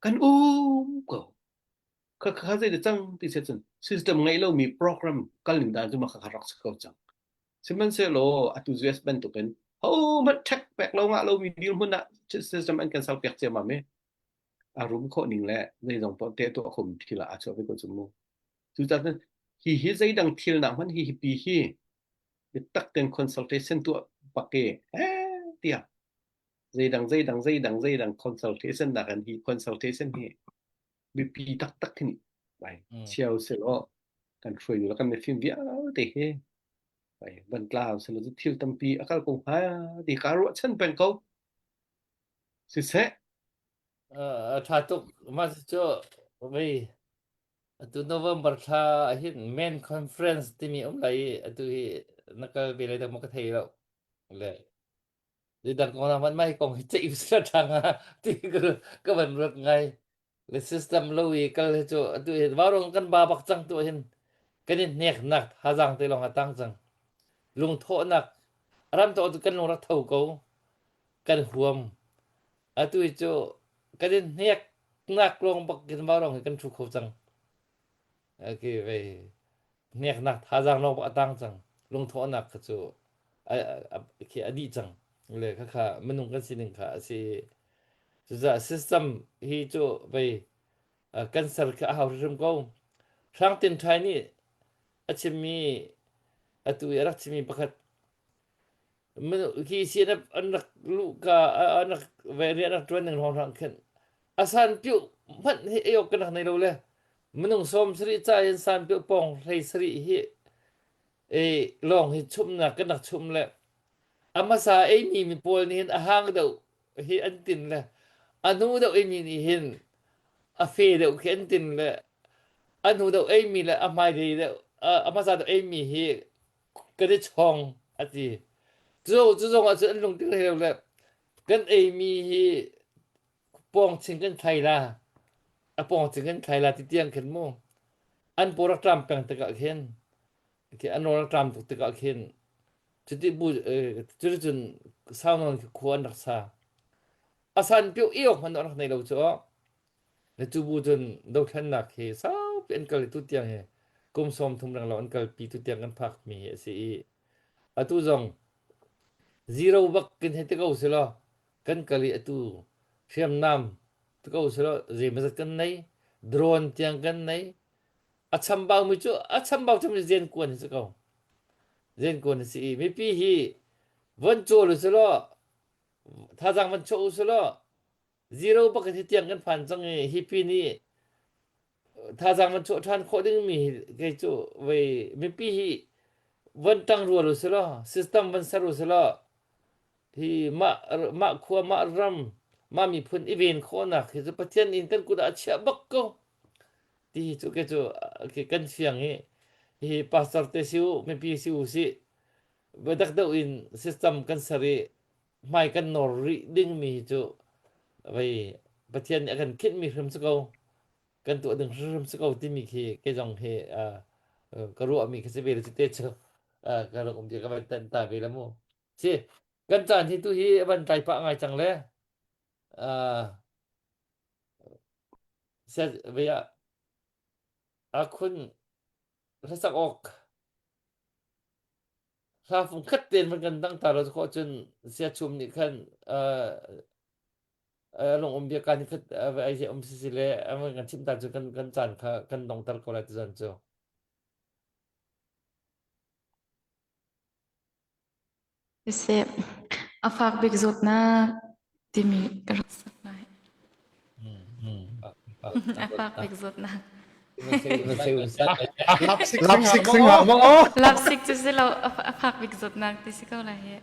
Speaker 4: kan um ko kha kha zei da cang ti sia cun system ngei lo mi program kal ning dan cu ma kha rak si ko cang. Sihmanhsehlaw atu US bantukin hohmanh ṭhek pek lo ngah lomi dirhmun ah system an kan serpiak ciammam i a rum khawh ning le zeizong paoh te tuah khomi thil ah aa chuah ve ko cu mu. Cucaah cun hi hi zeidang thil nak hmanh hi hi pi hi biatak tein consultation tuah bak i eh tiah zeidang zeidang zeidang zeidang consultation nakin hi consultation hi biapi taktak khi nih vai chiao selaw kan hruaitu le kan mifim vialte hi vai van tlau selaw cu thil tampi a kal ko hnga ti ka ruahchan peng ko siseh
Speaker 1: A ṭha tuk. Mah cu vei atu November thla hin main conference timi um lai i atu hi na kal ve lai dah maw ka thei lo. Le Zeidang kong hmanh mah hi kong hi ceih usila ṭha hnga ti ka ka van ruat ngai. Le system lo i kal hi cu atu hi vauruang kan ba bak cang tu hin kan i hneknak thazaang te lawng a tang cang. Lungthawhnak ram to kan lung rak tho ko kan huam. Atu hi cu kan i hneknak lawng bak in vauruang hi kan thu kho cang. Okay, vei hneknak thazaang lawng a tang cang. Lungthawhnak kha cu a, a, khi a dih cang. Le kha kha minung kan sining kha a si. Cucaah system hi cu vei kan ser kha a hau hrimhrim ko. Hrang Tin Ṭhai nih a chimmi atu i a rak chimmi pakhat khi CNF an rak luhka an rak ve rian rak ṭuan ning hrawnghrang khin a sanpiuh hmanh hi ei awk kan rak nei lo le minung 70 ca in sanpiuh pawng hlei sarih hi e lawng hi chumnak kan rak chum le a hmasa eimi mi pawl nih hin a hang deuh hi an tin le a hnu deuh eimi nih hin a fe deuh khi an tin le a hnu deuh eimi le a hmailei deuh a hmasa deuh eimi hi kan i chong a ti. Cu cu zong ah cun an lungtling hlei lo le kan eimi hi pawng ching kan thlai la a pawng ching kan thlai la ti tiang khin mu an paw rak ṭam peng tikah khin khi an rawl rak ṭam tuk tikah khin cuti bu cuticun sau nawn khi khua an rak sa a san pio i awk hmanh an rak nei lo cu Le cu bu cun dothlennak hi saupi an kal i tutiang hi kum 30 renglo an kalpi tutiang kan phakmi hi a si i atu zong zero bak kin hei ti ko silaw kan kal i atu hriamnam ti ko silaw zeimazat kan nei drone tiang kan nei a chambau mi cu a chambau cem zen kuan hi si ko zen kuan hi si i mipi hi von cawl u silaw thazaang van chuah u silaw Zero pakhat hi tiang kan phan cang i hi pin i thazaang van chuah ṭhan khawh dingmi hi kei cu vei mipi hi von ṭang rual u silaw system van ser u silaw hi mah mah khua mah ram mah miphun i ven khawhnak hi cu Pathian in kan kut ah a chiah bak ko ti hi cu kei cu kan fiang i hi pastor te si u mipi si u si biatak deuh in system kan ser i hmai kan nawr rih dingmi hi cu vei Pathian nih a kan khinhmi hrim si ko kan tuah ding hrim si ko timi khi kei zong hi ka ruahmi khi si ve le te cu ka rak um ti ka van tan ta ve la mu si kan caan hi tu hi a van tlai pah ngai cang le ve ah a khun hlasak awk Hla fungkhat tein van kan dang ta lo khawh cun siachum nih khan uh, lung um bia kan khat ai um si si le an kan chim ta cu kan kan caan kha kan dongter ko lai tuzan cu.
Speaker 6: Siseh, a fak bik zawtnak timi ka rak sak lai. A fak bik zawtnak.
Speaker 3: Lapsik sing ah maw?
Speaker 6: Lapsik cu si lo, a fak bik zawtnak ti si ko lai hi.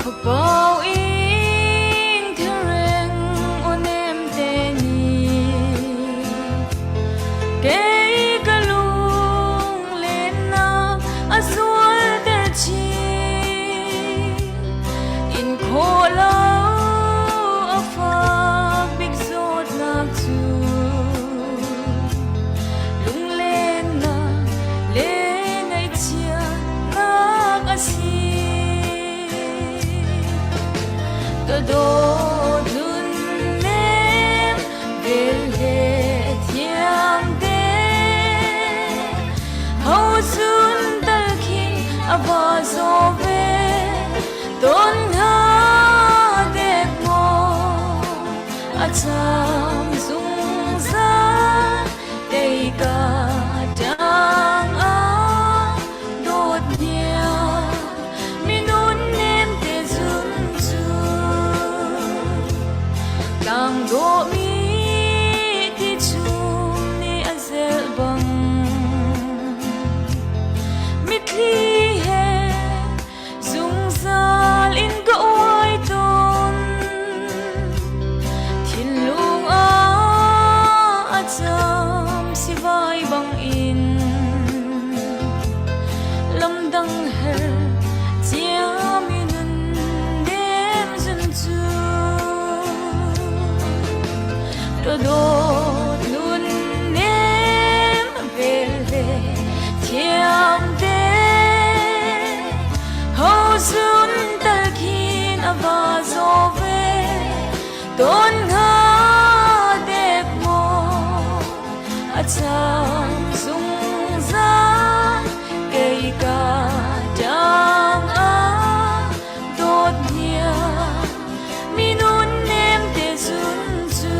Speaker 6: Khuapo in.
Speaker 2: A va zaw ve ton hnga dek maw a cham zungzal kei ka tang ah dawt hniang minun nem te zun cu tlang dawhmi ti chung nih a zelh bang mitthli he zungzal in ka uai tawn thinlung ah a cam sivai bang in lamdang her ciami nun nem zun cu ka dawt nun nem vel le thiam te ho zun tal khin a va zaw ve ton hnga dek maw a cham zungzal kei ka tang ah dawt hniang minun nem te zun cu.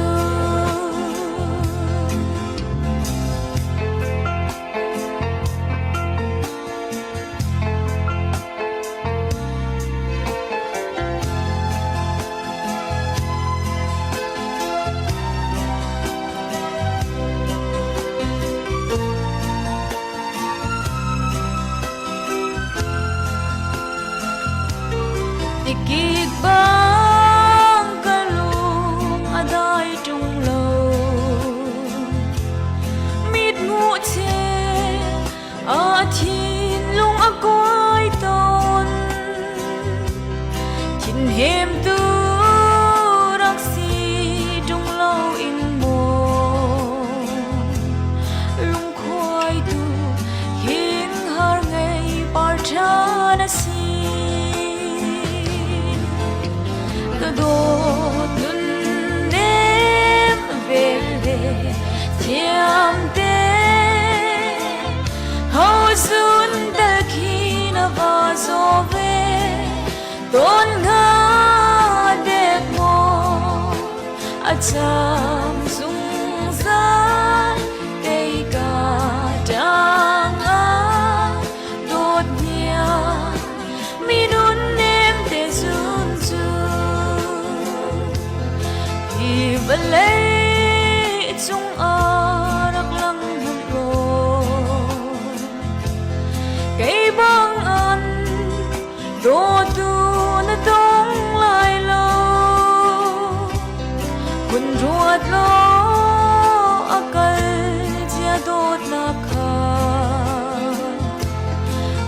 Speaker 2: Tikik bang ka lung a dai ṭung lo. Mithmuh che a thinlung a kuai tawn. Thinhemtu rak si ṭung lo in maw lungkhuaitu hin har ngei par ṭhan a si. Ka dawt nun nem vel le thiam te ho zun tal khi na va zaw ve ton nga dek maw a cham zungzal kei ka tang ah dawt hniang minun nem te zun cu hi vawlei cung ah rak lang hmanh law kei bang an dawtu na dong lai lo kun ruat law a kal cia dawtnak kha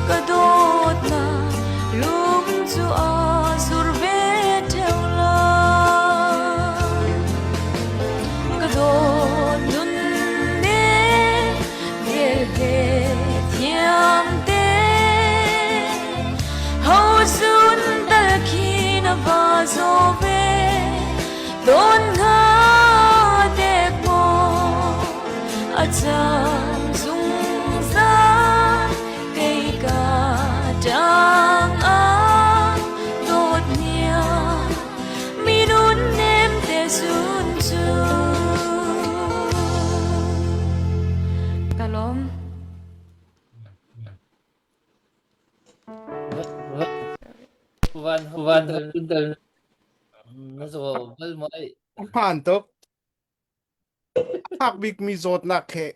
Speaker 2: Ka dawtnak lung cu aa zur ve ṭheo lai. Ka dawt nun nih vel he thiam te ho zun tal khi na va zaw ve tawn hnga dek maw a cam zungzal kei ka tang ah dawt hniang minun nem te zun cu ka lawm
Speaker 1: Van van dal na zo bal mo ai
Speaker 3: Hmaan tuk. A fak bikmi zawtnak he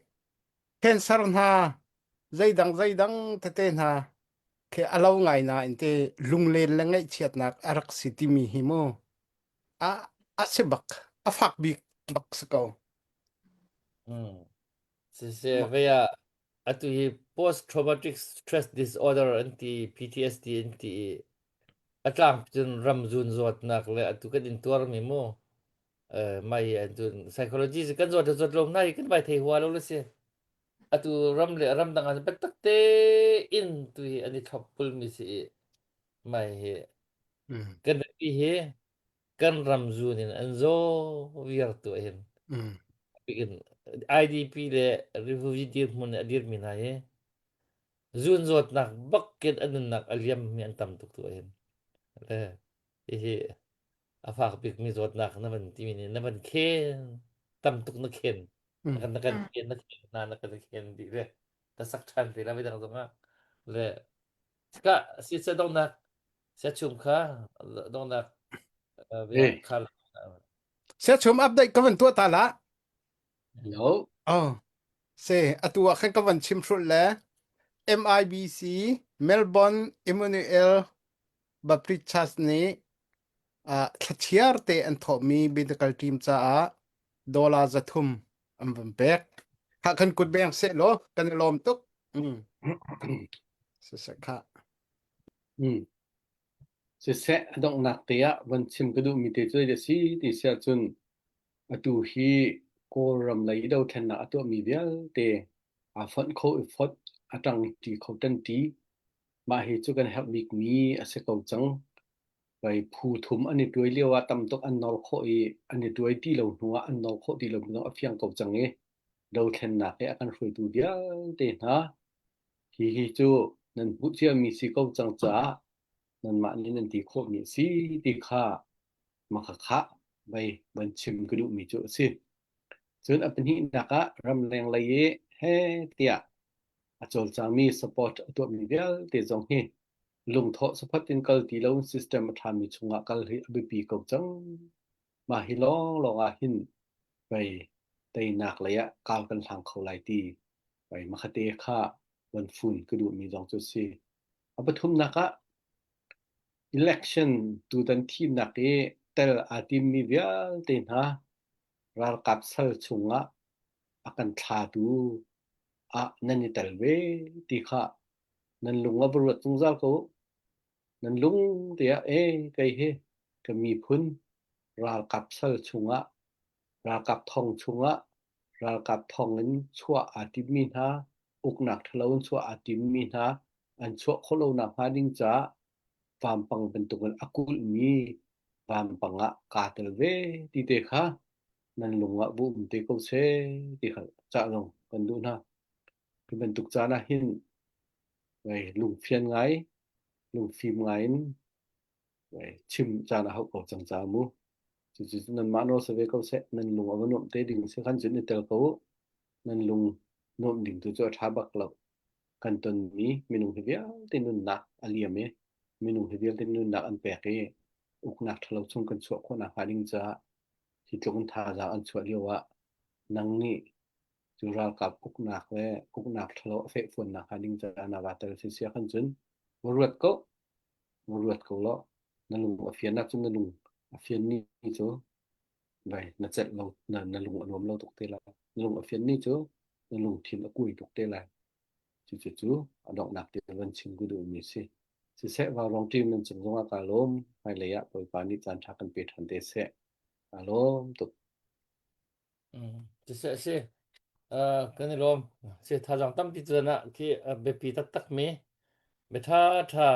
Speaker 3: cancer hna zeidang zeidang tete hna khi a lo ngai nain te lunglen le ngaihchiatnak a rak si timi hi mu a a si bak a fak bik bak si ko.
Speaker 1: Mm. Siseh vei ah atu hi post traumatic stress disorder an ti PTSD an ti i a tlang cun ramzun zawtnak le atu kan in tuarmi mu eh, mai an cun psychology si kan zawt le zawt lo hna hi kan vai thei hua lo le si atu ram le ram dang ah biatak tein tu hi an i thlop pulmi si i mai hi
Speaker 3: Mm.
Speaker 1: kan pi hi kan ram zun in an zaw viar tu hin
Speaker 3: Mm.
Speaker 1: in IDP le refugee dirhmun a dirmi hna hi. Zun zawtnak bak in a nunnak a liam mi an tam tuk tu hin. Le hihi a fak bikmi zawtnak na van timi nih na van khen tam tuk na khen. Na kan na kan khen na khen na na kan khen dih ve. Ka sak ṭhan te la midang zong ah. Le ka si se dongnak sia chum kha dongnak bia kha
Speaker 3: Sia chum update ka van tuah ta la.
Speaker 4: Hello.
Speaker 3: Oh. Se atu ah khan ka van chim hrulh le MIBC Melbourne Emmanuel Baptist Church nih uh, thlachiar te an thawhmi medical team caah dollar 300 an van pek. Kha kan kut beng seh law kan i lawm tuk. Mm. Siseh kha.
Speaker 4: Mm. Siseh a donghnak te ah van chim ka duhmi te cu a si ti si ahcun atu hi Kawlram lei dothlennak a tuahmi vialte aa fonh kho i fonh, a ṭangṭi kho ṭanṭi. Mah hi cu kan herh bikmi a si ko cang. Pei phu thum an i tuai lio ah tam tuk an nor khawh i an i tuai ti lo hnu ah an nor khawh ti lo zong a fiang ko cang i dothlennak i a kan hruaitu vialte hna hihi cu nan hmuh ciami si ko cang caah nanmah nih nan ti khawhmi a si ti kha makhakhah vei van chim ka duhmi cu a si. Cun a pahnihnak ah ramleng lei i he tiah a cawlcangmi support a tuahmi vialte zong hi lungthawh support in kal ti lo system a ṭhami chungah kal hi a biapi ko cang. Mah hi lawnglawng ah hin vei teinak lei ah kau kan hlang kho lai ti vei makhate kha van fun ka duhmi zong cu a si. A pathumnak ah election tutan thimnak i tel aa timmi vialte hna ralkap sal chungah a kan thlatu ah nan i tel ve ti kha nan lung a va ruat zungzal ko. Nan lung te ah ee kei hi ka miphun ralkap sal chungah ralkap thong chungah ralkap thong in chuah aa timmi hna uknak ṭhalo in chuah aa timmi hna an chuah khawh lonak hnga ding caah vampang bantukin a kulhmi vampang ah kaa tel ve ti te kha nan lung ah va um te ko seh ti kha cah zong kan duh hna. Hi bantuk caan ah hin ngai lungfian ngai, lungfim ngai in ngai chim caan a hauh ko cang ca mu. Cucu nanmah nawl si ve ko seh, nan lung a va nuamh te ding si khan cun i tel ko u. Nan lung nuamh ding tu cu a ṭha bak lo. Kan tonmi minung hi vialte nunnak a liam i minung hi vialte nunnak an pek i uknak ṭhalo chung kan chuah khawh nakhnga ding caah hi tluk in thazaang an chuah lio ah nang nih cu ralkap uknak le uknak ṭhalo a fehfuannak hnga ding caah na va tel si sia khan cun va ruat ko va ruat ko law na lung a fian ahcun na lung a fian ni cu vai na celh lo na, na lung a nuam lo tuk te lai na lung a fian ni cu na lungthin a kui tuk te lai cucu cu a donghnak te van chim ku duhmi si siseh vaurawng team nan cung zongah kaa lawm hmailei ah Bawipa nih caan ṭha kan pe ṭhan te seh kaa lawm tuk
Speaker 1: Siseh si kan i lawm si thazaang tampi tuan ah khi biapi taktak mi bia ṭha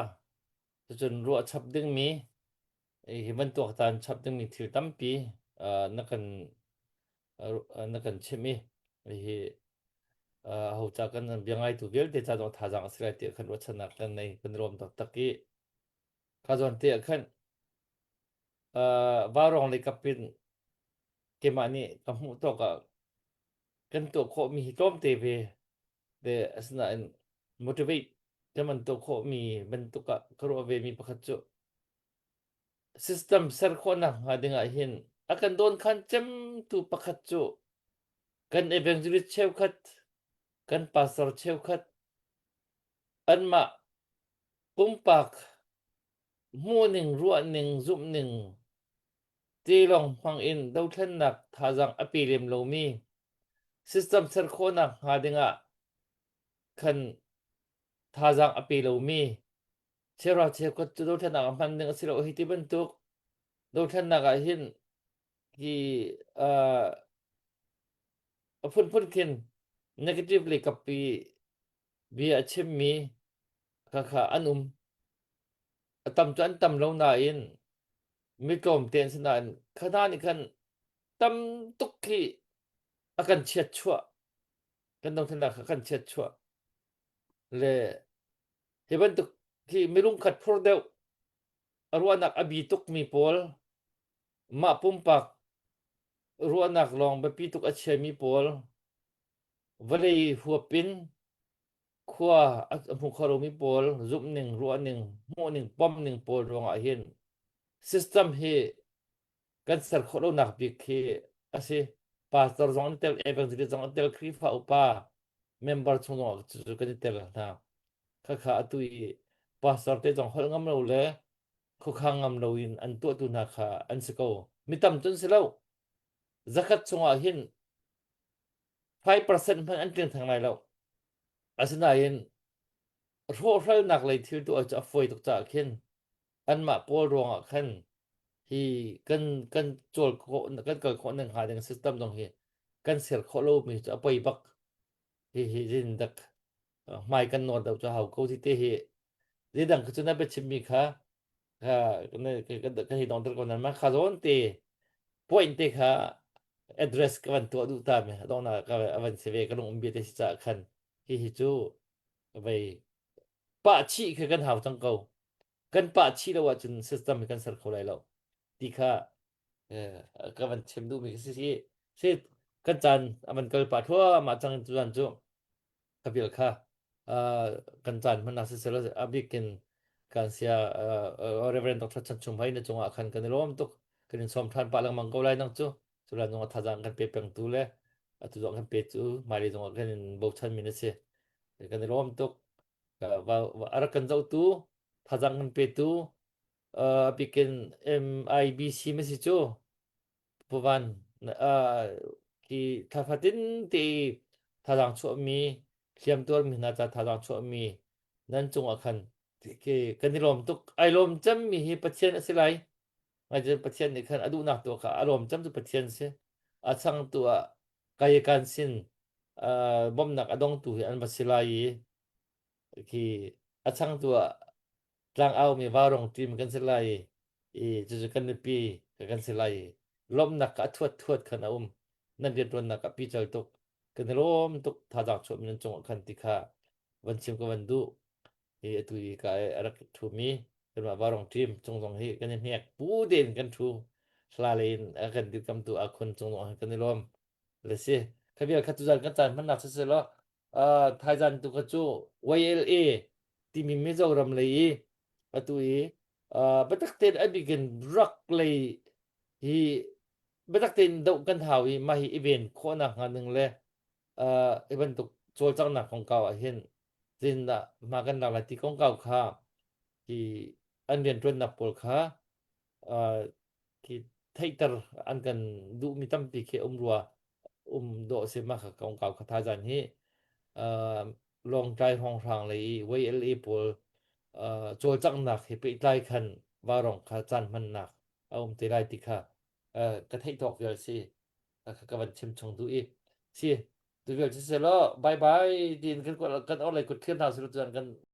Speaker 1: cucun ruah chap dingmi hi bantuk tan chap dingmi thil tampi na kan na kan chimh i hihi aho ca kan bia ngaitu vialte ca zong thazaang a si lai tiah khan ruahchannak kan nei kan rawm taktak i kha zawn te ah khan vaurawng lei kap in keimah nih ka hmuh tawk ah kan tuah khawhmi hi tlawmte ve ve asinain motivate kan man tuah khawhmi bantuk ah ka ruah ve mi pakhat cu System ser khawhnak hnga ding ah hin a kan dawnkhan cemtu pakhat cu kan evangelist cheukhat, kan pastor cheukhat, anmah pumpak hmuhning, ruahning, zumhning te lawng hmang in dothlennak thazaang a pe lem lomi system ser khawhnak hnga ding ah khan thazaang a pe lomi Cheuhra cheukhat cu dothlennak ah hman ding a si lo hi ti bantuk dothlennak ah hin hi uh, a phunphun khin negative lei kap i bia a chimmi kha kha an um. A tam cu an tam lo nain mi tlawmte an si nain kha hna nih khan tam tuk khi a kan chiat chuah. Kan dothlennak kha kan chiat chuah. Le. Hi bantuk hi milung khat phur deuh a ruahnak a bi tukmi pawl mah pumpak ruahnak lawng biapi tuk a chiami pawl vawlei huap in khua a hmu kho lomi pawl zumhning ruahning hmuhning pomning pawl ruangah hin system hi kan ser khawh lonak bik khi a si. Pastor zong an tel, evangelist zong an tel, Khrihfa upa member chung zong cu kan i tel hna. Khakha atu i pastor te zong holh ngam lo le khuakhang ngam lo in an tuahtu hna kha an si ko. Mi tam cun si lo. Zakhat chungah hin 5% hmanh an tling theng lai lo. Asinain hrawhhralnak lei thil tuah cu a fawi tuk caah khin anmah pawl ruangah khan hi kan kan cawl khawh kan kal khawh ning hnga ding system zong hi kan ser khawh lo mi cu a poi bak hi hi zin dak hmai kan nawn deuh cu hau ko ti te hi zeidang cu na biachim mi kha kha ka hi dong ter ko nan ma kha zawn te point te kha address ka van tuah duh ta mi dong na ka van si ve ka lung um bia te si ca khan hi hi cu vei pah chih kha kan hau cang ko kan pah chih lo ahcun system hi kan ser kho lai lo ti kha ka van chim duhmi si si si kan caan a van kal pah thluahmah cang tu zan cu ka vial kha kan caan hman si sel a bikin kan sia Reverend Dr. Chan Chum Hai na cungah khan kan i lawm tuk kan in sawm than pah lengmang ko lai nang cu culan zong thazang kan pe peng tu le atu zong kan pe cu hmailei zong kan in bochan mi na si kan i lawm tuk a rak kan zohtu thazang kan petu a bikin MIBC ma si cu puvan ki thlafatin te thazang chuahmi hliamtuar mi hna ca thazang chuahmi nan cungah khan kan i lawm tuk ai lawm cemmi hi Pathian a si lai Ngaicun Pathian nih khan a duhnak tu kha a lawm cem cu Pathian si a changtu ah kai kan sin bawmhnak a dongtu hi an va si lai i khi a changtu ah tlangau mi vaurong team kan si lai i cucu kan nupi kan si lai i lawmhnak ka a thuat thuat khan a um nan rianṭuannak a pical tuk kan i lawm tuk thazaang chuah mi nan cungah khan ti kha van chim ka van duh hi atu i ka a rak ṭhumi kanmah vaurong team cung zong hi kan i hnek pu tein kan ṭhu hla lei in a kan dirkamtu akhun cung zong kan i lawm le si kha vial kha tuzan kan caan hmannak si selaw uh, thaizan tu kha cu YLA timi Mizoram lei i atu i uh, biatak tein a bikin rak lei hi biatak tein doh kan hau i mah hi i ven khawhnak hnga ning le uh, i bantuk cawlcanghnak kongkau ah hin zindah hma kan lak lai ti kongkau kha hi an rianṭuannak pawl kha uh, khi theihter an kan duhmi tampi khi um rua um dawh si ma kha kongkau kha thaizan hi uh, Lawngtlai hrawnghrang lei i YLA pawl uh, cawlcanghnak he pehtlai khan varong kha caan hmannak a um te lai ti kha uh, ka theih tawk vial si ka ka van chim chung duh i si tu vial si selaw bye bye tin kan kan orlei kut thlir hna silo tuan kan.